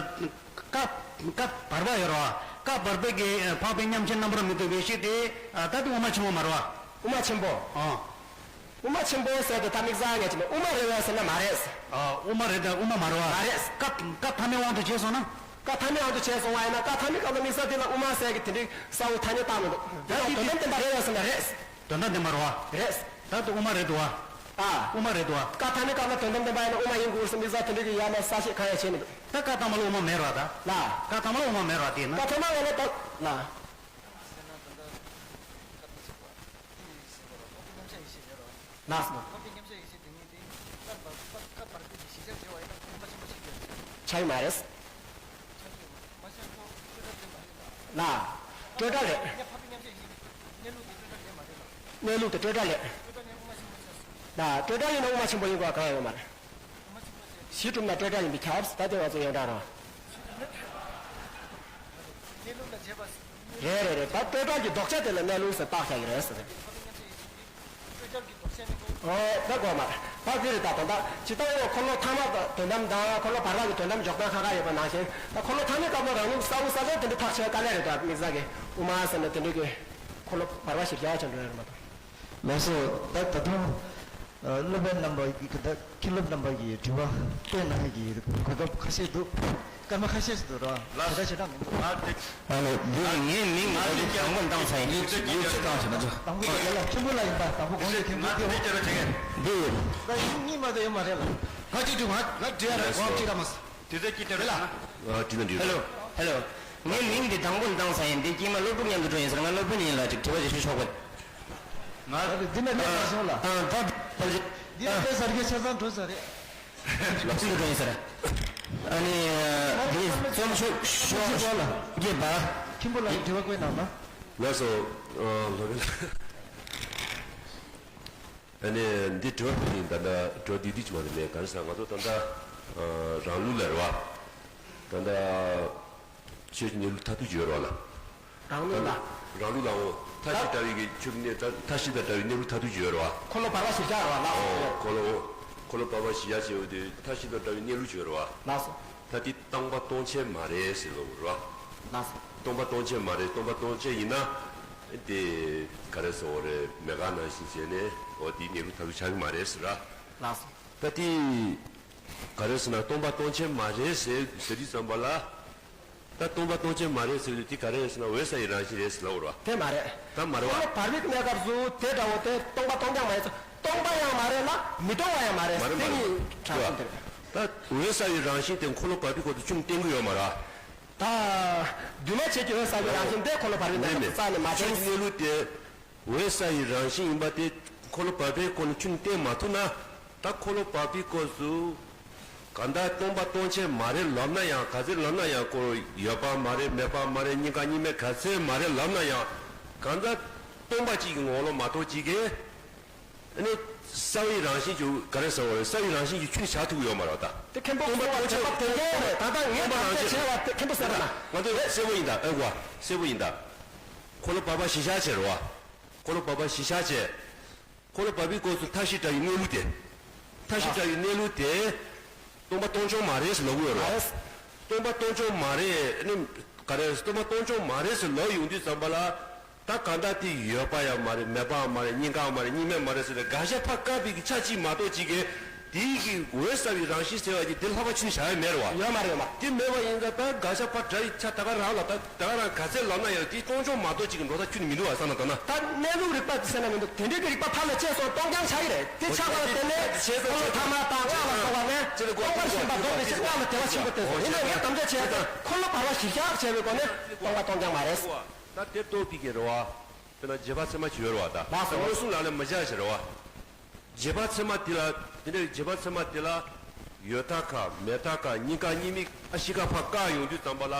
ཀ་ཀ་བར་པ་ཡོད་རེད་བ། ཀ་བར་པའི་གི་འཕགས་པའི་མཉམ་གཞག་རྣམ་པར་མི་རྟོག་པའི་ཡེ་ཤེས་དེ་ད་དེ་དབུ་མ་ཆེན་པོ་མ་རེད་བ། དབུ་མ་ཆེན་པོ། ཨང་། དབུ་མ་ཆེན་པོ་ཟེར་དེ་ད་དམིགས་བསལ་ངེས་ཅན་དབུ་མ་རེད་བས་ཟེར་ན་མ་རེད། ཨ། དབུ་མ་རེད་དང་དབུ་མ་མ་རེད་བ། མ་རེད། ཀ་ཀ་ཐ་མའི་དབང་དུ་བྱས་སོང་ན། ཀ་ཐ་མའི་དབང་དུ་བྱས་སོང་བ་ཡིན་ན་ཀ་ཐ་མའི་སྐབས་ལ་དམིགས་བསལ་དེ་ལ་དབུ་མ་ཟེར་གི་དེ་འདྲའི་གསལ་བོ་ཐ་སྙད་བཏགས་མི་འདུག་དེ་ལ་དོན་དམ་བདེན་པ་རེད་བས་ཟེར་ན་རེད། དོན་དམ་བདེན་པ་རེད་བ། རེད། ད་དེ་དབུ་མ་རེད་འདུག་བ། ཨ། དབུ་མ་རེད་འདུག་བ། ཀ་ཐ་མའི་སྐབས་ལ་དོན་དམ་བདེན་པ་ཡིན་ན་དབུ་མ་ཡིན་དགོས་ཟེར་དམིགས་བསལ་དེ་འདྲའི་གི་ཡ་མ་གསལ་བཤད་གང་ཡང་བྱས་མི་འདུག་ད་ཀ་ཐ་མ་ལ་དབུ་མ་མེད་རེད་བ་ད། ལ། ཀ་ཐ་མ་ལ་དབུ་མ་མེད་རེད་བ་དེ་ཡིན་ན། ཀ་ཐ་མ་ལ་ད། ལ། ལགས་སོ། ཆགས་ཡོད་མ་རེད། ལགས། སྤྲོས་བྲལ་རེད། གནས་ལུགས་དེ་སྤྲོས་བྲལ་རེད། ལགས། སྤྲོས་བྲལ་ཡིན་ན་དབུ་མ་ཆེན་པོ་ཡིན་དགོས་གང་ཡང་ཡོད་མ་རེད། གཞི་གྲུབ་ན་སྤྲོས་བྲལ་ཡིན་པས་ཁྱབ། ད་དེ་ང་ཚོ་ཡོངས་གྲགས་རང་། རེད་རེད་རེད། ད་སྤྲོས་བྲལ་གྱི་ལྡོག་ཆ་དེ་ལ་གནས་ལུགས་ཟེར་བཏགས་བཞག་གི་རེད་ཟེར། ཨོ་ད་གོ་མ་ད་དེ་རེད། ད་ད་ད་ཇི་ལྟར་འོ་འཁོར་ལོ་ཐ་མ་དོན་དམ་དང་འཁོར་ལོ་བར་པ་གི་དོན་དམ་འཇོག་སྟངས་ཁ་ཁ་ཡོད་པ་ནང་བཞིན། ད་འཁོར་ལོ་ཐ་མའི་སྐབས་ལ་རང་ལུགས་གསལ་པོ་གསལ་རྐྱང་དེ་འདྲ་ཐག་ཆོད་དཀའ་ལས་རེད། ད་དམིགས་བསལ་གྱི་དབུ་མ་ཟེར་ན་དེ་འདྲ་གི་འཁོར་ལོ་བར་པ་ཞིག་བཞག་ཆ་འགྲོ་ཡ་རེད་མ་གཏོགས། ལགས་སོ། ད་ད་དུང་སློབ་དཔོན་རྣམ་པ་ཡིས་ད་མཁན་སློབ་རྣམ་པ་ཡིས་དྲི་བ་བཏོན་གནང་གི་གོ་སྐབས་ཁ་ཤས་འདུག་སྐར་མ་ཁ་ཤས་ཤིག་འདུག་རོ། ལ་ཞེ་དྲག་ཞེ་དྲག་མི་འདུག་ང་དེ། ཨ་ནི་འདི་ངའི་མིང་ང་དེ་དེ་དང་པོ་བཏང་ཚར་ཡིན། ཡིག་ཚད་ཀྱི་དང་ཞེ་ན་ཚོ། དང་པོ་དེ་ལ་མཁན་པོ་ལ་ཡིན་པ། དང་པོ་གོང་གི་མཁན་པོ་ང་དེ་དེ་ཅི་ར་བྱེད་མཁན། འདི་ཡོད། ད་ཡིན་གཉིས་མ་དེ་ཡོད་མ་རེད་ལ། ང་ཅི་དུས་ང་ང་འདྲི་ཡ་རེད། ལགས་སོ། ང་ཅི་ར་མ་ས། དེ་ཚད་ཀྱི་དེ་རེད་ལ། ང་དྲི་ན་འདྲི། ཧེ་ལོ། ཧེ་ལོ། ངའི་མིང་འདི་དང་པོ་བཏང་ཚར་ཡིན། འདི་སྐྱེས་མ་སློབ་ཕྲུག་མཉམ་དུ་འགྲོ་ཡིན་ཟེར། ང་སློབ་དཔོན་ཡིན་ལ་ཅིག་དྲི་བ་ཅིག་ཞུ་ཆོག་པ། ང་འདི་ན་སླེབས་མ་སོང་ལ། ཨ་ད་ད་ཅིག་འདི་ན་སླེབས་ཚར་གི་ཆ་ཚང་འགྲོ་ས་རེད། ལགས་སོ། འགྲོ་ཡིན་ཟེར། ཨ་ནི་འདི་རྩོམ་ཤོག་ཤོག་རྒྱས་པ། མཁན་པོ་ལགས་ཀྱིས་དྲི་བ་བཀོད་གནང་དང་། ལགས་སོ། ཨ་ལོ་རེད། ཨ་ནི་འདི་དྲི་བ་ཡིན། ད་ལྟ་དྲི་བ་འདི་འདི་ཅི་མ་རེད་མེད་ག་རེ་ཟེར། ང་ཚོ་ད་ལྟ་ཨ་རང་ལུགས་ལ་རེད་བ། ད་ལྟ་ཆོས་ཀྱི་གནས་ལུགས་མཐར་ཐུག་ཅིག་ཡོད་རེད་བ་ལ། རང་ལུགས་ལ། རང་ལུགས་ལའང་མཐའ་བཞི་བྲལ་བའི་གི་ཆོས་ཀྱི་གནས། མཐའ་བཞི་དང་བྲལ་བའི་གནས་ལུགས་མཐར་ཐུག་ཅིག་ཡོད་རེད་བ། འཁོར་ལོ་བར་པ་བཞི་ཆ་རེད་བ། ལགས་སོ། འཁོར་ལོ་འཁོར་ལོ་བར་པ་བཞི་ཆ་བྱས་པ་དེ་མཐའ་བཞི་དང་བྲལ་བའི་གནས་ལུགས་ཅིག་ཡོད་རེད་བ། ལགས་སོ། ད་དེ་སྟོང་པ་སྟོང་ཆད་མ་རེད་ཟེར་ལབ་རེད་བ། ལགས་སོ། སྟོང་པ་སྟོང་ཆད་མ་རེད། སྟོང་པ་སྟོང་ཆད་ཡིན་ན་དེ་ག་རེ་ཟེར་བ་རེད། མེད་དགག་ནང་བཞིན་བྱས་ནས་འོ་དེའི་གནས་ལུགས་མཐར་ཐུག་ཆགས་ཀྱི་མ་རེད་ཟེར་ར། ལགས་སོ། ད་དེ་ག་རེ་ཟེར་ན་སྟོང་པ་སྟོང་ཆད་མ་རེད་ཟེར་ཟེར་དུས་ཙམ་པ་ལ། ད་སྟོང་པ་སྟོང་ཆད་མ་རེད་ཟེར་དུས་དེ་ག་རེ་ཟེར་ན་འོད་གསལ་བའི་རང་བཞིན་རེད་ཟེར་ལབ་རེད་བ། དེ་མ་རེད། ད་མ་རེད་བ། འཁོར་ལོ་བར་པའི་གནས་སྐབས་སུ་དེ་འདྲ་བོ་དེ་སྟོང་པ་སྟོང་རྐྱང་མ་རེད། སྟོང་པ་ཡང་མ་རེད་ལ་མི་སྟོང་བ་ཡང་མ་རེད། མ་རེད་མ་རེད། དེ་གཉིས་དྲང་སྲོང་དེ་རེད། ད་འོད་གསལ་བའི་རང་བཞིན་དེ་འཁོར་ལོ་བར་པའི་སྐབས་སུ་ཁྱོན་ནས་བསྟན་གྱི་ཡོད་མ་རེད། ད་འདུས་མ་བྱས་ཀྱི་འོད་གསལ་བའི་རང་བཞིན་དེ་འཁོར་ལོ་བར་པའི་གནས་སྐབས་སུ་རྩ་ནས་མ་བསྟན། ཆོས་ཀྱི་གནས་ལུགས་དེ་འོད་གསལ་བའི་རང་བཞིན་ཡིན་པ་དེ་འཁོར་ལོ་བར་པའི་སྐོར་ནས་ཁྱོན་ནས་བསྟན་མ་ཐུབ་ན། ད་འཁོར་ལོ་བར་པའི་སྐབས་སུ་གང་ལྟར་སྟོང་པ་སྟོང་ཆད་མ་རེད་ལབ་ན་ཡང་། ག་ཚོད་ལབ་ན་ཡང་ཁོ་ཡོད་པ་མ་རེད། མེད་པ་མ་རེད། གཉིས་ཀ་གཉིས་མེད་ག་ཚོད་མ་རེད་ལབ་ན་ཡང་། གང་ལྟར་སྟོང་པ་གཅིག་གི་ངོ་བོ་ལ་མ་གཏོགས་གཅིག་གིས་ཨ་ནི་གསལ་བའི་རང་བཞིན་གྱི་ག་རེ་ཟེར་བ་རེད། གསལ་བའི་རང་བཞིན་གྱི་ཁྱོན་ནས་བྱ་ཐུབ་ཀྱི་ཡོད་མ་རེད་ད། དེ་མཁན་པོ་སྟོང་པ་སྟོང་ཆད་དེ་འདྲ་རེད། ད་ལྟ་ངས་སྟོང་པ་རང་བཞིན་བྱས་པ་དེ་མཁན་པོ་གསལ་བ་ན། ང་ཚོ་གསལ་པོ་ཡིན་ད། ཨེ་གོ་གསལ་པོ་ཡིན་ད། འཁོར་ལོ་བར་པ་བཞི་ཆ་བྱས་རེད་བ། འཁོར་ལོ་བར་པ་བཞི་ཆ་བྱས། འཁོར་ལོ་བར་པའི་སྐབས་སུ་མཐའ་བཞི་བྲལ་བའི་གནས་ལུགས་དེ། མཐའ་བཞི་བྲལ་བའི་གནས་ལུགས་དེ། སྟོང་པ་སྟོང་ཆད་མ་རེད་ཟེར་ལབ་ཀྱི་ཡོད་རེད། སྟོང་པ་སྟོང་ཆད་མ་རེད་ནི་ག་རེ། སྟོང་པ་སྟོང་ཆད་མ་རེད་ཟེར་ལབ་ཡོང་དུས་ཙམ་པ་ལ། ད་གང་ལྟར་དེ་ཡོད་པ་ཡང་མ་རེད། མེད་པའང་མ་རེད། གཉིས་ཀའང་མ་རེད། གཉིས་མེད་མ་རེད་ཟེར་ནས་དགག་བྱ་ཕར་བཀག་པའི་གི་ཆ་གཅིག་མ་གཏོགས་གཅིག་གིས་དེའི་གི་འོད་གསལ་བའི་རང་བཞིན་ཟེར་བ་ཅིག་དེ་ལྷག་པ་ཆོས་ནས་བྱ་ཡ་མེད་རེད་བ། ཡོད་མ་རེད། ཡོད་མ་རེད། དེ་མེད་པ་ཡིན་ཙང་ད་དགག་བྱ་ཕར་བྲལ་བའི་ཆ་ད་ག་རང་ལ་ད་ད་ག་རང་ག་ཚད་ལབ་ན་ཡང་དེ་སྟོང་ཆད་མ་གཏོགས་གཅིག་གི་འགྲོ་ས་ཁྱོན་ནས་མི་འདུག་བ། བསམ་ན་ད་ན། ད་གནས་ལུགས་རིག་པ་དེ་ཟེར་ན་མི་འདུག་དེ་འདྲའི་གི་རིག་པ་ཕར་ལ་བཅད་སོང་སྟོང་རྐྱང་ཆགས་ཀྱི་རེད། དེ་ཆགས་པ་ལ་བརྟེན་ནས་འཁོར་ལོ་ཐ་མ་དང་སྔགས་ལ་སོགས་པ་ནས་སྟོང་པར་ཞེན་པ་ལྡོག་པའི་ཕྱིར་སྔགས་ལ་བདེ་བ་ཆེན་པོ་སྟེར་སོང་། ཡིན་ནའི་ངས་དམ་བཅའ་བྱས་ཏེ་འཁོར་ལོ་བར་པ་བཞི་ཆར་བྱས་པའི་སྒོ་ནས་སྟོང་པ་སྟོང་རྐྱང་མ་རེད། ད་དེ་རྟོགས་པའི་གི་རེད་བ། དཔེར་ན་རྗེས་དཔག་ཚད་མ་ཅིག་ཡོད་རེད་བ། ད་ལགས་སོ། མངོན་སུམ་ལ་ལ་མི་བྱ་ཞིག་རེད་བ། རྗེས་དཔག་ཚད་མ་དེ་ལ་དེ་འདྲའི་རྗེས་དཔག་ཚད་མ་དེ་ལ་ཡོད་མཐའ་ཁ་མེད་མཐའ་ཁ་གཉིས་ཀ་གཉིས་མེད་ཨ་བཞི་ཀ་ཕར་བཀག་ཡོང་དུས་ཙམ་པ་ལ།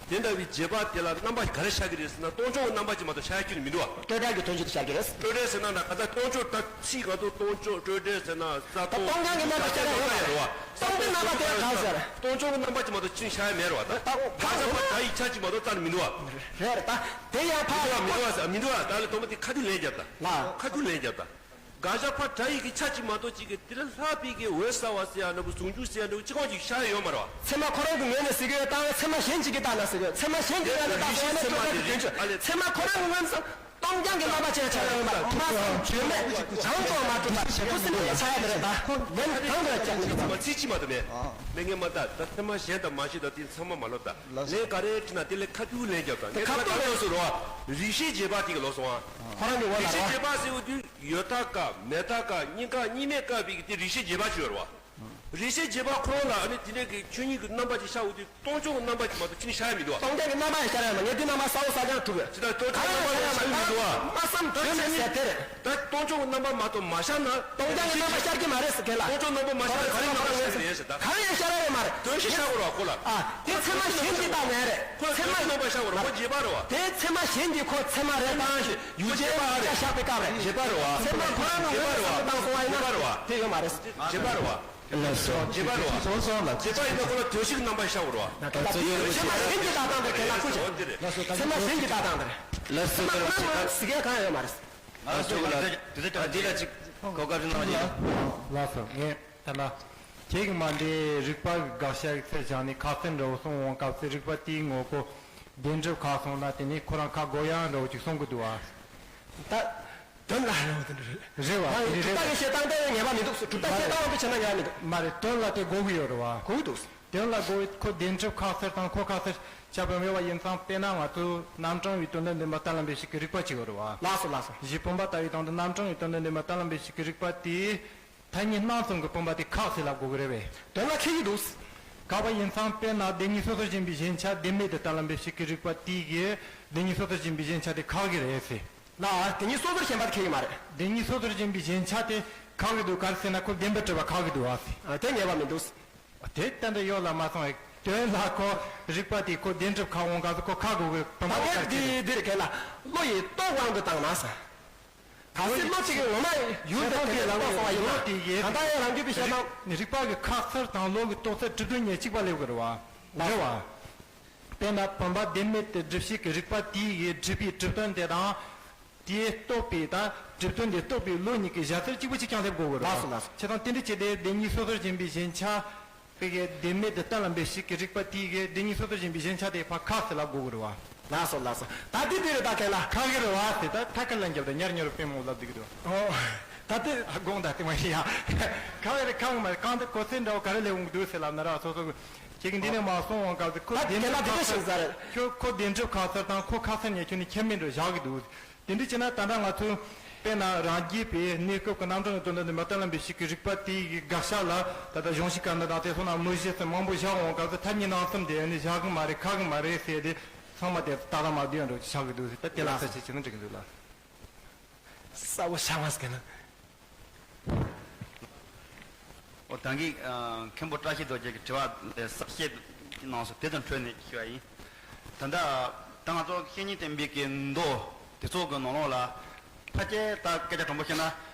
དེ་འདྲ་བའི་རྗེས་དཔག་དེ་ལ་རྣམ་པ་ག་རེ་ཤར་གྱི་རེད་ཟེར་ན་སྟོང་ཆད་ཀྱི་རྣམ་པ་ཅིག་མ་གཏོགས་ཤར་ཡ་ཁྱོན་ནས་མི་འདུག་བ། སྤྲོས་བྲལ་གྱི་དོན་ཅིག་ཏུ་ཤར་གྱི་རེད། སྤྲོས་བྲལ་ཟེར་ན་ན་ག་ད་སྟོང་ཆད་ད་ཚིག་ང་ཚོ་སྟོང་ཆད་སྤྲོས་བྲལ་ཟེར་ན་ས་ད་སྟོང་རྐྱང་གི་རྣམ་པ་ཤར་ཡ་ཡོད་མ་རེད། སྟོང་པའི་རྣམ་པ་དེ་གང་ཟེར། སྟོང་ཆད་ཀྱི་རྣམ་པ་ཅིག་མ་གཏོགས་ཁྱོན་ཤར་ཡ་མེད་རེད་བ། ད་ད་ག་ས་པ་ད་ཡིག་ཆ་ཅིག་མ་གཏོགས་རྩ་ནས་མི་འདུག་བ། རེད་རེད། ད་དེ་ཡང་ཕར་མི་འདུག་བ། མི་འདུག་བ། ད་ལས་སྟོང་པ་དེ་ཁ་ཐུག་ལན་རྒྱབ་ད། ལགས། ཁ་ཐུག་ལན་རྒྱབ་ད། དགག་བྱ་ཕར་བྲལ་ཡི་གི་ཆ་གཅིག་མ་གཏོགས་གཅིག་གི་དེ་ལས་ལྷག་པའི་གི་འོད་གསལ་བ་ཟེར་ཡ་འདྲ་བོ་ཟུང་འཇུག་ཟེར་ཡ་འདྲ་བོ་གཅིག་ཀྱང་ཅིག་ཤར་ཡོད་མ་རེད་བ། ཚད་མ་ཁོ་རང་གི་ངོས་ནས་ཟེར་གི་ཡོད། ད་ཚད་མ་གཞན་གཅིག་གིས་བལྟས་ན་ཟེར་གི་ཡོད། ཚད་མ་གཞན་གྱིས་ལན་ལ་བལྟས་སོང་བ་ན་སྤྲོས་བྲལ་གྱི་དོན་ཆོས། ཚད་མ་ཁོ་རང་གི་ངོས་ནས་སྟོང་རྐྱང་གི་རྣམ་པ་ཅན་ཆགས་ཡོད་མ་རེད། སྨྲ་བསམ་བརྗོད་མེད་བྱང་ཆུབ་མ་གྲུབ་པ་ཁུ་སིམ་མེད་ཆགས་ཡ་དེ་རེད། ད་ལན་གང་དུ་ཡང་བཅག་མི་ཐུབ་པ། ཚིག་གཅིག་མ་གཏོགས་མེད། མེད་ངས་མ་ལྟ། ད་ཚད་མ་གཞན་དང་མ་ཤེས་དང་དེ་ཚང་མ་མ་ལོ་ད། ལན་ག་རེ་དྲིས་ན་དེ་ལས་ཁ་ཐུག་ལན་རྒྱབ་ད། དེ་ངས་ཁ་ཐུག་ལན་ལན་སོ་རོ། རིགས་ཤེས་རྗེས་དཔག་དེ་གི་ལོ་སོང་ཨ། ཁོ་རང་གི་འོག་ལ་རིགས་ཤེས་རོ། རྗེས་དཔག་ཟེར་བ་དུས་ཡོད་མཐའ་ཀ་མེད་མཐའ་ཀ་གཉིས་ཀ་གཉིས་མེད་བཀག་པའི་གི་དེ་རིགས་ཤེས་རྗེས་དཔག་ཅིག་ཡོད་རེད་བ། རིགས་ཤེས་རྗེས་དཔག་ཁོ་རང་ལ་ཨ་ནི་དེ་འདྲའི་གི་ཆོས་ཉིད་ཀྱི་རྣམ་པ་ཅིག་ཤར་འོང་དུས་སྟོང་ཆད་ཀྱི་རྣམ་པ་ཅིག་མ་གཏོགས་ཅི་ནས་ཤར་ཡ་མི་འདུག་བ། སྟོང་རྐྱང་གི་རྣམ་པ་ཡང་ཤར་ཡ་མ། ངས་འདི་རྣམ་པ་གསལ་བོ་གསལ་རྐྱང་གྲུབ་ཡོད། ཅི་ལྟར་སྟོང་ཆད་ཀྱི་རྣམ་པ་ཡང་ཤར་ཡ་མི་འདུག་བ། སྨྲ་བསམ་བརྗོད་མེད་ཟེར་དེ་རེད། ད་སྟོང་ཆད་ཀྱི་རྣམ་པ་མ་གཏོགས་མ་ཤར་ན། སྟོང་རྐྱང་གི་རྣམ་པ་ཤར་གྱི་མ་རེད་ཟེར་གྱི་ལ། སྟོང་ཆད་རྣམ་པ་མ་ཤར་ན་ག་རེ་རྣམ་པ་ཤར་ཡོད་ཟེར་ད། ག་རེ་ཡང་ཤར་ཡ་ཡོད་མ་རེད། དོན་ཤེས་ཤར་དགོས་རེད་བ་ཁོ་ལ། ཨ། དེ་ཚད་མ་གཞན་གྱིས་བལྟས་ན་རེད། ཁོ་ཚད་མ་གཞན་གྱིས་བལྟས་ན་རེད། ཁོ་རྗེས་དཔག་རེད་བ། དེ་ཚད་མ་གཞན་གྱིས་ཁོ་ཚད་མ་རེད་བཏང་ཞིང་ཡུལ་ཅན་རྣམ་པ་ཤར་བའི་སྐབས་རེད། རྗེས་དཔག་རེད་བ། ཚད་མ་ཁོ་རང་ནང་ངོས་ནས་བསམ་བློ་བཏང་སོང་བ་ཡིན་ན་དེ་ཡོད་མ་རེད། རྗེས་དཔག་རེད་བ། ལགས་སོ། རྗེས་དཔག་རེད་བ། རྗེས་དཔག་ཡིན་ན་ཁོ་ལ་དོན་ཤེས་ཀྱི་རྣམ་པ་ཤར་དགོས་རེད་བ། ད་ཚོ་ཡོད་རེད། ཚད་མ་གཞན་གྱིས་བལྟས་སྟངས་དེ་གལ་ན་ཁུ་ཆེ། ཚད་མ་གཞན་གྱིས་བལྟས་སྟངས་དེ་རེད། ལགས་སོ། ཚད་མ་ཁོ་རང་ངོས་ནས་ཟེར་མཁན་གང་ཡང་ཡོད་མ་རེད། ང་ཚོ་ལ་དེ་ཚོ་འདི་ལ་ཅིག་གོ་སྐབས་རིང་ལ་ཡིན། ལགས་སོ། ངས་ད་ལ་ཁྱེད་ཀྱིས་མ་འདི་རིགས་པ་གི་དགག་བྱ་གི་ཚད་བཞག་ནས་ཁ་གསལ་འདྲ་བོ་གསུང་འོང་སྐབས་སུ་རིགས་པ་དེའི་ངོ་བོ་བདེན་གྲུབ་ཁ་སོང་ན་དེ་ནས་ཁོ་རང་ཁ་དགོས་ཡ་འདྲ་བོ་ཅིག་གསུང་གི་འདུག་བ། ད་དོན་ལ་རེད་བ། དེ་འདྲ་རེད། ད་རེད་བ། གྲུབ་མཐའ་གི་བཤད་སྟངས་དེ་ངེས་པ་མི་འདུག་གྲུབ་མཐའ་བཤད་སྟངས་དེ་བྱས་ན་ངེས་པ་མི་འདུག་མ་རེད། དོན་ལ་དེ་དགོས་ཀྱི་ཡོད་རེད་བ། དགོས་ཀྱི་འདུག་དོན་ལ་གོ་བའི་ཁོ་བདེན་གྲུབ་ཁ་གསལ་དང་ཁོ་ཁ་གསལ་ཁྱབ་པའི་ཡོད་པ་ཡིན་ཙང་། དཔེར་ན་ང་ཚོས་རྣམ་གྲངས་ཀྱི་དོན་དུ་འདོན་པ་གཏན་ལ་འབེབས་བྱེད་ཀྱི་རིགས་པ་གཅིག་ཡོད་རེད་བ། ལགས་སོ་ལགས་སོ། གཞི་བུམ་པ་ལྟ་བུའི་སྟེང་དུ་རྣམ་གྲངས་ཀྱི་དོན་དུ་འདོན་པ་གཏན་ལ་འབེབས་བྱེད་ཀྱི་རིགས་པ་དེས། ཐ་སྙད་སྣ་གསུམ་གྱི་བུམ་པ་དེ་ཁ་གསལ་ལ་གོ་གི་རེད་པས། དོན་ལ་འཁེལ་གྱི་འདུག། ཁེལ་བ་ཡིན་ཙང་། དཔེར་ན་བདེན་གཉིས་སོ་སོར་འཛིན་པའི་ཞེན་ཆགས་བདེན་མེད་དུ་གཏན་ལ་འབེབས་བྱེད་ཀྱི་རིགས་པ་དེ་གིས་བདེན་གཉིས་སོ་སོར་འཛིན་པའི་ཞེན་ཆགས་དེ་ཁེལ་གྱི་རེད་ཟེར། ལགས། བདེན་གཉིས་སོ་སོར་ཞེན་པ་དེ་ཁེལ་གྱི་མ་རེད། བདེན་གཉིས་སོ་སོར་འཛིན་པའི་ཞེན་ཆགས་དེ་ཁེལ་གྱི་འདུག། ག་རེ་ཟེར་ན་ཁོ་བདེན་པར་གྲུབ་པ་ཁེལ་གྱི་འདུག་ཨ་ཟེར། ཨ། དེ་ངེས་པ་མི་འདུག། དེ་ཏན་ཏན་ཡོད་ལ་མ་སོང་བས། དོན་ལ་ཁོ་རིགས་པ་དེ་ཁོ་བདེན་གྲུབ་ཁེལ་འོང་ག་ཚོད་ཁོ་ཁེལ་དགོས་གི་བུམ་པ་ད་ཁོ་གལ་ཏེ་གཅིག་རེད། འདི་རེད། གལ་ལ་བློ་ཡིས་རྟོག་དབང་དུ་བཏང་ན་ཟེར། གལ་སྲིད་བློ་གཅིག་གིས་ངོ་མ་ཡུལ་དེ་དེ་ལས་རྟོགས་སོང་བ་ཡིན་ན། ད་ལྟ་ཡང་རང་རྒྱུད་པའི་ཤེས་སྟངས། རིགས་པ་གི་ཁ་གསལ་དང་བློ་གི་རྟོགས་ཚད་གྲུབ་དོན་གཉིས་གཅིག་པ་སླེབས་ཀྱི་རེད་བ། རེད་བ། དཔེར་ན་བུམ་པ་བདེན་མེད་དུ་སྒྲུབ་བྱེད་ཀྱི་རིགས་པ་དེའི་གི་སྒྲུབ་པའི་གྲུབ་དོན་དེ་དང་། དེས་རྟོགས་པའི་ད་གྲུབ་དོན་དེ་རྟོགས་པའི་བློ་གཉིས་ཀྱི་བཞག་ཚུལ་གཅིག་པ་གཅིག་རྐྱང་སླེབས་དགོས་ཀྱི་རེད་བ། ལགས་སོ་ལགས་སོ། བྱས་ཙང་དེ་འདྲ་བྱས་ཏེ་བདེན་གཉིས་སོ་སོར་འཛིན་པའི་ཞེན་ཆགས། དེ་གའི་བདེན་མེད་དུ་གཏན་ལ་འབེབས་བྱེད་ཀྱི་རིགས་པ་དེའི་གའི་བདེན་གཉིས་སོ་སོར་འཛིན་པའི་ཞེན་ཆགས་དེ་ཕར་ཁ་གསལ་ལ་གོ་དགོས་རེད་བ། ལགས་སོ་ལགས་སོ། ད་དེ་དེ་རེད། ད་གལ་ལ། ཁེལ་གྱི་རེད་བ་ཟེར། ད་ཐད་ཀར་ལན་རྒྱབ་དང་ཉར་ཉར་དཔེ་མང་པོ་ལབ་བསྡད་ཀྱི་འདུག། ཨོ། ད་དེ། དགོངས་དག། དེ་མ་ཡིན་ཡ། ཁེལ་གྱི་རེད་ཁེལ་གྱི་མ་རེད། གང་དུ་གོ་ཚད་འདྲ་བོ་ག་རེ་ལས་འོང་གི་འདུག་ཟེར་ལབ་ན་ར། སོ་སོ་གི་ཁྱེད་ཀྱིས་འདི་ནས་མར་སོང་འོང་སྐབས་སུ་ཁོ་ད་བདེན་གལ་ལ་གྲུབ་དེ་ཁ་འདྲ་ཞིག་གསལ། ཟེར་རེད། ཁྱོད་ཁོ་བདེན་གྲུབ་ཁ་གསལ་དང་ཁོ་ཁ་གསལ་གཉིས་ཁྱོད་ནི་ཁྱད་མེད་འགྲོ་བཞག་གི་འདུག། དེ་འདྲ་བྱས་ན་ད་ལྟ་ང་ཚོས་དཔེར་ན་རང་རྒྱུད་པའི་གནས་སྐབས་ཀྱི་རྣམ་གྲངས་ཀྱི་དོན་དུ་འདོན་པ་གཏན་ལ་འབེབས་བྱེད་ཀྱི་རིགས་པ་དེའི་དགག་བྱ་ལ་ད་ལྟ་གཞུང་བཞི་ཀ་ནི་དང་དེ་སོགས་ན་མུ་བཞི་ཟེར་མང་པོ་བཞག་འོང་སྐབས་སུ་ཐ་སྙད་སྣ་གསུམ་དེ་ནི་བཞག་གི་མ་རེད། ཁེལ་གྱི་མ་རེད་ཟེར་ཏེ་ཚང་མ་དེ་ཏག་ཏག་མ་བསྡུས་ཡང་འགྲོ་ཆགས་ཀྱི་འདུག་ཟེར། ད་དེ་ལ་ལགས། གསལ་བཤད་བྱེད་ན་འགྲིག་གི་འདུག་ལགས། གསལ་པོ་ཆགས་མ་ཟེར་ན། ཨོ། ད་གིན་ཨ་མཁན་པོ་བཀྲ་ཤིས་རྡོ་རྗེ་གི་དྲི་བ་དེ་གསལ་བཤད་ཀྱི་ནང་སུ་དེ་དང་འཕྲོས་ནས་ཞུ་བ་ཡིན། ད་ལྟ་ད་ང་ཚོ་བཤེས་གཉེན་བསྟེན་པའི་གི་མདོ་དེ་ཚོ་གི་ནང་ལོགས་ལ་ཕལ་ཆེར་ད་སྐད་ཆ་དྲང་པོ་བཤད་ན།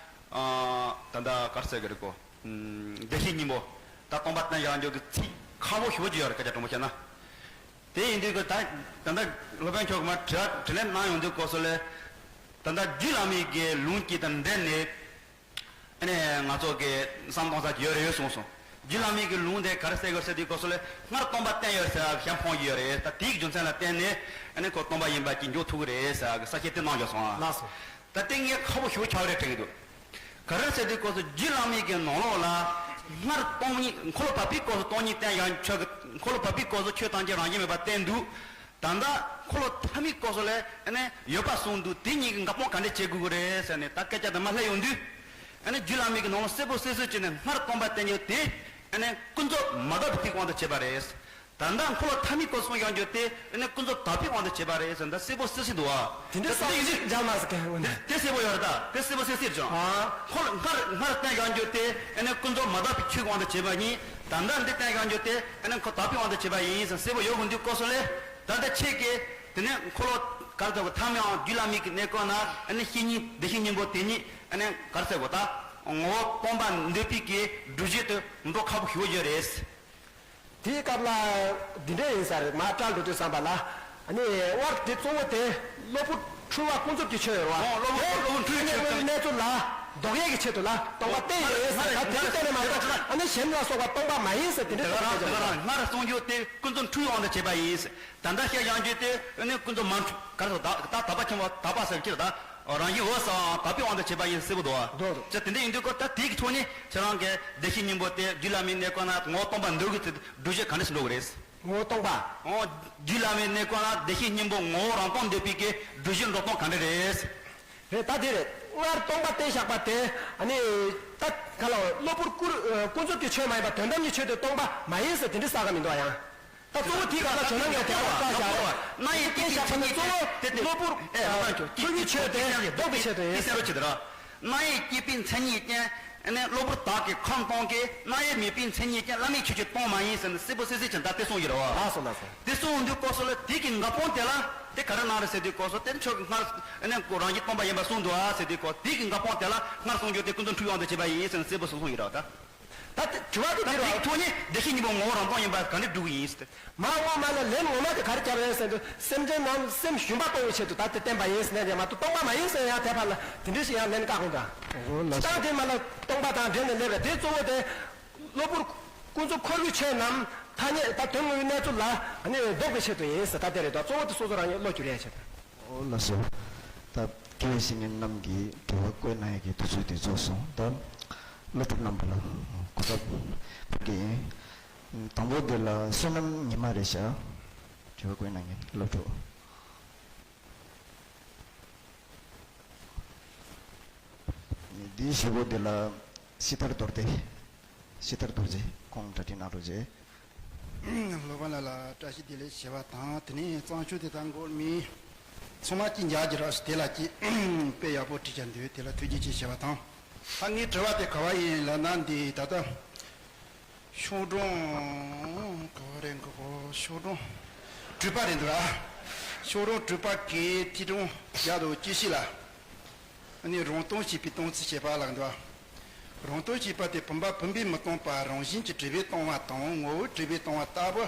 ཨ་ད་ལྟ་ག་རེ་ཟེར་གི་རེད་གོ། ཨམ་བདེན་བཞི་སྙིང་པོ། ད་སྟོང་པ་བསྟན་བཞག་རྒྱུ་གི་ཚིག་ཁག་པོ་ཞེ་པོ་ཅིག་ཡོད་རེད། སྐད་ཆ་དྲང་པོ་བཤད་ན། དེ་ཡིན་དུས་ཀྱི་ད་ད་ལྟ་སློབ་དཔོན་མཆོག་གིས་མར་དྲི་བ་དྲིས་ལན་གནང་ཡོང་དུས་སྐབས་སུ་ལ། ད་ལྟ་རྒྱུད་བླ་མའི་གི་ལུང་གཅིག་དང་འབྲེལ་ནས་ཨ་ནི་ང་ཚོ་གི་བསམ་གཏོང་ས་ཅིག་ཡོད་རེད་གསུངས་སོང་། རྒྱུད་བླ་མའི་གི་ལུང་དེ་ག་རེ་གསལ་གི་ཟེར་དུས་སྐབས་སུ་ལ། སྔར་སྟོང་པ་བསྟན་ཡོད་ཟེར་བ་གཞན་ཕོན་ཡོད་རེད། ད་དེའི་རྒྱུ་མཚན་ལ་བརྟེན་ནས་ཨ་ནི་ཁོ་སྟོང་པ་ཡིན་པ་ཅིག་འཇོག་ཐུབ་ཀྱི་རེད་ཟེར་བ་གི་གསལ་བཤད་དེ་གནང་བཞག་སོང་ཨ། ལགས་སོ། ད་དེ་ངས་ཁག་པོ་ཞེ་པོ་ཆགས་རེད་དྲན་གྱི་འདུག། ག་རེ་ཟེར་དུས་སྐབས་སུ་རྒྱུད་བླ་མའི་གི་ནང་ལོགས་ལ་སྔར་སྟོང་ཉིད། འཁོར་ལོ་བར་པའི་སྐབས་སུ་སྟོང་ཉིད་བསྟན་ཡང་ཆོག་གི། འཁོར་ལོ་བར་པའི་སྐབས་སུ་ཆོས་ཐམས་ཅད་རང་བཞིན་མེད་པར་བསྟན་འདུག། ད་ལྟ་འཁོར་ལོ་ཐ་མའི་སྐབས་སུ་ལ་ཨ་ནི་ཡོད་པར་གསུངས་འདུག། དེ་གཉིས་ཀྱི་འགལ་སྤོང་ག་འདྲ་བྱེད་དགོས་ཀྱི་རེད་ཟེར་ནས་ད་སྐད་ཆ་དེ་མར་སླེབས་ཡོང་དུས། ཨ་ནི་རྒྱུད་བླ་མའི་གི་ནང་ལ་གསལ་པོ་གསལ་གསལ་བྱས་ནས་སྔར་སྟོང་པ་བསྟན་ཡོད་དེ། ཨ་ནི་ཀུན་རྫོབ་མ་དག་པའི་ཚིག་དབང་དུ་བྱས་པ་རེད། ད་ལྟ་འཁོར་ལོ་ཐ་མའི་སྐབས་སུ་གསུངས་ཡོང་རྒྱུ་དེ་ཨ་ནི་ཀུན་རྫོབ་དག་པའི་དབང་དུ་བྱས་པ་རེད་ཟེར། ད་གསལ་པོ་གསལ་གསལ་འདུག་ཨ། དེ་འདྲའི་གསལ་པོ་ཡིན་དུས་འཇགས་མ་ཟེར་མཁན་འོན་ཏེ། དེ་གསལ་པོ་ཡོད་རེད། ད་དེ་གསལ་པོ་གསལ་གསལ་ཅང་། ཨ། འཁོར་སྔར་སྔར་བསྟན་ཡོང་རྒྱུ་དེ་ཨ་ནི་ཀུན་རྫོབ་མ་དག་པའི་ཆོས་ཀྱི་དབང་དུ་བྱས་པ་ཡིན། ད་ལྟ་འདི་བསྟན་ཡོང་རྒྱུ་དེ་ཨ་ནི་ཁོ་དག་པའི་དབང་དུ་བྱས་པ་ཡིན་ཟེར་གསལ་པོ་ཡོད་དགོས་དུས་སྐབས་སུ་ལ། ད་ལྟ་ཁྱེད་ཀྱིས་དེ་ནས་འཁོར་ལོ་ག་རེ་ཟེར་དགོས། ཐ་མའམ་རྒྱུད་བླ་མའི་གི་གནས་སྐབས་ན་ཨ་ནི་བཤེས་གཉེན་བདེ་གཤེགས་སྙིང་པོ་དེ་ཉིད་ཨ་ནི་ག་རེ་ཟེར་དགོས། ད་ངོ་བོ་སྟོང་པ་འདོད་པའི་གི་སྒྲུབ་བྱེད་དུ་འགྲོ་ཁག་པོ་ཞེ་པོ་ཡོད་རེད། དེའི་སྐབས་ལ་འདི་འདྲ་ཡིན་ས་རེད། མར་བཀྲལ་འགྲོ་དུས་བསམ་པ་ལ། ཨ་ནི་དབང་དེ་གཙོ་བོ་དེ་གློ་བུར་འཁྲུལ་བ་ཀུན་རྫོབ་ཀྱི་ཆོས་ཡོད་རེད་བ། ཨོ། གློ་བུར། དེ་གློ་བུར་འཁྲུལ་བའི་ཆོས་དེ་གནས་ཚུལ་ལ་ལྡོག་ཡས་ཀྱི་ཆེད་དུ་ལ་སྟོང་པ་བསྟན་ཡོད་ཟེར། ད་དེ་ཚོ་བསྟན་ནས་མ་གཏོགས་ཨ་ནི་གཞན་ལ་སོགས་པ་སྟོང་པ་མ་ཡིན་ཟེར་དེ་འདྲ་དེ་ག་རང་དེ་ག་རང་སྔར་གསུངས་རྒྱུ་དེ་ཀུན་རྫོབ་འཁྲུལ་བའི་དབང་དུ་བྱས་པ་ཡིན་ཟེར། ད་ལྟ་བཤད་ཡོང་རྒྱུ་དེ་ཨ་ནི་ཀུན་རྫོབ་མ་འཁྲུལ་ག་རེ་ཟེར། ད་ད་དག་པ་ཆེན་པོ་དག་པ་ཟེར་གྱི་རེད། ད་རང་བཞིན་འོད་གསལ་བའམ་དག་པའི་དབང་དུ་བྱས་པ་ཡིན་ཟེར་བ་འདུག་བ། འདུག་འདུག། ཅེས་དེ་འདྲ་ཡིན་དུས་སྐབས་ད་དེའི་ཐོག་ནས་ཁྱེད་རང་གི་བདེ་གཤེགས་སྙིང་པོ་དེ་རྒྱུད་བླ་མའི་གནས་སྐབས་ན་ངོ་བོ་སྟོང་པ་འདོད་ཀྱི་ཚུལ་སྒྲུབ་བྱེད་ག་འདྲ་ཞིག་འགྲོ་གི་རེད། ངོ་བོ་སྟོང་པ། ཨོ། རྒྱུད་བླ་མའི་གནས་སྐབས་ན་བདེ་གཤེགས་སྙིང་པོ་ངོ་བོ་རང་སྟོང་འདོད་པའི་གི་སྒྲུབ་བྱེད་འགྲོ་སྟངས་ག་འདྲ་རེད། རེད། ད་དེ་རེད། སྔར་སྟོང་པ་བསྟན་བཞག་པ་དེ་ཨ་ནི་ད་ག་ལ་བློ་བུར་ཀུན་ཀུན་རྫོབ་ཀྱི་ཆོས་མ་ཡིན་པ་དོན་དམ་གྱི་ཆོས་དེ་སྟོང་པ་མ་ཡིན་ཟེར་དེ་འདྲ་ཟེར་ག་མི་འདུག་ཨ། ཡང་ད་གཙོ་བོ་དེའི་སྐབས་ལ་ཇོ་ནང་གི་དེ་ལ་བཀའ་བཞག་རེད། སྣང་ཡུལ་སྐྱེས་པའི་མཚན་ཉིད་ཅན། དེ་དེ་བློ་བུར་ཨེ་ཨ་ཁོ་བོའི་ཆོས་དེ་ལྡོག་པའི་ཆེད་དུ་ཡིན། དེ་གསལ་པོ་བྱེད་དེ་ར། སྣང་ཡུལ་སྐྱེས་པའི་མཚན་ཉིད་ཅན། ཨ་ནི་གློ་བུར་དག་གི་ཁམས་སྟོང་གི། སྣང་ཡུལ་མེད་པའི་མཚན་ཉིད་ཅན། བླ་མེད་ཆོས་ཅན་སྟོང་མ་ཡིན་ཟེར་ནས་གསལ་པོ་གསལ་གསལ་བྱས་ད་དེ་གསུངས་ཡོད་རེད་བ། ལགས་སོ་ལགས་སོ། དེ་གསུངས་དུས་སྐབས་སུ་ལ་དེ་གི་འགལ་སྤོང་དེ་ལ་དེ་ག་རེ་གནང་རེད་ཟེར་དུས་སྐབས་སུ་དེ་ཆོས་ཀྱི་སྔར་ཨ་ནི་ཁོ་རང་བཞིན་སྟོང་པ་ཡིན་པ་གསུངས་འདུག་ཨ་ཟེར་དུས་སྐབས་དེ་གི་འགལ་སྤོང་དེ་ལ་སྔར་གསུངས་རྒྱུ་དེ་ཀུན་རྫོབ་འཁྲུལ་བའི་དབང་དུ་བྱས་པ་ཡིན་ཟེར་ནས་གསལ་པོ་གསུངས་ཡོད་རེད་བ་ད། ད་དེ་དྲི་བ་དེ་དེ་དེའི་ཐོག་ནས་བདེ་གཤེགས་སྙིང་པོ་ངོ་བོ་རང་སྟོང་ཡིན་པ་ག་འདྲ་སྒྲུབ་ཀྱི་ཡིན་ཟེར་ཏེ། མར་འོང་མ་ལ་ལན་ངོ་མ་དེ་ག་རེ་བརྒྱབ་ཡོད་ཟེར་དུས་སེམས་ཅན་རྣམས་སེམས་ཞུམ་པ་གཏོང་བའི་ཆེད་དུ་ད་དེ་བསྟན་པ་ཡིན་ཟེར་ནས་ཡང་མ་གཏོགས་སྟོང་པ་མ་ཡིན་ཟེར་ཡང་དེ་བར་ལ་དེ་འདྲ་ཞིག་ཡང་ལན་བཀག་དགོས་འདྲ། འོ་ལགས་སོ། ད་དེ་མ་ལ་སྟོང་པ་དང་འབྲེལ་ནས་སླེབས་པའི་དེ་གཙོ་བོ་དེ་གློ་བུར་ཀུན་རྫོབ་འཁོར་བའི་ཆོས་རྣམས་ཐ་སྙད་ད་དོན་དངོས་པོའི་གནས་ཚུལ་ལ་ནི་ལྡོག་པའི་ཆེད་དུ་ཡིན་ཟེར། ད་དེ་རེད་དོ། གཙོ་བོ་དེ་སོ་སོ་རང་ཉིད་བློ་འགྱུར་ཡས་ཆེད་དུ། འོ་ལགས་སོ། ད་དགེ་བའི་བཤེས་གཉེན་རྣམས་ཀྱིས་དྲི་བ་བཀོད་གནང་ཡས་ཀྱི་དུས་ཚོད་དེ་རྫོགས་སོང་། ད་སློབ་ཕྲུག་རྣམ་པ་ལ་གོ་སྐབས་ཕུལ་གྱི་ཡིན། དང་པོ་འདི་ལ་བསོད་ནམས་ཉི་མ་རེད་ཤག་དྲི་བ་བཀོད་གནང་མཁན་སློབ་ཕྲུག་འདིའི་ཞུ་སྒོ་འདི་ལ་སྲི་ཐར་རྡོར་རྗེ། སྲི་ཐར་རྡོ་རྗེ་ཁོང་གྲ་སྒྲིག་གནང་རོགས་བྱེད། སློབ་དཔོན་ལགས་ལ་བཀྲ་ཤིས་བདེ་ལེགས་ཞུ་བ་དང་། དེ་ནས་གཙང་ཆུ་དེ་དང་འགོར་མི་ཚང་མ་གཅིག་མཇལ་རྒྱུ་རག་ཤག་དེ་ལ་གཅིག་དཔེ་ཡག་པོ་བྲིས་བཞག་འདུག་དེ་ལ་ཐུགས་རྗེ་ཆེ་ཞུ་བ་དང་། ད་ངའི་དྲི་བ་དེ་ག་བ་ཡིན་ལབ་ན། འདི་ད་ལྟ་ཤོག་སྒྲོམ་ག་བ་རེད་འགོ་གོ་ཤོག་སྒྲོམ་དྲུག་པ་རེད་འདུག་ཨ། ཤོག་སྒྲོམ་དྲུག་པ་གི་ཐིག་གྲངས་བརྒྱ་དང་བཅུ་བཞི་ལ། ཨ་ནི་རང་སྟོང་ཞེས་པའི་སྟོང་ཚུལ་བཤད་པ་ལབ་འདུག་རང་སྟོང་ཞེས་པ་དེ་བུམ་པ་བུམ་པས་མི་སྟོང་པ་རང་བཞིན་གྱིས་གྲུབ་པས་སྟོང་བ་དང་ངོ་བོས་གྲུབ་པས་སྟོང་བ་ལྟ་བུ་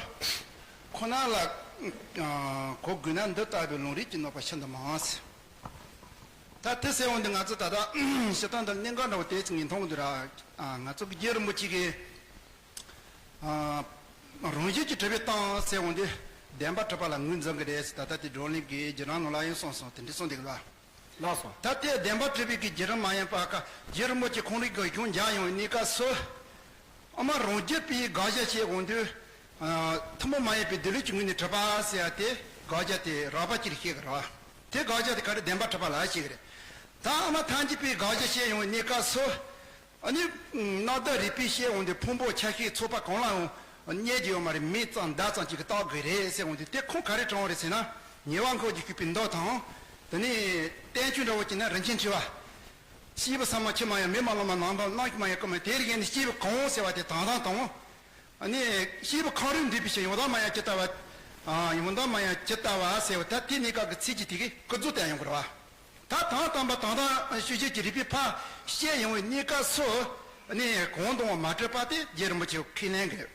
ཁོ་ན་ལ་གོ་དགོས་ན། འདི་ལྟ་བུའི་ལུང་རིགས་ཀྱི་གནོད་པ་ཤིན་ཏུ་མང་། ད་དེ་ཟེར་འོང་དུས་ང་ཚོ་ད་ལྟ་སྤྱིར་བཏང་དུ་གནད་འགག་འདྲ་བོ་དེ་ཚོ་ངས་མཐོང་གི་འདུག་ར། ང་ཚོ་གི་རྗེ་རིན་པོ་ཆེ་གིས་རང་བཞིན་གྱིས་གྲུབ་པས་སྟོང་ཟེར་འོང་དུས་བདེན་པར་གྲུབ་པ་ལ་ངོས་འཛིན་གྱི་རེད་ཟེར། ད་ལྟ་དེ་བགྲོ་གླེང་གི་བརྒྱུད་རིམ་ནང་ལ་ཡང་གསུངས་སོང་། དེ་འདྲ་གསུངས་བསྡད་ཀྱི་འདུག་ལགས་སོ། ད་ལྟའི་བདེན་པར་གྲུབ་པའི་གི་བརྒྱུད་རིམ་མ་ཡིན་པ་ཀ་རྗེ་རིན་པོ་ཆེ་ཁོང་རང་གི་གཞུང་མཇལ་ཡོང་བའི་གནས་སྐབས་སུ། ཨ་མ་རང་རྒྱུད་པའི་དགག་བྱ་བྱེད་འོང་དུས། ཐུན་མོང་མ་ཡིན་པའི་སྡེ་ལུགས་ཀྱི་ངོས་ནས་གྲུབ་པ་ཟེར་ཡ་དེ་དགག་བྱ་དེ་རགས་པ་ཅིག་བཤད་ཀྱི་རེད་བ། དེ་དགག་བྱ་དེ་ག་རེ་བདེན་པར་གྲུབ་པ་ལ་བཤད་ཀྱི་རེད། ད་ཨ་མ་ཐལ་འགྱུར་པའི་དགག་བྱ་བཤད་ཡོང་བའི་གནས་སྐབས་སུ། ཨ་ནི། རྣམ་དག་རིགས་པས་བཤད་འོང་དུས་ཕུང་པོ་ཆ་ཤས་ཚོགས་པ་གང་ལའང་རྙེད་རྒྱུ་ཡོད་མ་རེད། མིང་ཙམ་བརྡ་ཙམ་ཅིག་གིས་བཏགས་དགོས་རེད་ཟེར་འོང་དུས་དེ་ཁུངས་ག་རེ་དྲངས་པ་རེད་ཟེར་ན། ཉེ་བར་འཁོར་གྱིས་ཞུས་པའི་མདོ་དང་། དེ་ནས་བསྟན་བཅོས་འདྲ་བོ་བྱས་ན་རིན་ཆེན་ཕྲེང་བ། སྐྱེས་བུ་ཟབ་མོ་ཆུང་མ་ཡང་མི་མ་ལོ་མ་ནང་པ་རྣམས་ཀྱིས་མ་ཡང་ཀུན་མ་དེར་ཡང་ནི་སྐྱེས་བུ་གང་ཟེར་བ་དེ་དང་དང་དང་། ཨ་ནི་སྐྱེས་བུ་གང་རུང་འདུས་པའི་ཕྱིར་ཡང་དག་མ་ཡང་ཇི་ལྟ་བ། ཡང་དག་མ་ཡང་ཇི་ལྟ་བ་ཟེར་བ་ད་དེ་གནས་སྐབས་ཀྱི་ཚིག་གཅིག་དེ་གིས་ཀུན་རྫོབ་བསྟན་ཡོང་གི་རེད་བ། ད་དོན་དམ་པ་དོན་དམ་དཔྱོད་བྱེད་ཀྱི་རིགས་པས་ཕར་བཤད་ཡོང་བའི་གནས་སྐབས་སུ། ཨ་ནི་གང་དང་མ་འཕྲད་པ་དེ་རྗེ་རིན་པོ་ཆེ་ཁས་ལེན་གི།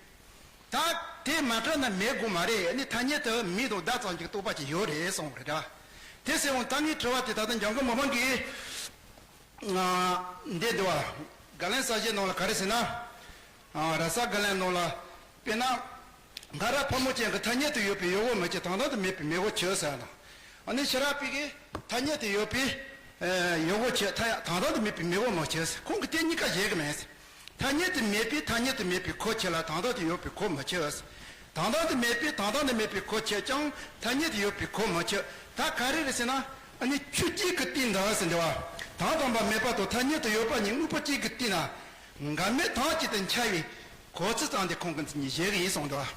ད་དེ་མ་འཕྲད་ན་མེད་དགོས་མ་རེད། ཨ་ནི་ཐ་སྙད་དུ་མིང་དང་བརྡ་ཙམ་ཅིག་རྟོགས་པ་ཅིག་ཡོད་རེད་གསུངས་པ་རེད་ད། དེ་ཟེར་འོང་ད་ངའི་དྲི་བ་དེ་ད་ལྟ་འཇམ་མགོན་མི་ཕམ་གྱིས་འདི་འདུག་བ། དགག་ལན་གསལ་བཤད་ནང་ལ་ག་རེ་ཟེར་ན། ར་ས་དགག་ལན་ནང་ལ། དཔེར་ན། འགའ་རབ་ཕལ་མོ་ཆེ་གིས་ཐ་སྙད་དུ་ཡོད་པའི་ཡོད་དགོས་མི་ཆེ། དོན་དམ་དུ་མེད་པའི་མེད་དགོས་ཆེ་ཟེར་དང་། ཨ་ནི་ཤེས་རབ་པའི་གིས་ཐ་སྙད་དུ་ཡོད་པའི་ཡོད་དགོས་ཆེ། ཐ་དོན་དམ་དུ་མེད་པའི་མེད་དགོས་མི་ཆེ་ཟེར། ཁོང་གིས་དེ་གཉིས་ཀ་བཞེད་གི་མེད་ཟེར། ཐ་སྙད་དུ་མེད་པའི་ཐ་སྙད་དུ་མེད་པའི་གོ་ཆོད་ལ་དོན་དམ་དུ་ཡོད་པའི་གོ་མི་ཆོད། དོན་དམ་དུ་མེད་པའི་དོན་དམ་དུ་མེད་པའི་གོ་ཆོད་ཀྱང་ཐ་སྙད་དུ་ཡོད་པའི་གོ་མི་ཆོད། ད་ག་རེ་རེད་ཟེར་ན། ཨ་ནི་ཆོས་ཅན་གྱི་སྟེང་དུ་ཟེར་འདི་བ། དོན་དམ་པར་མེད་པ་དང་ཐ་སྙད་དུ་ཡོད་པ་གཉིས་དངོས་པོ་གཅིག་གི་སྟེང་ན། འགལ་མེད་དོན་གཅིག་ཏུ་འཆར་བའི་གོ་ཚུལ་ཙམ་དེ་ཁོང་གིས་འདི་གཉིས་བཞེད་གི་ཡིན་གསུངས་འདུག་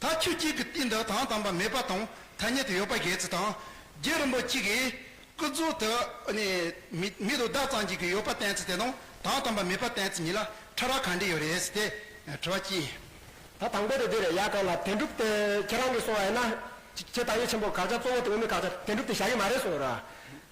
ད་ཆོས་ཅན་གྱི་སྟེང་དུ་དོན་དམ་པར་མེད་པ་དང་ཐ་སྙད་དུ་ཡོད་པ་བཞེད་ཚུལ་དང་། རྗེ་རིན་པོ་ཆེ་གིས་ཀུན་རྫོབ་ཏུ་ནི་མིང་མིང་དང་བརྡ་ཙམ་ཅིག་གི་ཡོད་པ་བསྟན་ཚུལ་དེ་དང་དོན་དམ་པར་མེད་པ་བསྟན་ཚུལ་གཉིས་ལ་ཕྲ་རགས་ག་འདྲ་ཡོད་རེད་ཟེར་ཏེ་དྲི་བ་གཅིག་ཡིན། ད་དང་པོ་དེ་འདི་རེད། ཡ་གང་ལ་དོན་གྲུབ་དེ་ཁྱེད་རང་གིས་གསུངས་པ་ཡིན་ན། ཆེ་བདག་ཉིད་ཆེན་པོ་དགག་བྱ་གཙོ་བོ་དེ་དབུ་མའི་དགག་བྱ་དོན་གྲུབ་དེ་བཞག་གི་མ་རེད་གསུངས་ཡོད་ར།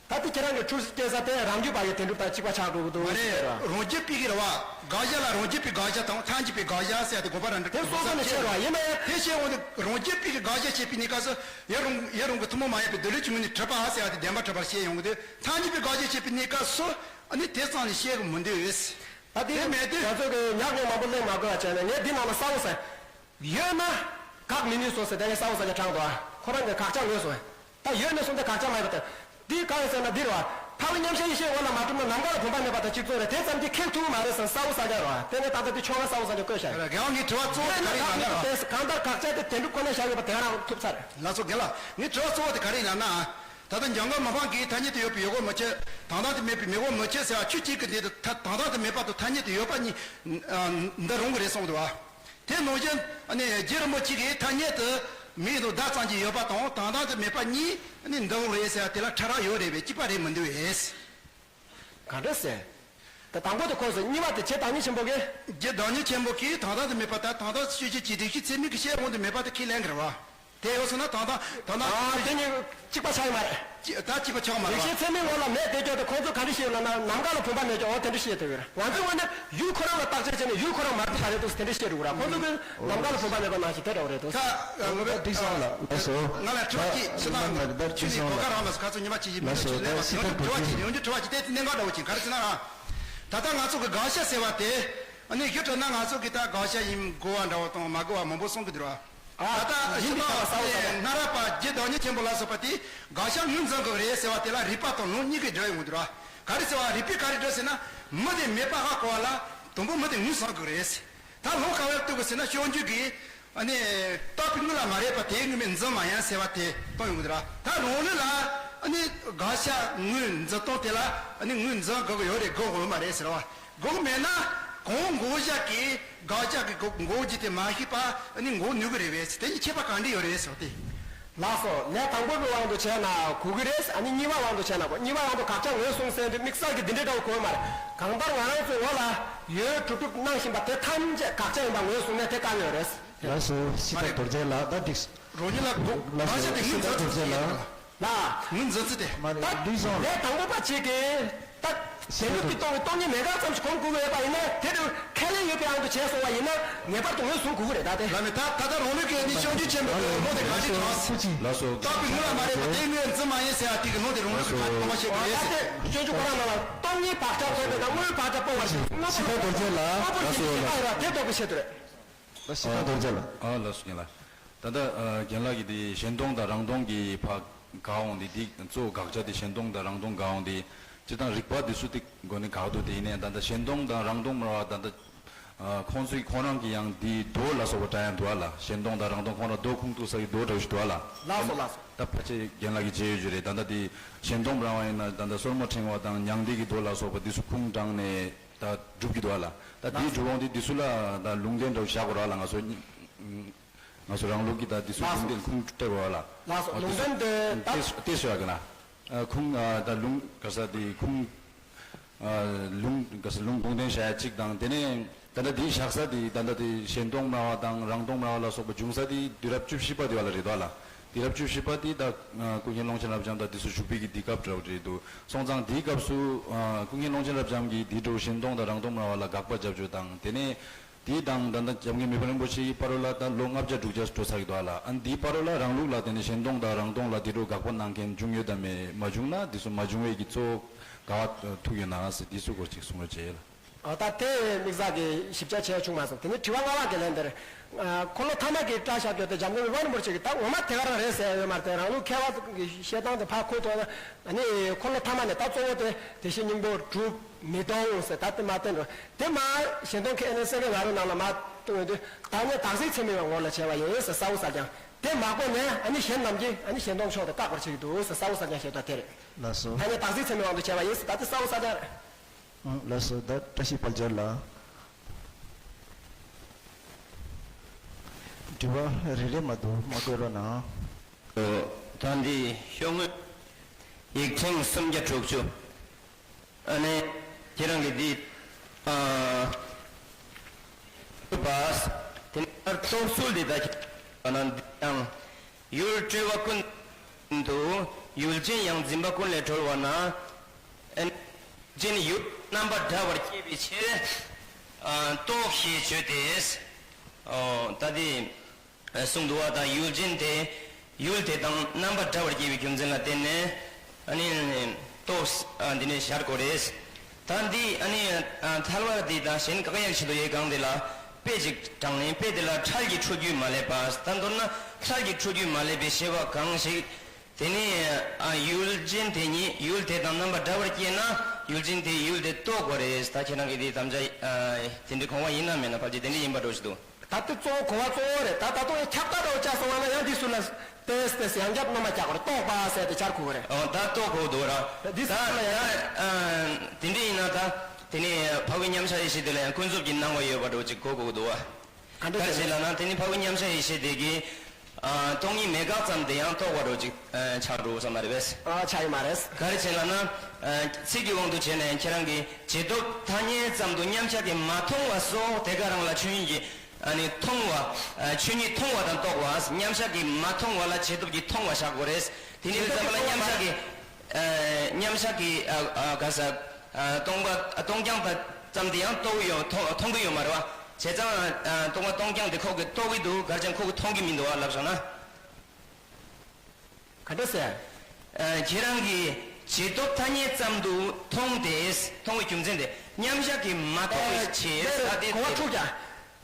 ད་དེ་ཁྱེད་རང་གི་འཁྲུལ་སྐྱེ་ས་དེ་རང་རྒྱུད་པ་ཡི་དོན་གྲུབ་དང་གཅིག་པ་ཆགས་འགྲོ་གི་འདུག་མ་རེད། ཟེར་ར། རང་རྒྱུད་པའི་གི་རེད་བ། དགག་བྱ་ལ་རང་རྒྱུད་པའི་དགག་བྱ་དང་ཐལ་འགྱུར་པའི་དགག་བྱ་ཟེར་ཏེ་དགོངས་པ་རང་འགྲིག་དེ་སོ་སོ་ནས་ཤེས་ར་ཡིན་ན་ཡང་། དེ་བཤད་འོང་དུས་རང་རྒྱུད་པའི་གི་དགག་བྱ་བྱེད་པའི་གནས་སྐབས་སུ་ཡུན་རིང་ཡུན་རིང་གི་ཐུན་མོང་མ་ཡིན་པའི་སྡེ་ལུགས་ཀྱི་ངོས་ནས་གྲུབ་པ་ཟེར་ཏེ་བདེན་པར་གྲུབ་པར་བཤད་ཡོང་གི་འདུག་ཐལ་འགྱུར་པའི་དགག་བྱ་བྱེད་པའི་གནས་སྐབས་སུ་ཨ་ནི་དེ་ཙམ་ལས་བཤད་གི་མི་འདུག་ད་དེ་དེ་མེད་དུས། ང་ཚོ་གི་ཉག་ཉོག་མང་པོ་གླེང་མ་དགོས་པ་བྱས་ནས་ངས་འདི་ནང་ལ་གསལ་པོ་ཟེར། ཡོད་ན་དགག་མི་ནུས་སོ་ཟེར་དེ་ངས་གསལ་པོ་ཟེར་གྱི་དྲངས་འདུག་ཁོ་རང་གི་དགག་བྱ་ངོས་སོང་། ད་ཡོད་ནས་གསུངས་ཏེ་དགག་བྱ་མ་ཡིན་པ་དང་། འདི་གང་ཡིན་ཟེར་ན་འདི་རེད་བ། ཐལ་བའི་མཉམ་གཞག་ཡེ་ཤེས་ངོ་ལ་མ་གྲུབ་ན་ནམ་མཁའ་ལ་བུམ་པ་མེད་པ་དང་གཅིག་མཚུངས་རེད། དེ་ཙམ་གྱིས་ཁེགས་ཐུབ་ཀྱི་མ་རེད་ཟེར་གསལ་པོ་གསལ་རྐྱང་རེད་བ། དེ་ནས་ད་ལྟ་འདི་ཆོ་ག་གསལ་པོ་གསལ་རྐྱང་བཀོད་བཞག་ཡོད། རེད། རྒན་པ་ངའི་དྲི་བ་གཙོ་བོ་དེ་ག་རེ་ཡིན་ལབ་ན། གང་ལྟར་དགག་བྱ་དེ་དོན་གྲུབ་ཁོ་ན་བཞག་ཡོད་པ་དེ་ག་རང་ཐུབ་ཚར། ལགས་སོ་རྒན་ལགས། ངའི་དྲི་བ་གཙོ་བོ་དེ་ག་རེ་ཡིན་ལབ་ན། ད་ལྟ་འཇམ་མགོན་མི་ཕམ་གྱིས་ཐ་སྙད་དུ་ཡོད་པའི་ཡོད་དགོས་མི་ཆེ། དོན་དམ་དུ་མེད་པའི་མེད་དགོས་མི་ཆེ་ཟེར་བ་ཆོས་གཅིག་གི་འདི་དང་དོན་དམ་དུ་མེད་པ་དང་ཐ་སྙད་དུ་ཡོད་པ་གཉིས་འདི་རུང་གི་རེད་གསུངས་འདུག་བ། དེ་ནང་བཞིན་ཨ་ནི་རྗེ་རིན་པོ་ཆེ་གིས་ཐ་སྙད་དུ་མིང་དང་བརྡ་ཙམ་གྱི་ཡོད་པ་དང་དོན་དམ་དུ་མེད་པ་གཉིས་ཨ་ནི་འདི་རུང་རེད་ཟེར་བ་དེ་ལ་ཕྲ་རགས་ཡོད་རེད་པས་གཅིག་པ་རེད་མི་འདུག་བས། ག་འདྲ་ཟེར། ད་དང་པོ་དེ་ཁོ་ཟེར། གཉིས་པ་དེ་རྗེ་བདག་ཉིད་ཆེན་པོ་གིས། རྗེ་བདག་ཉིད་ཆེན་པོ་གིས་དོན་དམ་དུ་མེད་པ་དང་དོན་དམ་དཔྱོད་བྱེད་ཀྱི་རིགས་ཤིག་ཚད་མིན་གྱི་ཤེས་དབང་དུ་མེད་པ་དེ་ཁས་ལེན་གྱི་རེད་བ། དེ་ཡོད་སོང་ན་དོན་དམ་དོན་དམ། ཨ་དེ་གཉིས་གཅིག་པ་ཆགས་ཀྱི་མ་རེད། ཅི་ད་གཅིག་པ་ཆགས་མ་རེད་རིགས་པ། ཤེས་ཚད་མིན་ངོ་ལ་མེད་དེ་སྐྱོ་དེ་ཁོང་ཚོ་ག་འདྲ་ཤེས་ཡོད་ལབ་ན་ནམ་མཁའ་ལ་བུམ་པ་མེད་ཀྱང་འོ་དེ་འདྲ་ཤེས་ཐུབ་ཡོད་རེད། ང་ཚོའི་ངོས་ནས་ཡུལ་ཁོ་རང་ལ་བརྟག་དཔྱད་བྱས་ནས་ཡུལ་ཁོ་རང་མ་གྲུབ་པ་རེད་འདུག་ཟེར་དེ་འདྲ་བཤད་འདུག་ར། ཁོང་ཚོ་གིས་ནམ་མཁའ་ལ་བུམ་པ་མེད་པ་ནང་བཞིན་དེ་འདྲ་བ་རེད་འདུག་ད་ངོ་མ་འགྲིག་སོང་ལ་ལགས་སོ། ང་ལ་དྲི་བ་གཅིག་ཅི་ལྟར་ང་ལ་ད་ཁྱོད་ནས་གོ་སྐབས་རག་མ་སོང་། ཁ་ཚོ་ཉི་མ་གཅིག་ཡིན་མིན་ལགས་སོ། ཅིག་ལས་མ་ད་སོང་། སྲིད་ཡོང་དུས་དྲི་བ་གཅིག་ཡོང་དུས་དྲི་བ་གཅིག་དེ་གནད་འགག་འདྲ་བོ་ཅིག་ག་རེ་ཟེར་ན་ར། ད་ལྟ་ང་ཚོ་གི་དགག་བྱ་ཟེར་བ་དེ་ཨ་ནི་ཞུ་དྲགས་ན་ང་ཚོ་གི་ད་དགག་བྱ་ཡིན་དགོས་པ་འདྲ་བོ་དང་མ་དགོས་པ་མང་པོ་གསུང་གི་འདུག་ར། ད་ལྟ་ཡིན་ཞུ་མི་ད་ན་ས་བོ་ད་སྔ་རབས་པ་རྗེ་བདག་ཉིད་ཆེན་པོ་ལ་སོགས་པ་དེས་དགག་བྱ་ངོས་འཛིན་དགོས་རེད་ཟེར་བ་དེ་ལ་རིགས་པ་དང་ལུང་གཉིས་ཀྱིས་འགྲེལ་ཡོང་གི་འདུག་ར། ག་རེ་ཟེར་བ་རིགས་པས་ག་རེ་འགྲེལ་ཟེར་ན། མི་དེ་མེད་པ་ཧ་གོ་བ་ལ་དང་པོ་མི་དེ་ངོས་བཟུང་དགོས་རེད། ད་ལོ་ག་བར་གཏུག་གི་ཟེར་ན། སྤྱོད་འཇུག་གི་ཨ་ནི་བཏགས་པའི་དངོས་ལ་མ་རེག་པ་དེའི་དངོས་མེད་འཛིན་མ་ཡིན་ཟེར་བ་དེ་གཏོང་ཡོང་གི་རེད། ད་རང་ལུགས་ལ་ཨ་ནི་དགག་བྱ་དངོས་འཛིན་སྟངས་དེ་ལ་ཨ་ནི་དངོས་འཛིན་དགོས་ཀྱི་ཡོད་རེད། དགོས་ཀྱི་ཡོད་མ་རེད་ཟེར་བ། དགོས་ཀྱི་མེད་ན་གང་འགོག་བྱ་གི་དགག་བྱ་གི་འགོག་འགོག་རྒྱུ་དེ་མ་ཤེས་པ་ཨ་ནི་འགོག་ནུས་ཀྱི་རེད་པས། དེ་གཉིས་ཁྱད་པར་གང་འདྲ་ཡོད་རེད་ཟེར་བ་དེ། ལགས་སོ། ལན་དང་པོའི་དབང་དུ་བྱས་ན་གོ་གི་རེད། ཨ་ནི་གཉིས་པ་དབང་དུ་བྱས་ན་གོ། གཉིས་པ་དབང་དུ་དགག་བྱ་ངོས་བཟུང་ཟེར་དུས་དམིགས་བསལ་གྱི་འདི་འདྲའི་འདྲ་བོ་གོ་ཡོད་མ་རེད། གང་ལྟར་ང་རང་ཚོའི་འོག་ལ་ཡོད་གྲུབ་གྲུབ་སྣང་བཞིན་པ་དེ་ཐམས་ཅད་དགག་བྱ་ཡིན་པ་ངོས་བཟུང་ནས་དེ་བཀག་ཡོད་རེད། ལགས་སོ། སྲིད་པ་རྡོ་རྗེ་ལགས། ད་འགྲིག་རང་ཉིད་ལ་འགོག་ལགས་སོ། དགག་བྱ་དེ་ངོས་འཛིན་ཚུལ་དེ་ཡིན་ལ། ངོས་འཛིན་ཚུལ་དེ། མ་རེད། ད་འགྲིག་སོང་། ལན་དང་པོ་པ་གཅིག་གིས་ད་བདེན་ལུགས་ཀྱི་སྟོང་བའི་སྟོང་ཉིད་མེད་དགག་ཙམ་ཞིག་གོམས་དགོས་ཀྱི་ཡོད་པ་ཡིན་ན། དེ་དུས་ཁས་ལེན་ཡོད་པའི་དབང་དུ་བྱས་སོང་བ་ཡིན་ན་ངེས་པར་དུ་ངོས་བཟུང་དགོས་ཀྱི་རེད། ད་དེ་ལ་མེད། ད་ད་ལྟ་རང་ལུགས་ཀྱི་ནི་སྤྱོད་འཇུག་ཆེན་པོའི་བློ་དེ་ག་འདྲ་དྲངས། ལགས་སོ། བཏགས་པའི་དངོས་ལ་མ་རེག་པ་དེའི་དངོས་འཛིན་མ་ཡིན་ཟེར་བ་དེ་གི་ལུང་དེ་རང་ལུགས་ཀྱི་ག་འདྲ་སྟོང་པ་བཤད་དགོས་རེད་ཟེར། ད་དེ་སྤྱོད་འཇུག་ཁོ་རང་ནང་ལ་སྟོང་ཉིད་བག་ཆགས་ཚོགས་པའི་ནང་དངོས་བག་ཆགས་སྤོང་བར་བྱེད། དངོས་པོར་སྲིད་པ་རྡོ་རྗེ་ལགས། དངོས་པོར་ལགས་སོ། སྲིད་པ་ཡོད་པ་དེ་ལྡོག་པའི་ཆེད་དུ་རེད། ད་སྲིད་པ་རྡོ་རྗེ་ལགས། ཨ་ལགས་སོ། རྒན་ལགས། ད་ལྟ་ཨ་རྒན་ལགས་ཀྱིས་དེ་ཞེན་སྟོང་དང་རང་སྟོང་གི་ཕར་དགག་འོང་དེ། དེ་གཙོ་བོ་དགག་བྱ་དེ་ཞེན་སྟོང་དང་རང་སྟོང་དགག་འོང་དེ། སྤྱིར་བཏང་རིགས་པ་དེ་ཚོ་དེ་སྒོ་ནས་དགག་འདུག་དེ་ཡིན་ནའི་ད་ལྟ་ཞེན་སྟོང་དང་རང་སྟོང་མ་རེད་པ། ད་ལྟ་ཨ་ཁོང་ཚོའི་ཁོང་རང་གི་ཡང་དེའི་མདོ་ལ་སོགས་པ་དྲངས་ཡང་འདུག་ཨ་ལ། ཞེན་སྟོང་དང་རང་སྟོང་ཁོང་རང་མདོ་ཁུངས་གཏུགས་ས་ཀྱི་མདོ་འདྲ་བོ་ཞིག་འདུག་ཨ་ལ། ལགས་སོ་ལགས་སོ། ད་ཕལ་ཆེར་རྒན་ལགས་ཀྱིས་མཇལ་ཡོད་རྒྱུ་རེད། ད་ལྟ་དེ་ཞེན་སྟོང་རང་བ་ཡིན་ན་ད་ལྟ་སོར་མོ་ཕྲེང་བ་དང་མྱང་འདས་ཀྱི་མདོ་ལ་སོགས་པ་དེ་ཚོ་ཁུངས་དྲངས་ནས་ད་སྒྲུབ་ཀྱི་འདུག་ཨ་ལ། ད་དེའི་སྒྲུབ་དབང་དེ་དེ་ཚོ་ལ་ད་ལུང་བསྟན་འདྲ་བོ་བཞག་དགོས་རེད་ཨ་ལ། ང་ཚོ་ང་ཚོ་རང་ལུགས་ཀྱི་ད་དེ་ཚོ་ལུང་བསྟན་ཁུངས་སྤྲད་དགོས་རེད་ཨ་ལ། ལགས་སོ། ཨ་ལུང་བསྟན་དེ་ད་ཏེ་ཏེ་ཞུ་ཡག་གི་ན། ཨ་ཁུངས་ཨ་ད་ལུང་ག་ས་དེ་ཁུངས་ཨ་ལུང་ག་ས་ལུང་དགོངས་དོན་བྱ་ཡ་གཅིག་དང་། དེ་ནས་ད་ལྟ་དེའི་བཞག་ས་དེ་ད་ལྟ་དེ་ཞེན་སྟོང་སྨྲ་བ་དང་རང་སྟོང་སྨྲ་བ་ལ་སོགས་པ་འབྱུང་ས་དེ་དུས་རབས་བཅུ་བཞི་པ་དེ་བ་ལ་རེད་དོ་ཨ་ལ། དུས་རབས་བཅུ་བཞི་པ་དེ་ད་ཨ་ཀུན་མཁྱེན་ཀློང་ཆེན་རབ་འབྱམས་དང་དེ་ཚོ་བཞུགས་པའི་གི་དུས་སྐབས་འདྲ་བོ་རེད་འདུག་སོང་ཙང་དེའི་སྐབས་སུ་ཨ་ཀུན་མཁྱེན་ཀློང་ཆེན་རབ་འབྱམས་ཀྱིས་དེ་འདྲ་བོ་ཞེན་སྟོང་དང་རང་སྟོང་སྨྲ་བ་ལ་དགག་པ་བརྒྱབ་བཅུག་དང་། དེ་ནས་དེ་དང་ད་ལྟ་འཇམ་མགོན་མི་ཕམ་རིན་པོ་ཆེའི་བར་ལ་ད་ལོ་ལྔ་བརྒྱ་དྲུག་བརྒྱ་འགྲོ་ཚར་གི་འདུག་ཨ་ལ། ཨ་འདིའི་བར་ལ་རང་ལུགས་ལ་དེ་ནས་ཞེན་སྟོང་དང་རང་སྟོང་ལ་དེ་འདྲ་དགག་པ་གནང་མཁན་བྱུང་ཡོད་དམ་མེད། མ་བྱུང་ན་དེ་ཚོ་མ་བྱུང་བའི་གི་གཙོ་བོ་ག་བ་ཐུག་ཡོད་ན་ཟེར། དེ་ཚོ་སྐོར་ཅིག་གསུང་རོགས་བྱེད་ལ། ཨ་ད་དེ་དམིགས་བསལ་གྱི་ཞིབ་ཆ་བྱས་བྱུང་མ་སོང་། དེ་ནས་དྲི་བ་ལྔ་པ་གི་ལན་འདིར། ཨ་འཁོར་ལོ་ཐ་མ་གི་སྐྲ་བཞར་རྒྱུ་དེ་འཇམ་མགོན་མི་ཕམ་རིན་པོ་ཆེ་གིས་ད་ངོ་མ་དེ་ག་རང་རེད་ཟེར་ཡ་ཡོད་མ་རེད་དེ། རང་ལུགས་མཁས་པ་གི་བཤད་སྟངས་དེ་ཕར་འཁོར་ཐོག་ན་ཨ་ནི་འཁོར་ལོ་ཐ་མ་ནས་ད་གཙོ་བོ་དེ་བདེ་གཤེགས་སྙིང་པོ་གྲུབ་མི་གཏོང་ཟེར། ད་དེ་མ་བསྟན་འགྲོ། དེ་མ་ཞེན་སྟོང་མཁས་ནས་སེང་གེ་ང་རོ་ནང་ལ་མ་གཏོང་ཡོང་དུས། ཐ་སྙད་བདག་འཛིན་ཚད་མའི་ངོ་ལ་བྱས་པ་ཡིན་ཟེར་གསལ་བོ་གསལ་རྐྱང་། དེ་མ་གོ་ནས་ཨ་ནི་གཞན་རྣམས་ཀྱིས་ཨ་ནི་ཞེན་སྟོང་ཕྱོགས་དེ་བཀག་པར་བྱེད་ཀྱི་འདུག་ཟེར་གསལ་བོ་གསལ་རྐྱང་བཤད་པ་དེ་རེད། ལགས་སོ། ཐ་སྙད་བདག་འཛིན་ཚད་མའི་དབང་དུ་བྱས་པ་ཡིན་ཟེར། ད་དེ་གསལ་བོ་གསལ་རྐྱང་རེད། ཨང་། ལགས་སོ། ད་བཀྲ་ཤིས་དཔལ་འབྱོར་ལགས། དྲི་བ་རེ་རེ་མ་གཏོགས་མ་བཀོད་རོགས་གནང་། ཨོ། ད་འདི་ཤོག་ངོས་ཡིག་ཕྲེང་སུམ་བརྒྱ་དྲུག་ཅུ། ཨ་ནི་ཁྱེད་རང་གིས་འདི་ཨ་པ་དེ་ནས་རྟོགས་ཚུལ་འདི་ལྟར་ཁྱེད་རང་འདི་ཡང་། ཡུལ་སྤྲོས་པ་ཀུན་དུ་ཡུལ་ཅན་ཡང་འཛིན་པ་ཀུན་ལས་གྲོལ་བ་ན། ཨན་ཅན་ཡུལ་རྣམ་པར་བྲལ་བར་སྐྱེས་པའི་ཕྱིར། ཨ་རྟོགས་ཞེས་བརྗོད་དེ། ཨོ་ད་དེ་གསུངས་འདུག་བ། ད་ཡུལ་ཅན་དེ་ཡུལ་དེ་དང་རྣམ་པར་བྲལ་བར་སྐྱེས་པའི་རྒྱུ་མཚན་ལ་བརྟེན་ནས་ཨ་ནི་རྟོགས་ཨ་འདི་ནས་བཞག་དགོས་རེད། ད་འདི་ཨ་ནི་ཨ་ཐལ་བ་འདི་དང་གཞན་བཀག་ཡག་ཆེད་དུ་ཡོད་གང་དེ་ལ་དཔེ་ཅིག་དྲངས་ནས། དཔེ་དེ་ལ་འཕྲལ་གྱི་འཕྲོ་རྒྱུས་མ་བསླད་པ། ད་མདོར་ན་འཕྲལ་གྱི་འཕྲོ་རྒྱུས་མ་བསླད་པའི་ཤེས་པ་གང་ཞིག་དེ་ནི་ཨ་ཡུལ་ཅན་དེ་ཉིད་ཡུལ་དེ་དང་རྣམ་པར་བྲལ་བར་སྐྱེས་ན་ཡུལ་ཅན་དེ་ཡུལ་དེ་རྟོགས་དགོས་རེད། ད་ཁྱེད་རང་གིས་འདི་དམ་བཅའ་ཨ་དེ་འདྲའི་གོ་བ་ཡིན་ན་མེད་ན་ཕལ་ཆེར་དེ་འདྲ་ཡིན་པ་འདྲ་ཞིག་འདུག་ད་དེ་གཙོ་བོ་གོ་བ་གཙོ་བོ་རེད། ད་ད་དུང་ཡང་ཁྱབ་བསྒྲགས་འདྲ་བོ་བྱས་སོང་བ་ན་ཡང་འདི་ཚོ་ལ་ཏོག་ཙམ་ཡང་བསྐྱར་སྣོན་པ་རྒྱག་དགོས་རེད། རྟོགས་པ་ཟེར་དེ་སྦྱར་དགོས་རེད། ཨོ་ད་རྟོགས་དགོས་འདུག་ར། འདི་ད་ཚོ་ལ་ཡང་ཡང་ཨ་དེ་འདྲ་ཡིན་ན་ད་དེ་ནས་འཕགས་པའི་མཉམ་གཞག་ཡེ་ཤེས་དེ་ལ་ཡང་ཀུན་རྫོབ་ཀྱི་སྣང་བ་ཡོད་པ་འདྲ་བོ་ཅིག་གོ་དགོས་འདུག་བ། ག་འདྲ་ག་རེ་བྱས་ལབ་ན་དེ་ནི་འཕགས་པའི་མཉམ་གཞག་ཡེ་ཤེས་དེ་གིས་ཨ་སྟོང་ཉིད་མེད་དགག་ཙམ་དེ་ཡང་རྟོགས་པ་འདྲ་བོ་ཅིག་ཨ་ཆགས་འགྲོ་བསམ་པ་རེད་པས། ཨ་ཆགས་ཡོད་མ་རེད། ག་རེ་བྱས་ལབ་ན་ཨ་ཚིག་གི་དབང་དུ་བྱས་ནས་ཁྱེད་རང་གིས་རྗེས་ཐོབ་ཐ་སྙད་ཙམ་དུ་མཉམ་གཞག་གིས་མ་མཐོང་བ་སོགས་དེ་ག་རང་ལ་ཆོས་ཉིད་ཀྱིས་ཨ་ནི་མཐོང་བ། ཨ་ཆོས་ཉིད་མཐོང་བ་དང་རྟོགས་པ། མཉམ་གཞག་གིས་མ་མཐོང་བ་ལ་རྗེས་ཐོབ་ཀྱིས་མཐོང་བ་བཞག་དགོས་རེད། དེ་ནི་རྗེས་ཐོབ་ཀྱིས་མཉམ་གཞག་གི་ཨ་མཉམ་གཞག་གི་ཨ་ཨ་ག་ས་ཨ་སྟོང་པ་ཨ་སྟོང་རྐྱང་དང་ཙམ་དེ་ཡང་རྟོགས་ཀྱི་ཡོད། མཐོང་མཐོང་གི་ཡོད་མ་རེད་བ། བྱས་ཙང་ཨ་སྟོང་པ་སྟོང་རྐྱང་དེ་ཁོ་གིས་རྟོགས་ཀྱི་འདུག་ག་རེ་བྱས་ན་ཁོ་གིས་མཐོང་གི་མི་འདུག་བ་ལབ་སོང་ན། ག་འདྲ་ཟེར། ཨ་ཁྱེད་རང་གིས་རྗེས་ཐོབ་ཐ་སྙད་ཙམ་དུ་མཐོང་སྟེ། མཐོང་བའི་རྒྱུ་མཚན་དེ་མཉམ་གཞག་གིས་མ་མཐོང་བའི་ཕྱིར། ད་དེ་གོ་བ་འཁྲུག་ཀྱང་།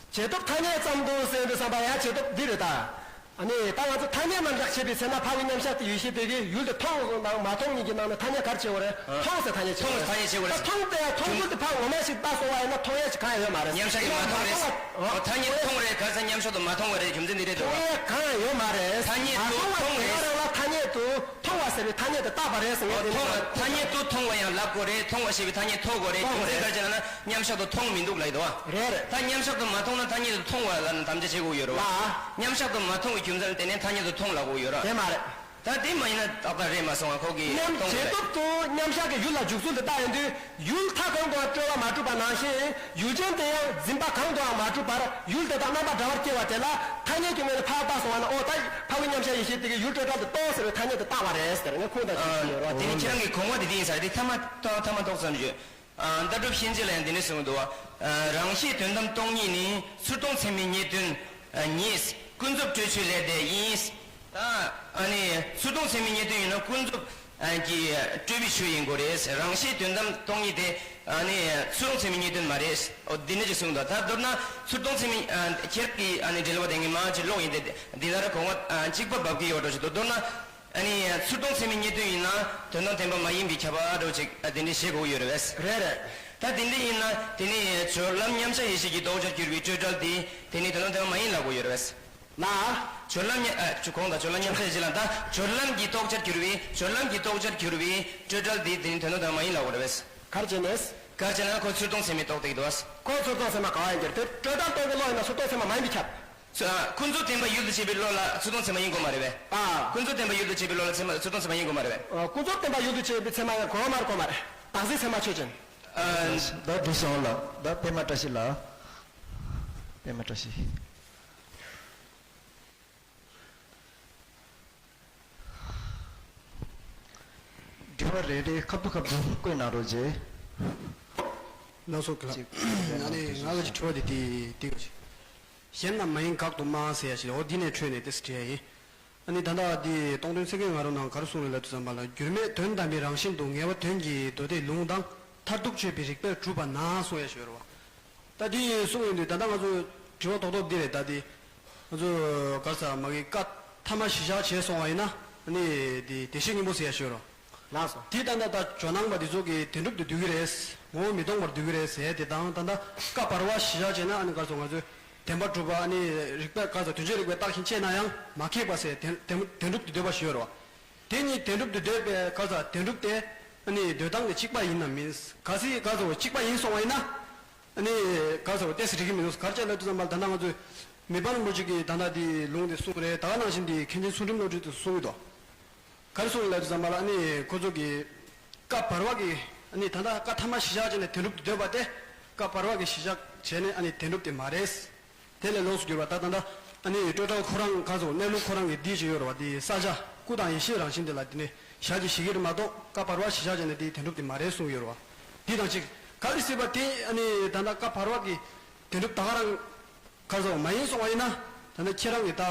རྗེས་ཐོབ་ཐ་སྙད་ཙམ་དུ་ཟེར་དུས་བསམ་པ་ཡང་རྗེས་ཐོབ་འདི་རེད་ད། ཨ་ནི་ད་ང་ཚོ་ཐ་སྙད་རྣམ་གཞག་བྱེད་པའི་ཚེ་ན་ཕ་གི་མཉམ་གཞག་དེ་ཡུལ་ཤེས་དེ་གི་ཡུལ་དེ་མཐོང་དང་མ་མཐོང་གཉིས་ཀྱི་ནང་ནས་ཐ་སྙད་ག་རེ་བྱེད་དགོས་རེད། ཨ། མཐོང་ཟེར་ཐ་སྙད་བྱེད་དགོས་རེད། མཐོང་ཟེར་ཐ་སྙད་བྱེད་དགོས་རེད། ད་མཐོང་དེ་མཐོང་ཚུལ་དེ་ཕ་ངོ་མ་ཞིག་ལྟ་སོང་བ་ཡིན་ན་མཐོང་ཡ་ཞིག་གང་ཡང་ཡོད་མ་རེད། མཉམ་གཞག་གི་མ་མཐོང་རེད། མཐོང་བ། ཨོ། ཐ་སྙད་དུ་མཐོང་རེད། ག་རེ་ཟེར། མཉམ་གཞག་ཏུ་མ་མཐོང་བ་རེད། རྒྱུ་མཚན་འདི་རེད་འདུག་བ། མཐོང་ཡ་གང་ཡང་ཡོད་མ་རེད། ཐ་སྙད་དུ་མཐོང་བ་རེད། ཐ་སྙད་དུ་མཐོང་བ་ཟེར་བའི་ཐ་སྙད་དེ་བཏགས་པ་རེད་ཟེར་ངས་འདི་ནས། ཐ་སྙད་དུ་མཐོང་བ་ཡང་ལབ་དགོས་རེད། མཐོང་བ་ཞེས་པའི་ཐ་སྙད་ཐོགས་དགོས་རེད། རྒྱུ་མཚན་ག་རེ་བྱས་ན་མཉམ་གཞག་ཏུ་མཐོང་མི་འདུག་ལབ་ཡོད་དོ། རེད་རེད། ད་མཉམ་གཞག་ཏུ་མ་མཐོང་ན་ཐ་སྙད་དུ་མཐོང་བ་ལ་དམ་བཅའ་བྱེད་དགོས་ཡོད་རེད་བ། ལ། མཉམ་གཞག་ཏུ་མ་མཐོང་བའི་རྒྱུ་མཚན་ལ་བརྟེན་ནས་ཐ་སྙད་དུ་མཐོང་ལབ་དགོས་ཡོད་རེད། དེ་མ་རེད། ད་དེ་མ་ཡིན་ན་ཏག་ཏག་རེད་མ་སོང་བ། ཁོ་གིས་མཉམ་མཐོང་བྱེད་རེད། སྟོབས་དུ་མཉམ་གཞག་གི་ཡུལ་ལ་འཇུག་ཚུལ་དེ་ལྟ་ཡོང་དུས་ཡུལ་མཐའ་གང་དུའང་སྤྲོས་པ་མ་གྲུབ་པ་ནང་བཞིན་ཡུལ་ཅན་དེ་ཡང་འཛིན་པ་གང་དུའང་མ་གྲུབ་པར་ཡུལ་དེ་དག་རྣམ་པ་འདྲ་བར་སྐྱེ་བ་དེ་ལ་ཐ་སྙད་ཀྱི་ངོས་ནས་ཕར་བལྟས་སོང་བ་ན། ཨོ་ད་ཕ་གི་མཉམ་གཞག་ཡེ་ཤེས་དེ་གི་ཡུལ་སྤྲོས་བྲལ་དུ་རྟོགས་ཟེར་བའི་ཐ་སྙད་དེ་བཏགས་པ་རེད་ཟེར་ནས་ཁུངས་དང་ཆ་ཤས་ཡོད་རེད་བ། དེ་ནི་ཁྱེད་རང་གི་དགོངས་པ་དེ་དེ་ཡིན་ས་རེད། དེ་ཐ་མ་ཐ་མ་ཐོག་ཙམ་བརྗོད། ཨ། ལྟ་གྲུབ་ཤན་འབྱེད་ལ་ཡང་འདི་ནས་གསུངས་འདུག་བ། ཨ། རང་ཤེས་དོན་དམ་སྟོང་ཉིད་ནི། ཚུར་མཐོང་ཚད་མའི་རྙེད་དོན་ཉིད། ཀུན་རྫོབ་སྤྲོས་ཆོས་ལས་འདས་ཡིན། ད་ཨ་ནི་ཚུར་མཐོང་ཚད་མའི་རྙེད་དོན་ཡིན་ན་ཀུན་རྫོབ་ཀྱི་སྤྲོས་པའི་ཆོས་ཡིན་དགོས་རེད། རང་ཤེས་དོན་དམ་སྟོང་ཉིད་དེ་ཨ་ནི་ཚུར་མཐོང་ཚད་མའི་རྙེད་དོན་མ་རེད། འོ་འདི་འདྲ་ཅིག་གསུངས་འདུག་ད་མདོར་ན་ཚུར་མཐོང་ཚད་མའི། ཨ། ཁྱེད་ཀྱི་ཨ་ནི་འགྲེལ་པ་དེ་ངས་མར་ཅིག་ཀློག་ཡིན་ཏེ། འདི་ལྟར་དགོངས་པ་གཅིག་པ་འབབ་ཀྱི་ཡོད་འགྲོ་ཞིག་འདུག་མདོར་ན། ཨ་ནི་ཚུར་མཐོང་ཚད་མའི་རྙེད་དོན་ཡིན་ན་དོན་དམ་བདེན་པ་མ་ཡིན་པའི་ཁྱབ་པ་འདྲ་བོ་ཅིག་དེ་འདྲ་བྱེད་དགོས་ཡོད་རེད་པས། རེད་རེད། ད་དེ་འདྲ་ཡིན་ན་དེ་ནི་སྦྱོར་ལམ་མཉམ་གཞག་ཡེ་ཤེས་ཀྱི་རྟོགས་བྱར་གྱུར་པའི་སྤྲོས་བྲལ་དེ་དེ་ནི་དོན་དམ་བདེན་པ་མ་ཡིན་ལབ་དགོས་ཡོད་རེད་པས། ལ། སྦྱོར་ལམ་མཉམ། ཨ། ཆུ་གོང་དང་སྦྱོར་ལམ་མཉམ་གཞག་ཡེ་ཤེས་ལ། ད་སྦྱོར་ལམ་གྱི་རྟོགས་བྱར་གྱུར་པའི། སྦྱོར་ལམ་གྱི་རྟོགས་བྱར་གྱུར་པའི་སྤྲོས་བྲལ་དེ་དེ་ནི་དོན་དམ་བདེན་པ་མ་ཡིན་ལབ་དགོས་རེད་པས། ག་རེ་བྱས་ནས། ག་རེ་བྱས་ན་ཁོ་ཚུར་མཐོང་ཚད་མས་རྟོགས་བསྡད་ཀྱི་འདུག་པས། ཁོ་ཚུར་མཐོང་ཚད་མ་ག་བ་ཡིན་གྱི་རེད། དེ་སྤྲོས་བྲལ་རྟོགས་པའི་བློ་ཡིན་ན་ཚུར་མཐོང་ཚད་མ་མ་ཡིན་པས་ཁྱབ། ཨ། ཀུན་རྫོབ་བདེན་པ་ཡུལ་དུ་བྱེད་པའི་བློ་ལ་ཚུར་མཐོང་ཚད་མ་ཡིན་དགོས་མ་རེད་པས། ཨ། ཀུན་རྫོབ་བདེན་པ་ཡུལ་དུ་བྱེད་པའི་བློ་ལ་ཚད་མ། ཚུར་མཐོང་ཚད་མ་ཡིན་དགོས་མ་རེད་པས། ཨ། ཀུན་རྫོབ་བདེན་པ་ཡུལ་དུ་བྱེད་པའི་ཚད་མ་ཡང་དགོས་མ་རེད། དགོས་མ་རེད། བདག་འཛིན་ཚད་མ་ཆོས་ཅན། ཨ། ད་འདི་སོང་ལ། ད་པད་མ་བཀྲ་ཤིས་ལ། པད་མ་བཀྲ་ཤིས། དྲི་བ་རེ་རེ་ཁ་བུ་ཁ་བུ་བཀོད་གནང་རོགས་བྱེད། ལགས་སོ། ག་ཅིག་ཨ་ནི་ང་གི་དྲི་བ་འདི་དེ་དེ་ག་ཅིག་གཞན་རྣམས་མ་ཡིན་དགག་ཏུ་མ་ཟེར་ཡ་ཞིག་ལ། འོ་འདི་ནས་འཕྲོས་ནས་དེ་སྲིད་དྲི་ཡ་ཡིན། ཨ་ནི་ད་ལྟ་འདི་སྟོང་ཐུན་ཚིག་བརྒྱད་ང་རོ་ནང་ག་རེ་གསུངས་རེད་ལབ་དུས་ཙམ་པ་ལ། འགྱུར་མེད་དོན་དམ་པའི་རང་བཞིན་དུ་ངེས་པ་དོན་གྱི་མདོ་སྡེའི་ལུང་དང་མཐར་ཐུག་དཔྱོད་པའི་རིགས་པས་གྲུབ་པ་ན་གསུངས་ཡ་ཞིག་ཡོད་རེད་བ། ད་འདི་གསུངས་ཡོང་དུས་ད་ལྟ་ང་ཚོ་དྲི་བ་རྡོག་རྡོག་འདི་རེད། ད་འདི་ང་ཚོ་ག་རེ་ཟེར། མ་གི་བཀའ་ཐ་མ་གཞི་བཞག་བྱས་སོང་བ་ཡིན་ན། ཨ་ནི་འདི་བདེ་གཤེགས་སྙིང་པོ་ཟེར་ཡ་ཞིག་ཡོད་རེད་བ། ལགས་སོ། དེ་ད་ལྟ་ད་ཇོ་ནང་པ་འདི་ཚོ་གིས་བདེན་གྲུབ་ཏུ་འདོད་ཀྱི་རེད། ངོ་བོ་མི་སྟོང་པར་འདོད་ཀྱི་རེད་ཟེར་དེ་དང་། ད་ལྟ་བཀའ་བར་པ་གཞི་བཞག་བྱས་ན་ཨ་ནི་ག་རེ་ཟེར། ང་ཚོས་བདེན་པར་གྲུབ་པ། ཨ་ནི་རིགས་པས་ག་རེ་ཟེར། དོན་བྱེད་རིགས་པས་བརྟགས་ཤིང་དཔྱད་ན་ཡང་མ་ཁེགས་པ་ཟེར་བདེན་བདེན་བདེན་གྲུབ་ཏུ་འདོད་པ་ཞིག་ཡོད་རེད་བ། དེ་ཉིད་བདེན་གྲུབ་ཏུ་འདོད་པའི་ག་རེ་ཟེར། བདེན་གྲུབ་དེ་ཨ་ནི་འདོད་སྟངས་དེ་གཅིག་པ་ཡིན་ནམ་མིན། གལ་སྲིད་ག་རེ་ཟེར། གཅིག་པ་ཡིན་སོང་བ་ཡིན་ན། ཨ་ནི་ག་རེ་ཟེར། ཏོག་ཙམ་འགྲིག་གི་མི་འདུག་ག་རེ་བྱས་ལབ་དུས་ཙམ་པ་ལ། ད་ལྟ་ང་ཚོས་མི་ཕམ་རིན་པོ་ཆེ་གིས་ད་ལྟ་འདི་ལུང་དེ་གསུངས་རེད། ད་ག་ནང་བཞིན་འདི་མཁན་ཆེན་ཚུལ་ཁྲིམས་བློ་གྲོས་དེ་གསུངས་ཀྱི་འདུག་ག་རེ་གསུངས་ཡོད་ལབ་དུས་ཙམ་པ་ལ། ཨ་ནི་ཁོ་ཚོ་གིས་བཀའ་བར་པ་གི། ཨ་ནི་ད་ལྟ་བཀའ་ཐ་མ་གཞི་བཞག་བྱས་ནས་བདེན་གྲུབ་ཏུ་འདོད་པ་དེ། བཀའ་བར་པ་གིས་གཞི་བཞག་བྱས་ནས་ཨ་ནི་བདེན་གྲུབ་དེ་མ་རེད། དེ་ལས་ལོགས་སུ་གྱུར་པ། ད་ད་ལྟ་ཨ་ནི་སྤྲོས་བྲལ་ཁོ་རང་ག་རེ་ཟེར། གནས་ལུགས་ཁོ་རང་གི་འདི་ཅིག་ཡོད་རེད་བ། དེ་ས་ཆ་སྐུ་དང་ཡེ་ཤེས་རང་བཞིན་དེ་ལ་དེ་ནས་ཞལ་གྱིས་བཞེས་ཀྱི་རེད་མ་གཏོགས། བཀའ་བར་པ་གཞི་བཞག་བྱས་ནས་དེ་བདེན་གྲུབ་དེ་མ་རེད་གསུངས་ཡོད་རེད་བ། དེ་དང་གཅིག་ག་རེ་ཟེར་བ་དེ། ཨ་ནི་ད་ལྟ་བཀའ་བར་པ་གི་བདེན་གྲུབ་ད་ག་རང་ག་རེ་ཟེར་མ་ཡིན་སོང་བ་ཡིན་ན། ད་ལྟ་ཁྱེད་རང་གི་ད་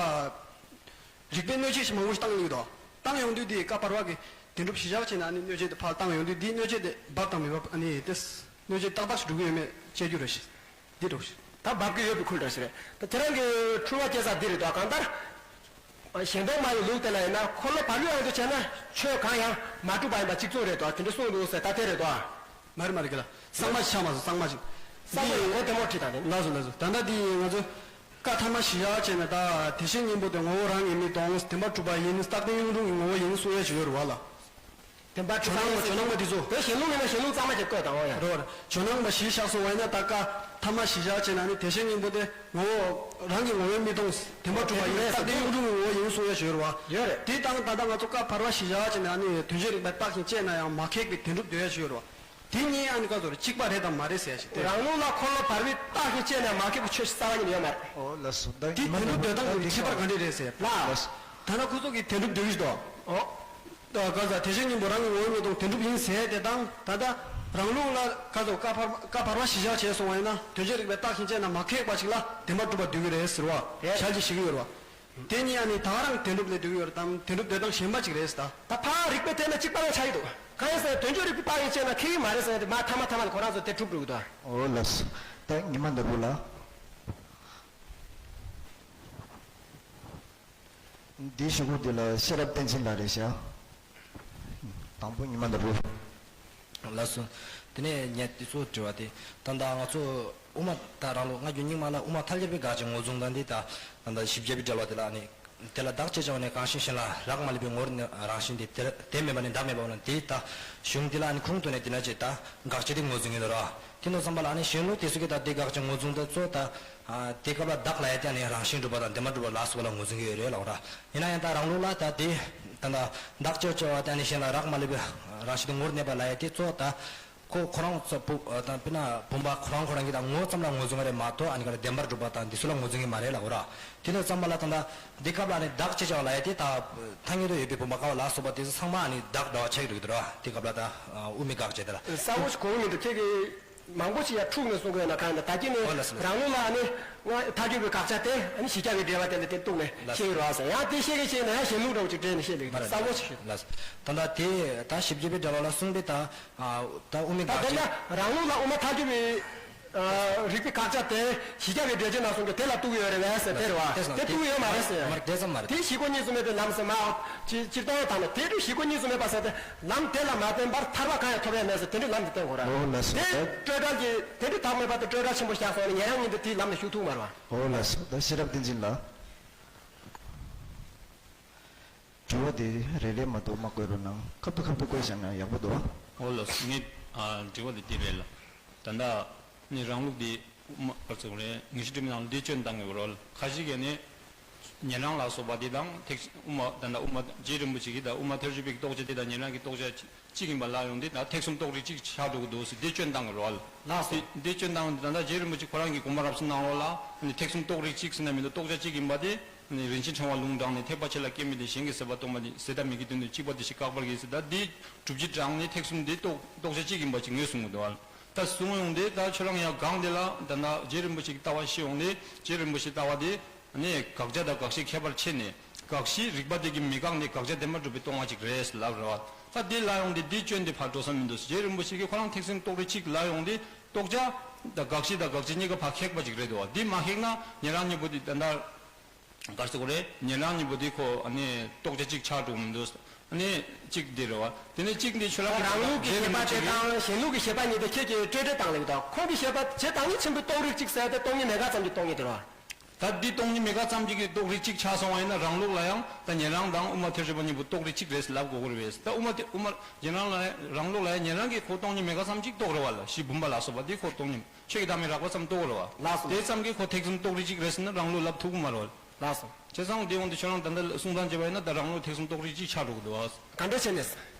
རིགས་པས་གནོད་བྱེད་ཞིག་མང་པོ་ཞིག་བཏང་ཡོང་གི་འདུག་བཏང་ཡོང་དུས་དེ་བཀའ་བར་པ་གི་བདེན་གྲུབ་གཞི་བཞག་བྱས་ནས་ཨ་ནི་གནོད་བྱེད་དེ་ཕར་བཏང་ཡོང་དུས། དེའི་གནོད་བྱེད་དེ་འབབ་དང་མི་འབབ། ཨ་ནི་དེ་གནོད་བྱེད་ཏག་ཏག་ཞིག་འགྲོ་གི་ཡོད་མེད་དཔྱད་རྒྱུ་རེད་ཤག་འདི་འགྲོ་ཤག་ད་འབབ་ཀྱི་ཡོད་པའི་ཁུལ་འདྲ་ཞིག་རེད། ད་ཁྱེད་རང་གི་འཁྲུལ་བ་སྐྱེ་ས་འདི་རེད་དོ། གང་ལྟར་གཞན་སྟོང་སྨྲ་བའི་ལུགས་དེ་ལ་ཡིན་ན། འཁོར་ལོ་བར་པའི་དབང་དུ་བྱས་ན་ཆོས་གང་ཡང་མ་གྲུབ་པ་ཡིན་པ་གཅིག་མཚུངས་རེད་དོ། དེ་འདྲ་གསུངས་འདུག་ཟེར། ད་དེ་རེད་དོ། མ་རེད་མ་རེད། ག་ལ་གཙང་མ་ཞིག་ཆགས་མ་སོང་། གཙང་མ་ཞིག་གཙང་མ་ཡང་གོ་བདེ་མོ་བྲིས་དང་། དེ་ལགས་སོ་ལགས་སོ། ད་ལྟ་འདི་ང་ཚོ་བཀའ་ཐ་མ་གཞི་བཞག་བྱས་ནས། ད་བདེ་གཤེགས་སྙིང་པོ་དེ་ངོ་བོ་རང་གིས་མི་སྟོང་། བདེན་པར་གྲུབ་པ་ཡིན། རྟག་བརྟན་གཡུང་དྲུང་གི་ངོ་བོ་ཡིན་གསུང་ཡས་ཞིག་ཡོད་རེད་བ་ལ། བདེན་པར་ཇོ་ནང་པ། ཇོ་ནང་པ་འདི་ཚོ། བོད་གཞན་ལུགས་ཡིན་ན་གཞན་ལུགས་གཙང་མ་ཅིག་བཀོད་དང་འོ་ཡ། རེད་བ། ཇོ་ནང་པ་གཞི་བཞག་སོང་བ་ཡིན་ན། ད་བཀའ་ཐ་མ་གཞི་བཞག་བྱས་ན་ནི་བདེ་གཤེགས་སྙིང་པོ་དེ་ངོ་བོ་རང་གི་ངོ་བོས་མི་སྟོང་། བདེན་པར་གྲུབ་པ་ཡིན། རྟག་བརྟན་གཡུང་དྲུང་གི་ངོ་བོ་ཡིན་གསུང་ཡས་ཞིག་ཡོད་རེད་བ། ཡོད་རེད། དེ་དང་ད་ལྟ་ང་ཚོ་བཀའ་བར་པ་གཞི་བཞག་བྱས་ནས། ཨ་ནི་དོན་བྱེད་རིགས་པས་བརྟགས་ཤིང་དཔྱད་ན་ཡང་མ་ཁེགས་པའི་བདེན་གྲུབ་འདོད་ཡས་ཞིག་ཡོད་རེད་བ། དེ་གཉིས་ཨ་ནི་ག་ཚོད་རེད། གཅིག་པ་རེད་དམ་མ་རེད་ཟེར་ཡ་ཞིག་སྟེ། རང་ལུགས་ལ་འཁོར་ལོ་བར་པའི་རྟགས་ཀྱིས་དཔྱད་ནས་མ་ཁེགས་པའི་ཆོས་ཞིག་རྩ་བ་ཉིད་ནས་ཡོད་མ་རེད། ཨོ་ལགས་སོ། ད་དེ་ཉི་མ་བདེན་གྲུབ་འདོད་སྟངས་ཀྱི་ཁྱད་པར་ག་འདྲ་རེད་ཟེར་ལ། ལགས་སོ། ད་ལྟ་ཁོ་ཚོ་གིས་བདེན་གྲུབ་འདོད་ཀྱི་འདུག་ཨོ། ད་ག་ས་བདེ་གཤེགས་སྙིང་པོ་རང་གི་ངོ་བོ་ཉིད་དང་བདེན་གྲུབ་ཡིན་ཟེར་དེ་དང་། ད་ལྟ་རང་ལུགས་ལ་ག་ཚོད་བཀའ་བར་བཀའ་བར་པ་གཞི་བཞག་བྱས་སོང་བ་ཡིན་ན། དོན་བྱེད་རིགས་པས་བརྟགས་ཤིང་དཔྱད་ན་མ་ཁེགས་པ་ཞིག་ལ་བདེན་པར་གྲུབ་པ་འདོད་ཀྱི་རེད་ཟེར་བ། རེད། ཞལ་གྱིས་བཞེས་ཀྱི་ཡོད་རེད་བ། དེ་གཉིས་ཨ་ནི་ད་ག་རང་བདེན་གྲུབ་ལ་འདོད་ཀྱི་ཡོད་རེད་དམ། བདེན་གྲུབ་འདོད་སྟངས་གཞན་པ་ཅིག་རེད་ཟེར་ད། ད་ཕར་རིགས་པའི་ཐད་ནས་གཅིག་པ་ལ་ཆགས་ཀྱི་འདུག་གང་ཡིན་ཟེར་ན་དོན་བྱེད་རིགས་པའི་བརྟགས་ཤིང་དཔྱད་ན་ཁེགས་ཀྱི་མ་རེད་ཟེར་ན། དེ་མ་ཐ་མ་ཐ་མ་ལ་ཁོ་རང་ཚོ་དེ་གྲུབ་འགྲོ་གི་འདུག་ཨོ་ལགས་སོ། ད་ཉི་མ་འདི་བུ་ལ། འདིའི་ཞུ་སྐུལ་འདི་ལ་ཤེས་རབ་བསྟན་འཛིན་ལགས་རེད་ཤག་དང་པོ་ཉི་མ་འདི་རུ། ལགས་སོ། དེ་ནས་ངས་འདི་ཚོ་དྲི་བ་དེ། ད་ལྟ་ང་ཚོ་དབུ་མ་ད་རང་ལུགས་སྔ་འགྱུར་རྙིང་མ་ལ་དབུ་མ་ཐལ་འགྱུར་བའི་དགག་བྱའི་ངོས་བཟུང་དང་འདི་ད་ད་ལྟ་བཞི་བརྒྱ་པའི་འགྲེལ་པ་དེ་ལ་ནི། དེ་ལ་བདག་ཅེས་བྱ་བ་ནི་གང་ཞིག་གཞན་ལ་རག་མ་ལུས་པའི་ངོར་ནི་རང་བཞིན་དེ་དེ་དེ་མེད་པ་ནི་བདག་མེད་པ་ན་དེ་ལྟ་གཞུང་འདི་ལ་ནི་ཁུངས་བཏོན་ནས་དེ་ན་ཅེས་ད་དགག་བྱ་དེ་ངོས་བཟུང་གི་འདུག་ར། དེ་ནོ་ཙམ་པ་ལ་ནི་གཞན་ལུགས་དེ་ཚོ་གི་ད་དེ་དགག་བྱ་ངོས་བཟུང་དེ་ཚོ་ད། དེ་སྐབས་ལ་བདག་ལ་ཡ་དེ་ནི་རང་བཞིན་གྲུབ་པ་དང་བདེན་པར་གྲུབ་པ་ལ་སོགས་པ་ལ་ངོས་བཟུང་གི་ཡོད་རེད་ལབ་ར། ཡིན་ན་ཡང་ད་རང་ལུགས་ལ་ད་དེ་ད་ད་བདག་ཅེས་བྱ་བ་དེ་ནི་གཞན་ལ་རག་མ་ལུས་པའི་རང་བཞིན་དུ་ངོར་གནས་པ་ལ་ཡ་དེ་ཚོ་ད། ཁོ་ཁོ་རང་ཚོ་བུ་དང་དཔེར་ན་བུམ་པ་ཁོ་རང་ཁོ་རང་གི་དང་ངོ་ཙམ་ལ་ངོས་བཟུང་བ་རེད་མ་གཏོགས་ཨ་ནི་ག་རེ་བདེན་པར་གྲུབ་པ་དང་འདི་ཚོ་ལ་ངོས་བཟུང་གི་མ་རེད་ལབ་ར། དེ་ནས་ཙམ་པ་ལ་ད་ལྟ་འདི་སྐབས་ལ་ཨ་ནི་བདག་ཅེས་བྱ་བ་ལ་ཡ་དེ་ད་ཐ་སྙད་དུ་ཡོད་པའི་བུམ་པ་ཀ་བ་ལ་སོགས་པ་དེ་ཚོ་ཚང་མ་ཨ་ནི་བདག་འདྲ་བ་ཆགས་ཀྱི་འདུག་ར། དེ་སྐབས་ལ་ད་དབུ་མའི་དགག་བྱ་དེ་ལ། གསལ་པོ་ཞིག་གོ་གི་མི་འདུག་ཁྱེད་ཀྱིས་མང་པོ་ཞིག་ཡར་འཁྲུག་ནས་གསུང་གི་ཡོད་ན་གང་ཡིན་ད་ད་གིན་ནས་ཨོ་ལགས་སོ་ལགས་སོ། རང་ལུགས་ལ་ཨ་ནི་ང་ཐལ་འགྱུར་བའི་དགག་བྱ་དེ་ཨ་ནི་བཞི་བརྒྱ་པའི་འགྲེལ་པ་དེ་ལ་དེ་གཏུགས་ནས་ལགས་སོ། བཤད་ཀྱི་རེད་བ་ཟེར། ཡང་དེ་བཤད་ཀྱི་བཤད་ན་ཡང་གཞན་ལུགས་འདྲ་བོ་ཅིག་སྤྲད་ནས་བཤད་ལེགས་མ་རེད། གསལ་པོ་ཞིག་ཞུ། ལགས་སོ། ད་ལྟ་དེ་ད་བཞི་བརྒྱ་པའི་འགྲེལ་པ་ལ་གསུངས་པའི་ད། ཨ། ད་དབུ་མའི་ད་དགག་དཔེར་ན་བྱ། རང་ལུགས་ལ་དབུ་མ་ཐལ་འགྱུར་བའི་ཨ་རིགས་པའི་དགག་བྱ་དེ་བཞི་བརྒྱ་པའི་འགྲེལ་བྱེད་ནང་གསུངས་ཀྱི་དེ་ལ་གཏུགས་ཡོད་རེད་བས་ཟེར་དེ་རེད་བ། དེ་གཏུགས་ཡོད་མ་རེད་ཟེར། མ་རེད། དེ་ཙམ་མ་རེད། དེ་བཞི་ཁོ་གཉིས་སུ་མེད་པའི་ལམ་ཟེར་མ། སྤྱི་སྤྱིར་བཏང་དང་ནི་དེ་འདྲ་བཞི་ཁོ་གཉིས་སུ་མེད་པ་ཟེར་ཏེ་ལམ་དེ་ལ་མ་བརྟེན་པར་ཐར་པ་གང་ཡང་ཐོབ་ཡ་མེད་ཟེར་དེ་འདྲའི་ལམ་དེ་བསྟན་དགོས་ར། འོ་ལགས་སོ། དེ་ད་སྤྲོས་བྲལ་གྱི་དེ་འདྲའི་བདག་མེད་པ་དེ་སྤྲོས་བྲལ་ཆེན་པོ་བཞག་སོང་ནས་ཉན་རང་ཉིད་དུ་དེའི་ལམ་ལ་ཞུགས་ཐུབ་མ་རེད་བ། འོ་ལགས་སོ། ད་ཤེས་རབ་བསྟན་འཛིན་ལགས། དྲི་བ་དེ་རེ་རེ་མ་གཏོགས་མ་བཀོད་རོགས་གནང་། ཁ་ཐུག་ཁ་ཐུག་བཀོད་བཞག་ན་ཡག་པོ་འདུག་ཨ། འོ་ལགས་སོ། ངས་ཨ་དྲི་བ་དེ་འདི་རེད་ལ། ད་ལྟ་ནི་རང་ལུགས་དེ་དབུ་མ་ག་ཚོད་རེད། ངེས་ཤེས་སྒྲིབ་མེད་ནང་ལ་འདི་སྐྱོན་བཏང་གི་ཡོད་རེད། ཁ་ཅིག་གིས་ནི་ཉན་རང་ལ་སོགས་པ་དེ་དང་ཐེག་དབུ་མ་ད་ལྟ་དབུ་མ་རྗེ་རིན་པོ་ཆེ་གི་ད་དབུ་མ་ཐལ་འགྱུར་བའི་རྟོགས་བྱ་དེ་དང་ཉན་རང་གི་རྟོགས་བྱ་གཅིག་ཡིན་པ་ལ་ཡོང་དེ་ད་ཐེག་གསུམ་རྟོགས་རིགས་གཅིག་ཆགས་འགྲོ་གི་འདུག་ཟེར་འདི་སྐྱོན་བཏང་གི་རེད་བ། ལགས་སོ། འདི་འདི་སྐྱོན་བཏང་ད་ལྟ་རྗེ་རིན་པོ་ཆེ་ཁོ་རང་གི་དགོངས་པ་རབ་གསལ་ནང་ལོགས་ལ་ནི་ཐེག་གསུམ་རྟོགས་རིགས་གཅིག་ཟེར་ན་མི་འདུག་རྟོགས་བྱ་གཅིག་ཡིན་པ་དེ། ནི་རིན་ཆེན་ཕྲེང་བ་ལུང་དྲངས་ནས་ཐེག་པ་ཆེ་ལ་སྐྱེ་མེད་དེ། གཞན་གྱིས་ཟད་པ་སྟོང་པ་ནི། ཟད་དང་མེད་ཀྱི་དོན་དུ་གཅིག་པ་དེ་བཞིན་བཀག་པར་བགྱི་ཟེར། ད་འདི་སྒྲུབ་བྱེད་དྲངས་ནས་ཐེག་གསུམ་འདི་རྟོགས་རྟོགས་བྱ་གཅིག་ཡིན་པ་ཅིག་ངོས་བཟུང་གི་འདུག་ཨ། ད་བཟུང་ཡོང་དེ་ད་ཁྱོད་རང་ཡང་གང་དེ་ལ་ད་ལྟ་རྗེ་རིན་པོ་ཆེ་གི་ལྟ་བ་ཤེས་ཡོང་དེ་རྗེ་རིན་པོ་ཆེའི་ལྟ་བ་དེ་ནི་དགག་བྱ་དང་དགག་བྱའི་ཁྱད་པར་ཕྱེ་ནས་དགག་གཞི་རིགས་པ་དེ་གིས་མི་བཀག་ནས་དགག་བྱ་བདེན་པར་གྲུབ་པའི་སྟོང་པ་ཅིག་རེད་ལབ་རེད་བ། ད་དེ་ལ་ཡོང་དེ་འདི་སྐྱོན་དེ་ཕར་འགྲོ་ས་མི་འདུག་རྗེ་རིན་པོ་ཆེ་གིས་ཁོ་རང་ཐེག་གསུམ་རྟོགས་རིགས་གཅིག་ལ་ཡོང་དེ་རྟོགས་བྱ་དང་དགག་གཞི་དང་དགག་བྱ་གཉིས་ཀ་ཕར་ཁེགས་པ་ཅིག་རེད་འདུག་བ། འདི་མ་ཁེགས་ན་ཉན་རང་གཉིས་པོ་དེ་ད་ལྟ། ག་རེ་ཟེར་དགོས་རེད། ཉན་རང་གཉིས་པོ་དེ་ཁོ་ཨ་ནི་རྟོགས་བྱ་གཅིག་ཆགས་འགྲོ་མི་འདུག་ཨ་ནི་གཅིག་འདི་རེད་བ། དེ་ནས་གཅིག་འདི་ཆོས་ལ་རང་ལུགས་ཀྱི་ཞེན་པ་དེ་དང་གཞན་ལུགས་ཀྱི་ཞེན་པ་གཉིས་དེ་ཁྱེད་ཀྱིས་སྤྲོས་བྲལ་བཏང་ལེགས་དང་། ཁོང་གི་ཞེན་པ་བྱེད་བཏང་ནི་ཆེན་པོའི་རྟོགས་རིགས་གཅིག་ཟེར་ཏེ་སྟོང་ཉིད་མེད་དགག་ཙམ་གྱི་སྟོང་ཉིད་དེ་རེད་བ། ད་འདི་སྟོང་ཉིད་མེད་དགག་ཙམ་གྱི་རྟོགས་རིགས་གཅིག་ཆགས་སོང་བ་ཡིན་ན་རང་ལུགས་ལ་ཡང་ད་ཉན་རང་དང་དབུ་མ་ཐལ་འགྱུར་བ་གཉིས་པོ་རྟོགས་རིགས་གཅིག་རེད་ལབ་དགོས་ཀྱི་རེད་པས། ད་དབུ་མ་དེ་དབུ་མ་ཉན་རང་ལ་རང་ལུགས་ལ་ཡང་ཉན་རང་གིས་ཁོ་སྟོང་ཉིད་མེད་དགག་ཙམ་གཅིག་རྟོགས་རེད་བ་ལ། གཞི་བུམ་པ་ལ་སོགས་པ་འདི་ཁོ་སྟོང་ཉིད་ཆོས་ཀྱི་བདག་མེད་རགས་པ་ཙམ་རྟོགས་རེད་བ། ལགས་སོ། དེ་ཙམ་གྱིས་ཁོ་ཐེག་གསུམ་རྟོགས་རིགས་གཅིག་རེད་ཟེར་ན་རང་ལུགས་ལབ་ཐུབ་ཀྱི་མ་རེད་བ། ལགས་སོ། བྱས་ཙང་དེ་འོང་དུ་ཁྱོད་རང་ད་ལྟ་གསུང་སྟངས་བྱས་པ་ཡིན་ན་ད་རང་ལུགས་ཐེག་གསུམ་རྟོགས་རིགས་གཅིག་ཆགས་འགྲོ་གི་འདུག་བ། ག་འདྲ་བྱས་ནས།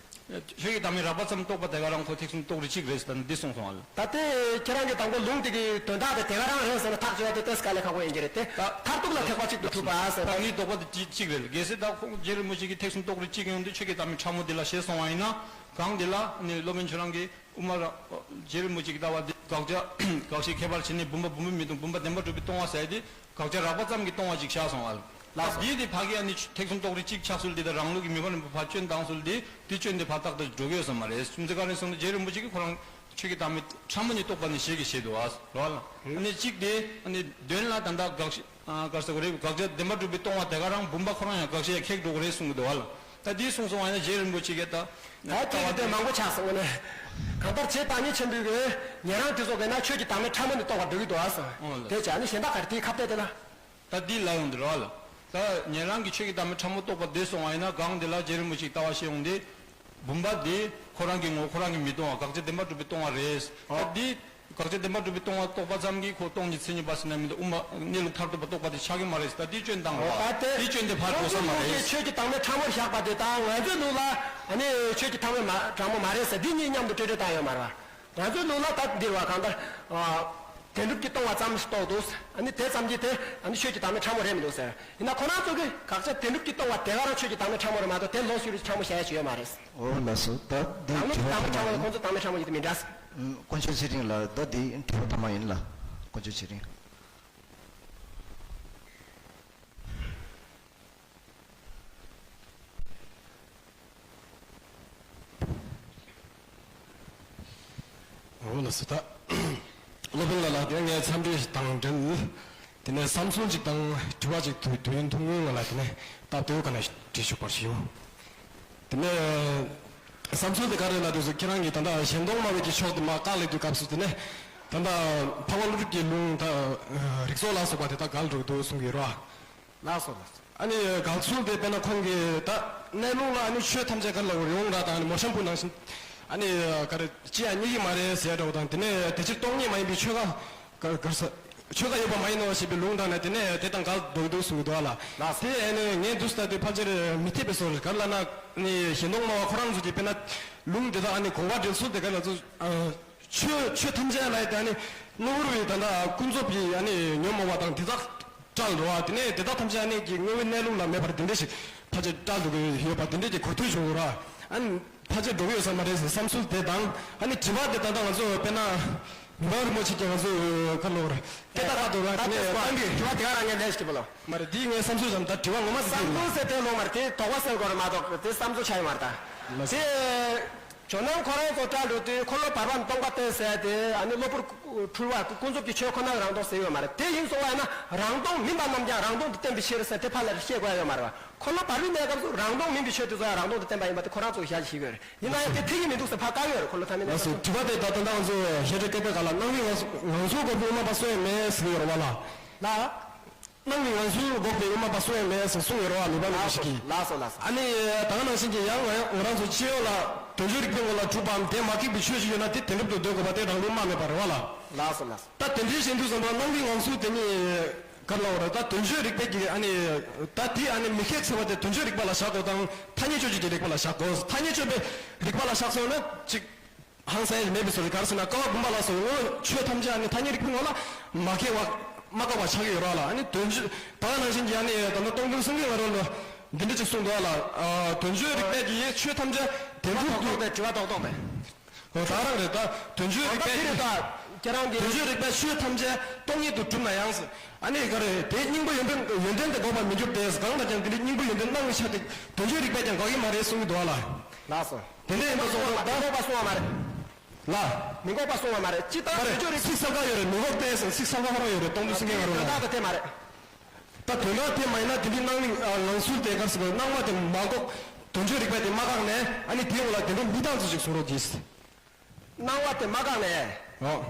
ཆོས་ཀྱི་བདག་མེད་རགས་པ་ཙམ་རྟོགས་པ་དེ་ག་རང་ཁོ་ཐེག་གསུམ་རྟོགས་རིགས་གཅིག་རེད་ཟེར་ད་འདི་གསུངས་སོང་བ་ལ། ད་ལྟའི་ཁྱེད་རང་གི་དང་པོ་ལུང་དེ་གི་དོན་དག་དེ་དེ་ག་རང་རེད་ཟེར་ན་ཐག་གཅོད་ཡ་དེ་ཏོག་ཙམ་དཀའ་ལས་ཁག་པོ་ཡིན་གྱི་རེད་དེ། ད་མཐར་ཐུག་ལ་ཐེག་པ་གཅིག་ཏུ་གྲུབ་པ་ཟེར་ད་ད་ངའི་དོགས་པ་དེ་གཅིག་གཅིག་རེད། གལ་སྲིད་ད་ཁོང་རྗེ་རིན་པོ་ཆེ་གིས་ཐེག་གསུམ་རྟོགས་རིགས་གཅིག་ཡོང་དུས་ཆོས་ཀྱི་བདག་མེད་ཕྲ་མོ་འདི་ལ་ཞེས་གསུངས་པ་ཡིན་ན། གང་འདི་ལ་ནི་སློབ་དཔོན་ཁྱོད་རང་གིས་དབུ་མ་ར་རྗེ་རིན་པོ་ཆེ་གི་ལྟ་བ་འདི་དགག་བྱ་དགག་བྱའི་ཁྱད་པར་ཕྱེ་ནས་བུམ་པ་བུམ་པའི་མི་སྟོང་བུམ་པ་བདེན་པར་གྲུབ་པའི་སྟོང་པ་ཟེར་ཏེ་དགག་བྱ་རགས་པ་ཙམ་གྱི་སྟོང་པ་ཅིག་བཞག་སོང་བ་ལ། ལགས་སོ། འདིའི་དེ་ཕ་གི་ཨ་ནི་ཐེག་གསུམ་རྟོགས་རིགས་གཅིག་ཆགས་ཚུལ་འདི་དང་རང་ལུགས་ཀྱི་མི་ཕམ་རིན་པོ་ཆེ་ཕར་སྐྱོན་བཏང་ཚུལ་འདི་འདི་སྐྱོན་འདི་ཕར་ཏག་ཏག་འགྲོ་གི་ཡོད་ས་མ་རེད། རྒྱུ་མཚན་ག་རེ་ཟེར་ན་རྗེ་རིན་པོ་ཆེ་གིས་ཁོ་རང་ཆོས་ཀྱི་བདག་མེད་ཕྲ་མོ་ནས་རྟོགས་པ་ནི་ཞེས་ཀྱི་བཞེད་འདུག་བ་ལ། ཨ་ནི་གཅིག་དེ་ཨ་ནི་དོན་ལ་ད་ལྟ་དགག་བྱ། ཨ་ག་རེ་ཟེར་དགོས་རེད། དགག་བྱ་བདེན་པར་གྲུབ་པའི་སྟོང་པ་དེ་ག་རང་བུམ་པ་ཁོ་རང་ཡང་དགག་བྱ་ཡང་ཁེགས་འགྲོ་གི་རེད་གསུང་གི་འདུག་བ་ལ། ད་འདི་གསུངས་སོང་བ་ཡིན་ན་རྗེ་རིན་པོ་ཆེ་གིས་ད་ད་ལྟ་ཁེགས་ཀྱི་དེ་མང་པོ་ཆགས་སོང་ནས། གང་ལྟར་ཆེས་བདག་ཉིད་ཆེན་པོའི་གི་ཉན་རང་དེ་ཚོ་གིས་ན་ཆོས་ཀྱི་བདག་མེད་ཕྲ་མོ་ནས་རྟོགས་པར་འགྲོ་གི་འདུག་བ་གསུངས། ཨོ་ལ། དེ་བྱས་ནས་གཞན་དག་ག་རེ་དེའི་ཁ་གཏད་དེ་ལ། ད་འདི་ལ་ཡོང་འདི་རོ་ལ། ད་ཉན་རང་གི་ཆོས་ཀྱི་བདག་མེད་ཕྲ་མོ་རྟོགས་པ་འདི་སོང་བ་ཡིན་ན་གང་འདི་ལ་རྗེ་རིན་པོ་ཆེའི་ལྟ་བ་ཤེས་ཡོང་སྟེ། བུམ་པ་འདི་ཁོ་རང་གི་ངོ་ཁོ་རང་གིས་མི་སྟོང་བ་དགག་བྱ་བདེན་པར་གྲུབ་པའི་སྟོང་བ་རེད། ད་འདི་དགག་བྱ་བདེན་པར་གྲུབ་པའི་སྟོང་བ་རྟོགས་པ་ཙམ་གྱིས་ཁོ་སྟོང་ཉིད་མཚན་ཉིད་པ་ཟེར་ན་མི་འདུག་དབུ་མ་གནས་ལུགས་མཐར་ཐུག་པ་རྟོགས་པ་དེ་ཆགས་ཀྱི་མ་རེད། ད་འདི་སྐྱོན་བཏང་བ་ད་དེ་སྐྱོན་དེ་ཕར་འགྲོ་ས་མ་རེད། ཆོས་ཀྱི་བདག་མེད་ཕྲ་མོར་བཞག་པ་དེ་དང་ང་ཚོའི་ལུགས་ལ་ཨ་ནི་ཆོས་ཀྱི་བདག་མེད་མ་ཕྲ་མོ་མ་རེད་ཟེར་འདི་གཉིས་མཉམ་དུ་སྤྲོས་བྲལ་བཏང་ཡོད་མ་རེད་བ། ང་ཚོའི་ལུགས་ལ་ད་འདིར་བ་གང་ལྟར། བདེན་གྲུབ་ཀྱི་སྟོང་པ་ཙམ་ཞིག་རྟོགས་འདུག་ཨ་ནི་དེ་ཙམ་གྱིས་དེ་ཨ་ནི་ཆོས་ཀྱི་བདག་མེད་ཕྲ་མོ་རེད་མི་འདུག་ཟེར། ཡིན་ན་ཁོ་རང་ཚོ་གིས་དགག་བྱ་བདེན་གྲུབ་ཀྱི་སྟོང་པ་དེ་ག་རང་ཆོས་ཀྱི་བདག་མེད་ཕྲ་མོ་རེད་མ་གཏོགས་དེ་ལོགས་སུ་ཕྲ་མོ་བྱ་ཡ་ཅིག་ཡོད་མ་རེད། འོ་ལགས་སོ། ད་འདི་རང་ལུགས་དྲི་བ་བདག་མེད་ཕྲ་མོ་དང་ཁོང་ཚོ་བདག་མེད་ཕྲ་མོ་ཡིན་དེ་མི་འདྲ། དཀོན་མཆོག་ཚེ་རིང་ལགས། ད་འདི་དྲི་བ་ཐ་མ་ཡིན་ལ། དཀོན་མཆོག་ཚེ་རིང་། འོ་ལགས་སོ། ད་སློབ་དཔོན་ལགས་ལ་དེ་ངས་འཚམས་འདྲི་དང་འབྲེལ། དེ་ནས་བསམ་ཚུལ་གཅིག་དང་དྲི་བ་གཅིག་དུས་དུས་ཡུན་ཐུང་ངུའི་ངང་ལ་དེ་ནས་སྟབས་བདེ་བོ་ག་ནས་དྲིས་ཆོག་པར་ཞུ། དེ་ནས་བསམ་ཚུལ་དེ་ག་རེ་ལབ་དུས་སུ་ཁྱེད་རང་གིས་ད་ལྟ་གཞན་སྟོང་སྨྲ་བའི་གི་ཕྱོགས་དེ་མར་བཀག་ལས་དུས་སྐབས་སུ་དེ་ནས་ད་ལྟ་འཕགས་པ་ཀླུ་སྒྲུབ་ཀྱི་ལུང་དང་རིགས་ཚོགས་ལ་སོགས་པ་དེ་དག་འགལ་འགྲོ་གི་འདུག་གསུང་གི་ཡོད་རེད་བ། ལགས་སོ་ལགས་སོ། ཨ་ནི་འགལ་ཚུལ་དེ་དཔེར་ན་ཁོང་གིས་ད་གནས་ལུགས་ལ་ཨ་ནི་ཆོས་ཐམས་ཅད་ག་རེ་ལབ་དགོས་རེད། ཡོངས་གྲགས་དང་ཨ་ནི་མོ་གཤམ་བུ་ནང་བཞིན་ཨ་ནི་ག་རེ་ཅི་ཡང་རྙེད་ཀྱི་མ་རེད་ཟེར་འདྲ་བོ་དང་། དེ་ནས་དེ་ཕྱིར་སྟོང་ཉིད་མ་ཡིན་པའི་ཆོས་འགའ་ག་ག་ས་ཆོས་འགའ་ཡོད་པ་མ་ཡིན་ནོ་ཞེས་པའི་ལུང་དྲངས་ནས་དེ་ནས་དེ་དང་འགལ་འགྲོ་གི་འདུག་གསུང་གི་འདུག་ཨ་ལ། ལགས་སོ། དེ་ཨ་ནི་ངས་འདུག་ལྟ་དུས་ཕལ་ཆེར་མི་འཐད་པའི་བཟོ་རེད། ག་རེ་ལབ་ན་ཨ་ནི་གཞན་སྟོང་སྨྲ་བ་ཁོ་རང་ཚོ་གིས་དཔེར་ན་ལུང་དེ་དག་ཨ་ནི་གོ་བ་འགྲེལ་ཚུལ་དེ་ག་རེ་ལབ་ཚོ་ཨ། ཆོས་ཆོས་ཐམས་ཅད་ལ་ཡང་ཨ་ནི་གློ་བུར་བའི་ད་ལྟ་ཀུན་རྫོབ་ཀྱི་ཨ་ནི་ཉོན་མོངས་པ་དང་དེ་དག་བཀྲལ་འགྲོ་བ། དེ་ནས་དེ་དག་ཐམས་ཅད་ཨ་ནི་གི་དངོས་པོའི་གནས་ལུགས་ལ་མེད་པར་དེ་འདྲ་ཞིག་ཕལ་ཆེར་བཀྲལ་འགྲོ་གི་ཡོད་པ་དེ་འདྲ་གི་གོ་ཐོས་བྱུང་ར། ཨ་ནི་ཕལ་ཆེར་འགྲོ་གི་ཡོད་ས་མ་རེད་ཟེར་བསམ་ཚུལ་དེ་དང་། ཨ་ནི་དྲི་བ་དེ་ད་ལྟ་ང་ཚོ་དཔེར་ན་མི་ཕམ་རིན་པོ་ཆེ་གིས་ང་ཚོ་ཁ་ལོ་ར་སྐད་བརྡ་ཁ་ཐོག་ར་དེ་ནས་ད་ལྟ་གི་དྲི་བ་དེ་ག་རང་ངས་ལན་ཞིག་བློ། མ་རེད། འདི་ངའི་བསམ་ཚུལ་ཙམ་ད་དྲི་བ་ངོ་མ་ཟིག་བསམ་ཚུལ་ཟེར་དེ་ལོ་མ་རེད། དེ་དོགས་པ་སེལ་དགོས་རེད་མ་གཏོགས་དེ་བསམ་ཚུལ་ཆགས་ཡོད་མ་རེད་ད། ལགས་སོ། དེ་ཇོ་ནང་ཁོ་རང་ཚོ་བཀྲལ་འགྲོ་དུས་འཁོར་ལོ་བར་པ་ནི་སྟོང་པ་སྟེ་ཟེར་དེ་ཨ་ནི་གློ་བུར་འཁྲུལ་བ་ཀུན་རྫོབ་ཀྱི་ཆོས་ཁོ་ན་རང་སྟོང་ཟེར་ཡོད་མ་རེད། དེ་ཡིན་སོང་བ་ཡིན་ན་རང་སྟོང་མིན་པ་རྣམས་ཀྱང་རང་སྟོང་དུ་བསྟན་པའི་ཕྱིར་ཟེར་དེ་ཕར་ལ་བཤད་དགོས་ཡ་ཡོད་མ་རེད་བ། འཁོར་ལོ་བར་པའི་གནས་སྐབས་སུ་རང་སྟོང་མིན་པའི་ཆོས་དེ་ཚོ་ཡང་རང་སྟོང་དུ་བསྟན་པ་ཡིན་པ་དེ་ཁོ་རང་ཚོ་གིས་ཞལ་ཞིག་ཡོད་རེད། ཡིན་ན་ཡང་དེ་འཐད་ཀྱི་མི་འདུག་ཟེར་ཕར་བཀག་ཡོད་རེད། འཁོར་ལོ་ཐ་མའི་གནས་སྐབས་སུ། དྲི་བ་དེ་ད་ལྟ་ང་ཚོ་ཞེ་འགྲོས་སྐད་པའི་སྒང་ལ་སྣང་བའི་ངང་ཚུལ་ངང་ཚུལ་འགོག་པའི་དབུ་མ་པ་སུ་ཡང་མེད་ཟེར་གྱི་ཡོད་རེད་བ་ལ། ལ། སྣང་བའི་ངང་ཚུལ་འགོག་པའི་དབུ་མ་པ་སུ་ཡང་མེད་ཟེར་གསུངས་ཡོད་རེད་བ། མི་ཕམ་རིན་པོ་ཆེ་གིས། ལགས་སོ་ལགས་སོ། ཨ་ནི་ད་ག་ནང་བཞིན་གྱི་ཡང་ང་ང་རང་ཚོ་སྤྱི་ཡོངས་ལ་དོན་བརྗོད་རིག་པའི་ངོ་ལ་གྲུབ་པའམ་དེ་མ་ཁེགས་པའི་ཆོས་ཤིག་ཡོད་ན་དེ་དེང་རབས་ཏུ་འདོད་དགོས་པ་དེ་རང་ལུགས་སྨྲ་མེད་པ་རེད་བ་ལ། ལགས་སོ་ལགས་སོ། ད་དེ་འདྲའི་བཞིན་དུ་བསམ་པ་སྣང་བའི་ངང་ཚུལ་དེ་ཉིད་ག་རེ་ལབ་དགོས་རེད། ད་དོན་བརྗོད་རིག་པའི་གི་ཨ་ནི་ད་དེ་ཨ་ནི་མི་ཁེགས་ཟེར་བ་དེ་དོན་བརྗོད་རིག་པ་ལ་བཞག་དགོས་དང་ཐ་སྙད་དཔྱོད་བྱེད་ཀྱི་རིག་པ་ལ་བཞག་དགོས། ཐ་སྙད་དཔྱོད་པའི་རིག་པ་ལ་བཞག་སོང་ན་ཅིག་ཧང་སང་ཡ་མེད་པའི་བཟོ་རེད། ག་རེ་ཟེར་ན་ཀ་བ་བུམ་པ་ལ་སོགས་པའི་དངོས་ཆོས་ཐམས་ཅད་ནི་ཐ་སྙད་རིག་པའི་ངོ་ལ་མ་ཁེགས་པ་མ་བཀག་པ་ཆགས་ཀྱི་ཡོད་རེད་ལ། ཨ་ནི་དོན་བརྗོད་ད་ག་ནང་བཞིན་གྱི་ཨ་ནི་ད་ལྟ་སྟོང་ཐུན་སེང་གེ་ང་རང་ལ་འདི་འདྲ་ཅིག་གསུངས་འདུག་ལ། ཨ་དོན་བརྗོད་རིག་པའི་གི་ཆོས་ཐམས་ཅད་བདེན་གྲུབ་ཏུ། དྲི་བ་ཏོག་ཏོག་པས། ཨོ་ད་རང་རེད། ད་དོན་བརྗོད་རིག་པའི་ཁྱེད་རང་གི་དོན་བརྗོད་རིག་པའི་ཆོས་ཐམས་ཅད་སྟོང་ཉིད་དུ་གྲུབ་ན་ཡང་ཟེར། ཨ་ནི་ག་རེ་དེ་སྙིང་པོ་ཡོན་ཏན་ཡོན་ཏན་དེ་འགོག་པར་མི་འགྱུར་ཏེ། གང་ལ་ཀྱང་དེ་འདྲའི་སྙིང་པོ་ཡོན་ཏན་སྣང་བའི་ཆ་དེ་དོན་བརྗོད་རིག་པས་ཀྱང་འགོག་གི་མ་རེད་གསུང་གི་འདུག་ལ། ལགས་སོ། དེ་འདྲ་ཡིན་པ་སོང་ཙང་ད་མི་འགོག་པ་གསུང་བ་མ་རེད། ལ། མི་འགོག་པ་གསུང་བ་མ་རེད། སྤྱི་བཏང་མ་རེད། དོན་བརྗོད་རིག་ཚིག་གསལ་ཁ་ཡོད་རེད། མི་འགོག་སྟེ་ཟེར་ཚིག་གསལ་ཁ་ཁོ་རང་ཡོད་རེད། སྟོང་ཐུན་སེང་གེ་ང་རང་ལ། དོན་དག་དེ་མ་རེད། ད་དོན་དག་དེ་མ་ཡིན་ན་དེ་འདྲའི་སྣང་བའི་ངང་ཚུལ་དེ་ག་རེ་ཟེར་དགོས། སྣང་བ་དེ་མ་འགོག་དོན་བརྗོད་རིག་པ་དེ་མ་བཀག་ནས་ཨ་ནི་དེའི་འོག་ལ་དེ་འདྲ་མི་རྟག་ཚུལ་ཞིག་གསུང་རོགས་གྱིས། སྣང་བ་དེ་མ་བཀག་ནས། ཨོ།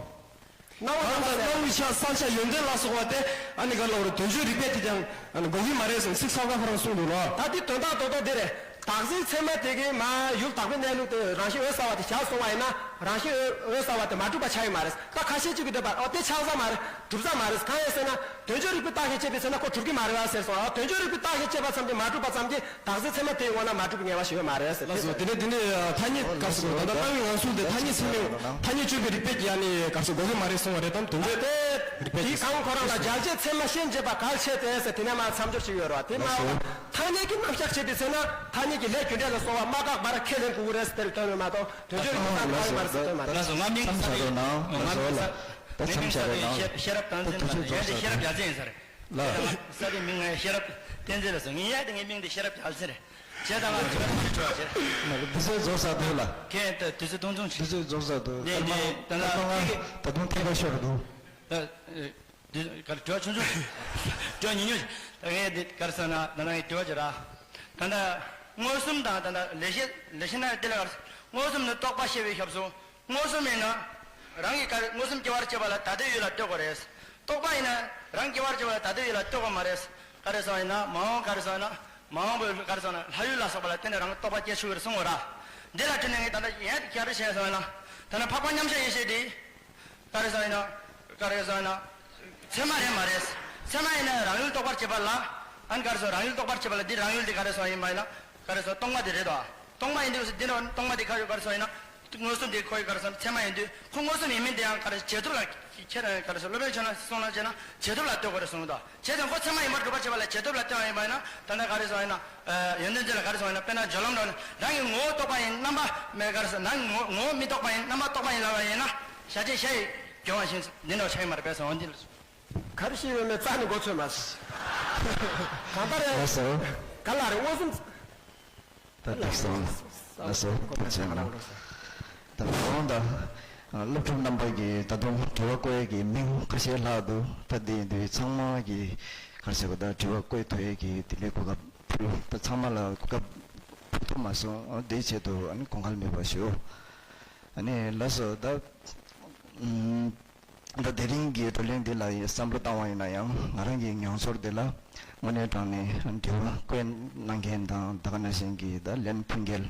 སྣང་བ་གང་ལྟར་སྣང་བའི་ཆ་གསལ་ཆ་ཡོན་ཏན་ལ་སོགས་པ་དེ་ཨ་ནི་ག་ལ་བར་དོན་བརྗོད་རིག་པས་དེ་ཀྱང་ཨ་ནི་འགོག་གི་མ་རེད་ཟེར་ཚིག་གསལ་ཁ་ཁོ་རང་གསུངས་འདུག་ལ། ད་དེ་དོན་དག་རྡོག་རྡོག་འདི་རེད། དག་ཚིག་ཚད་མ་དེ་གི་མ་ཡུལ་དག་པའི་གནས་ལུགས་དེ་རང་བཞིན་འོད་གསལ་བ་དེ་བཞག་སོང་བ་ཡིན་ན་རང་བཞིན་འོད་འོད་གསལ་བ་དེ་མ་གྲུབ་པ་ཆགས་ཀྱི་མ་རེད། ད་ཁ་ཤས་ཅིག་གིས་འདོད་པར་ཨོ་དེ་ཆགས་ས་མ་རེད། གྲུབ་ས་མ་རེད། གང་ཡིན་ཟེར་ན་དོན་བརྗོད་རིག་པའི་རྟགས་ཤིག་བྱས་པའི་ཚེ་ན་ཁོ་གྲུབ་ཀྱི་མ་རེད་བ་ཟེར་སོང་། ཨ་དོན་བརྗོད་རིག་པའི་རྟགས་ཤིག་བྱས་པ་ཙམ་གྱིས་མ་གྲུབ་པ་ཙམ་གྱིས་དག་ཚིག་ཚད་མ་དེའི་ངོ་ན་མ་གྲུབ་པའི་ངེས་པ་ཞིག་ཡོད་མ་རེད་ཟེར། ལགས་སོ། དེ་ནས་དེ་ནས་ཐ་སྙད་ག་རེ་ཟེར་དགོས། ད་ལྟ་སྣང་བའི་ངང་ཚུལ་དེ་ཐ་སྙད་ཚད་མའི་ཐ་སྙད་དཔྱོད་པའི་རིག་པས་ཀྱིས་ཨ་ནི་ག་རེ་ཟེར་དགོས་ཀྱི་མ་རེད་གསུངས་པ་རེད་དམ། དོན་བརྗོད་རིག་པས་ཀྱིས། དེའི་གང་ཁོ་རང་ལ་རྒྱལ་བྱེད་ཚད་མ་ཤན་འབྱེད་པ་གལ་ཆེ་སྟེ་ཟེར་དེ་ནས་མར་མཚམས་སྦྱོར་ཞིག་ཡོད་རེད་བ། དེ་མ་ཐ་སྙད་ཀྱི་རྣམ་གཞག་བྱེད་པའི་ཚེ་ན་ཐ་སྙད་ཀྱི་ལས་རྒྱུ་འབྲས་ལ་སོགས་པ་མ་བཀག་པར་ཁས་ལེན་དགོས་ཀྱི་རེད་ཟེར་དེར་སྟོན་ཡོད་མ་གཏོགས་དོན་བརྗོད་རིག་པས་བཀག་ནས་མ་རེད་ཟེར་སྟོན་མ་རེད། ལགས་སོ། ང་མིང་ས་དེ་ང་མིང་ས་དེ་ཤེས་རབ་བསྟན་འཛིན་ལ་ཡན་དེ་ཤེས་རབ་རྒྱལ་མཚན་ཡིན་ས་རེད། ལགས། ས་དེ་མིང་ང་ཤེས་རབ་བསྟན་འཛིན་ལ་ཟེར། ངའི་ཡ་དེ་ངའི་མིང་དེ་ཤེས་རབ་རྒྱལ་མཚན་རེད། བྱས་ཙང་ང་དྲི་བ་དྲི་ཆོག་ཟེར། མ་རེད། འདི་ཚོའི་རྫོགས་ས་དེ་ལ། ཁྱེད་དུས་ཚོད་སྟོང་ཆུང་ཆེ། འདི་ཚོའི་རྫོགས་ས་དེ་ནས་ད་ལྟ་ད་ལྟ་ང་ད་དུང་ཐེངས་པ་ཤོར་འདུག་ད་འདི་གར་དྲི་བ་ཆུང་ཆུང་དྲི་བ་ཉུང་ཉུང་ད་ངས་འདི་གར་ཟེར་ན་ད་ལྟ་ངས་དྲི་བ་བྱེད་ར། ད་ལྟ་མངོན་སུམ་དང་ད་ལྟ་ལེགས་བཤད་ལེགས་བཤད་ན་དེ་ལ་གར་མངོན་སུམ་ནི་རྟོག་པ་ཤེས་པའི་སྐབས་སུ། མངོན་སུམ་ཡིན་ན། རང་གི་ག་རེ་མངོན་སུམ་སྐྱེ་བར་བྱེད་པ་ལ་ད་ལྟའི་ཡུལ་ལ་ལྟོས་དགོས་རེད། རྟོག་པ་ཡིན་ན། རང་སྐྱེ་བར་བྱེད་པ་ལ་ད་ལྟའི་ཡུལ་ལ་ལྟོས་དགོས་མ་རེད། ག་རེ་ཟེར་བ་ཡིན་ན་མ་འོངས་ག་རེ་ཟེར་བ་ཡིན་ན། མ་འོངས་པའི་ག་རེ་ཟེར་བ་ན་ལྷ་ཡུལ་ལ་སོགས་པ་ལ་བརྟེན་ནས་རང་རྟོག་པ་སྐྱེ་ཆོག་གི་རེད་གསུང་གི་རེད། འདི་ལ་བརྟེན་ནས་ངས་ད་ལྟ་ཡང་ག་རེ་བཤད་ཟེར་བ་ཡིན་ན། ད་ནི་འཕགས་པ་མཉམ་གཞག་ཡེ་ཤེས་དེ། ག་རེ་ཟེར་བ་ཡིན་ན། ག་རེ་ཟེར་བ་ཡིན་ན། ཚད་མ་རེད་མ་རེད། ཚད་མ་ཡིན་ན་རང་ཡུལ་རྟོགས་པར་བྱེད་པ་ལ། ཨ་ནི་ག་རེ་ཟེར་རང་ཡུལ་རྟོགས་པར་བྱེད་པ་ལ་འདི་རང་ཡུལ་འདི་ག་རེ་ཟེར་བ་ཡིན་པ་ཡིན་ན། ག་རེ་ཟེར་སྟོང་པ་དེ་རེད་དོ། སྟོང་པ་ཡིན་དུས་འདི་ནི་སྟོང་པ་དེ་ག་རེ་ག་རེ་ཟེར་ཡིན་ན། མངོན་སུམ་དེ་ཁོ་ཡི་ག་རེ་ཟེར་ཚད་མ་ཡིན་དུས་ཁོ་མངོན་སུམ་ཡིན་མིན་དེ་ཡང་ག་རེ་བྱེད་ཐབས་ལ་ཁྱེད་ག་རེ་ཟེར་སློབ་དཔོན་ཆོས་ལ་གསུངས་ལ་བྱས་ན་བྱེད་ཐབས་ལ་ལྟོས་དགོས་རེད་གསུངས་དོ། བྱས་ཙང་ཁོ་ཚད་མ་ཡིན་པར་སྒྲུབ་པར་བྱེད་པ་ལ་བྱེད་ཐབས་ལ་ལྟོས་པ་ཡིན་པ་ཡིན་ན་ད་ལྟ་ག་རེ་ཟེར་ཡིན་ན། ཡོན་ཏན་ཅན་ལ་ག་རེ་ཟེར་ཡིན་ན་དཔེར་ན་སྦྱོར་ལམ་འདྲ་ནི་རང་གི་ངོ་བོ་རྟོགས་པ་ཡིན་རྣམ་པ་མེད་ག་རེ་ཟེར་རང་གི་ངོ་ངོ་བོ་མི་རྟོགས་པ་ཡིན་རྣམ་པ་རྟོགས་པ་ཡིན་ལབ་པ་ཡིན་ན་བྱ་བྱེད་ཤ་ཡི་སྦྱོར་བ་བཞིན་འདི་འདྲ་བ་ཆགས་ཡིན་མ་རེད་པས་ཟེར་འོ་འདི་ལ། ག་རེ་ཞིག་ཡོད་མེད་རྩ་ནས་མགོ་ཚོས་མ་སོང་། གང་ལྟར་ཡང་ལགས་སོ། ག་ལ་རེ་མངོན་སུམ། ད་འགྲིག་སོང་། ལགས་སོ། ཐུགས་རྗེ་གནང་། ད་འོང་ད། སློབ་ཕྲུག་རྣམ་པ་གིས་ད་དུང་དྲི་བ་བཀོད་ཡས་ཀྱི་མིང་ཁ་ཤས་ལྷག་འདུག་ད་འདི་ཡིན་དུས་ཚང་མ་གིས་ག་རེ་ཟེར་དགོས། ད་དྲི་བ་བཀོད་ཐུབ་ཡས་ཀྱི་དེ་འདྲའི་གོ་སྐབས་ཕུལ། ད་ཚང་མ་ལ་གོ་སྐབས་ཕུལ་ཐུབ་མ་སོང་། འོ་དེའི་ཆེད་དུ་ཨ་ནི་དགོངས་འགལ་མེད་པ་ཞུ། ཨ་ནི་ལགས་སོ། ད་ཨམ། ད་དེ་རིང་གི་བགྲོ་གླེང་འདི་ལ་བསམ་བློ་བཏང་བ་ཡིན་ན་ཡང་ང་རང་གི་མྱོང་ཚོར་འདི་ལ་དངོས་གནས་དྲང་ནས་དྲི་བ་བཀོད་གནང་མཁན་དང་། ད་ག་ནང་བཞིན་གྱི་ད་ལན་ཕུལ་མཁན།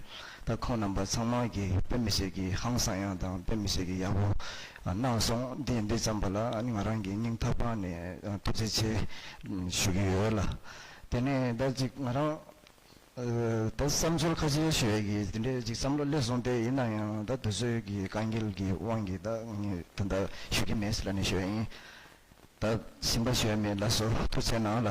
ད་ཁོང་རྣམ་པ་ཚང་མ་གིས་དཔེ་མི་སྲིད་ཀྱི་ཧང་སང་ཡག་དང་དཔེ་མི་སྲིད་ཀྱི་ཡག་པོ་གནང་སོང་། འདི་འདི་ཙམ་པ་ལ་ཨ་ནི་ང་རང་གི་སྙིང་ཐག་པ་ནས་ཐུགས་རྗེ་ཆེ་ཞུ་གི་ཡོད་ལ། དེ་ནས་ད་ཅིག་ང་རང་ཨ། ད་བསམ་ཚུལ་ཁ་ཤས་ཞུ་ཡས་ཀྱི་དེ་འདྲའི་ཅིག་བསམ་བློ་སླེབས་སོང་སྟེ། ཡིན་ན་ཡང་ད་དུས་ཚོད་ཀྱི་དཀའ་ངལ་གྱི་དབང་གིས་ད་ངས་ད་ལྟ་ཞུ་གི་མེད་ཟེར་ལབ་ནས་ཞུ་ཡས་ཡིན། ད་ཞིམ་པ་ཞུ་ཡས་མེད། ལགས་སོ། ཐུགས་རྗེ་གནང་ལ།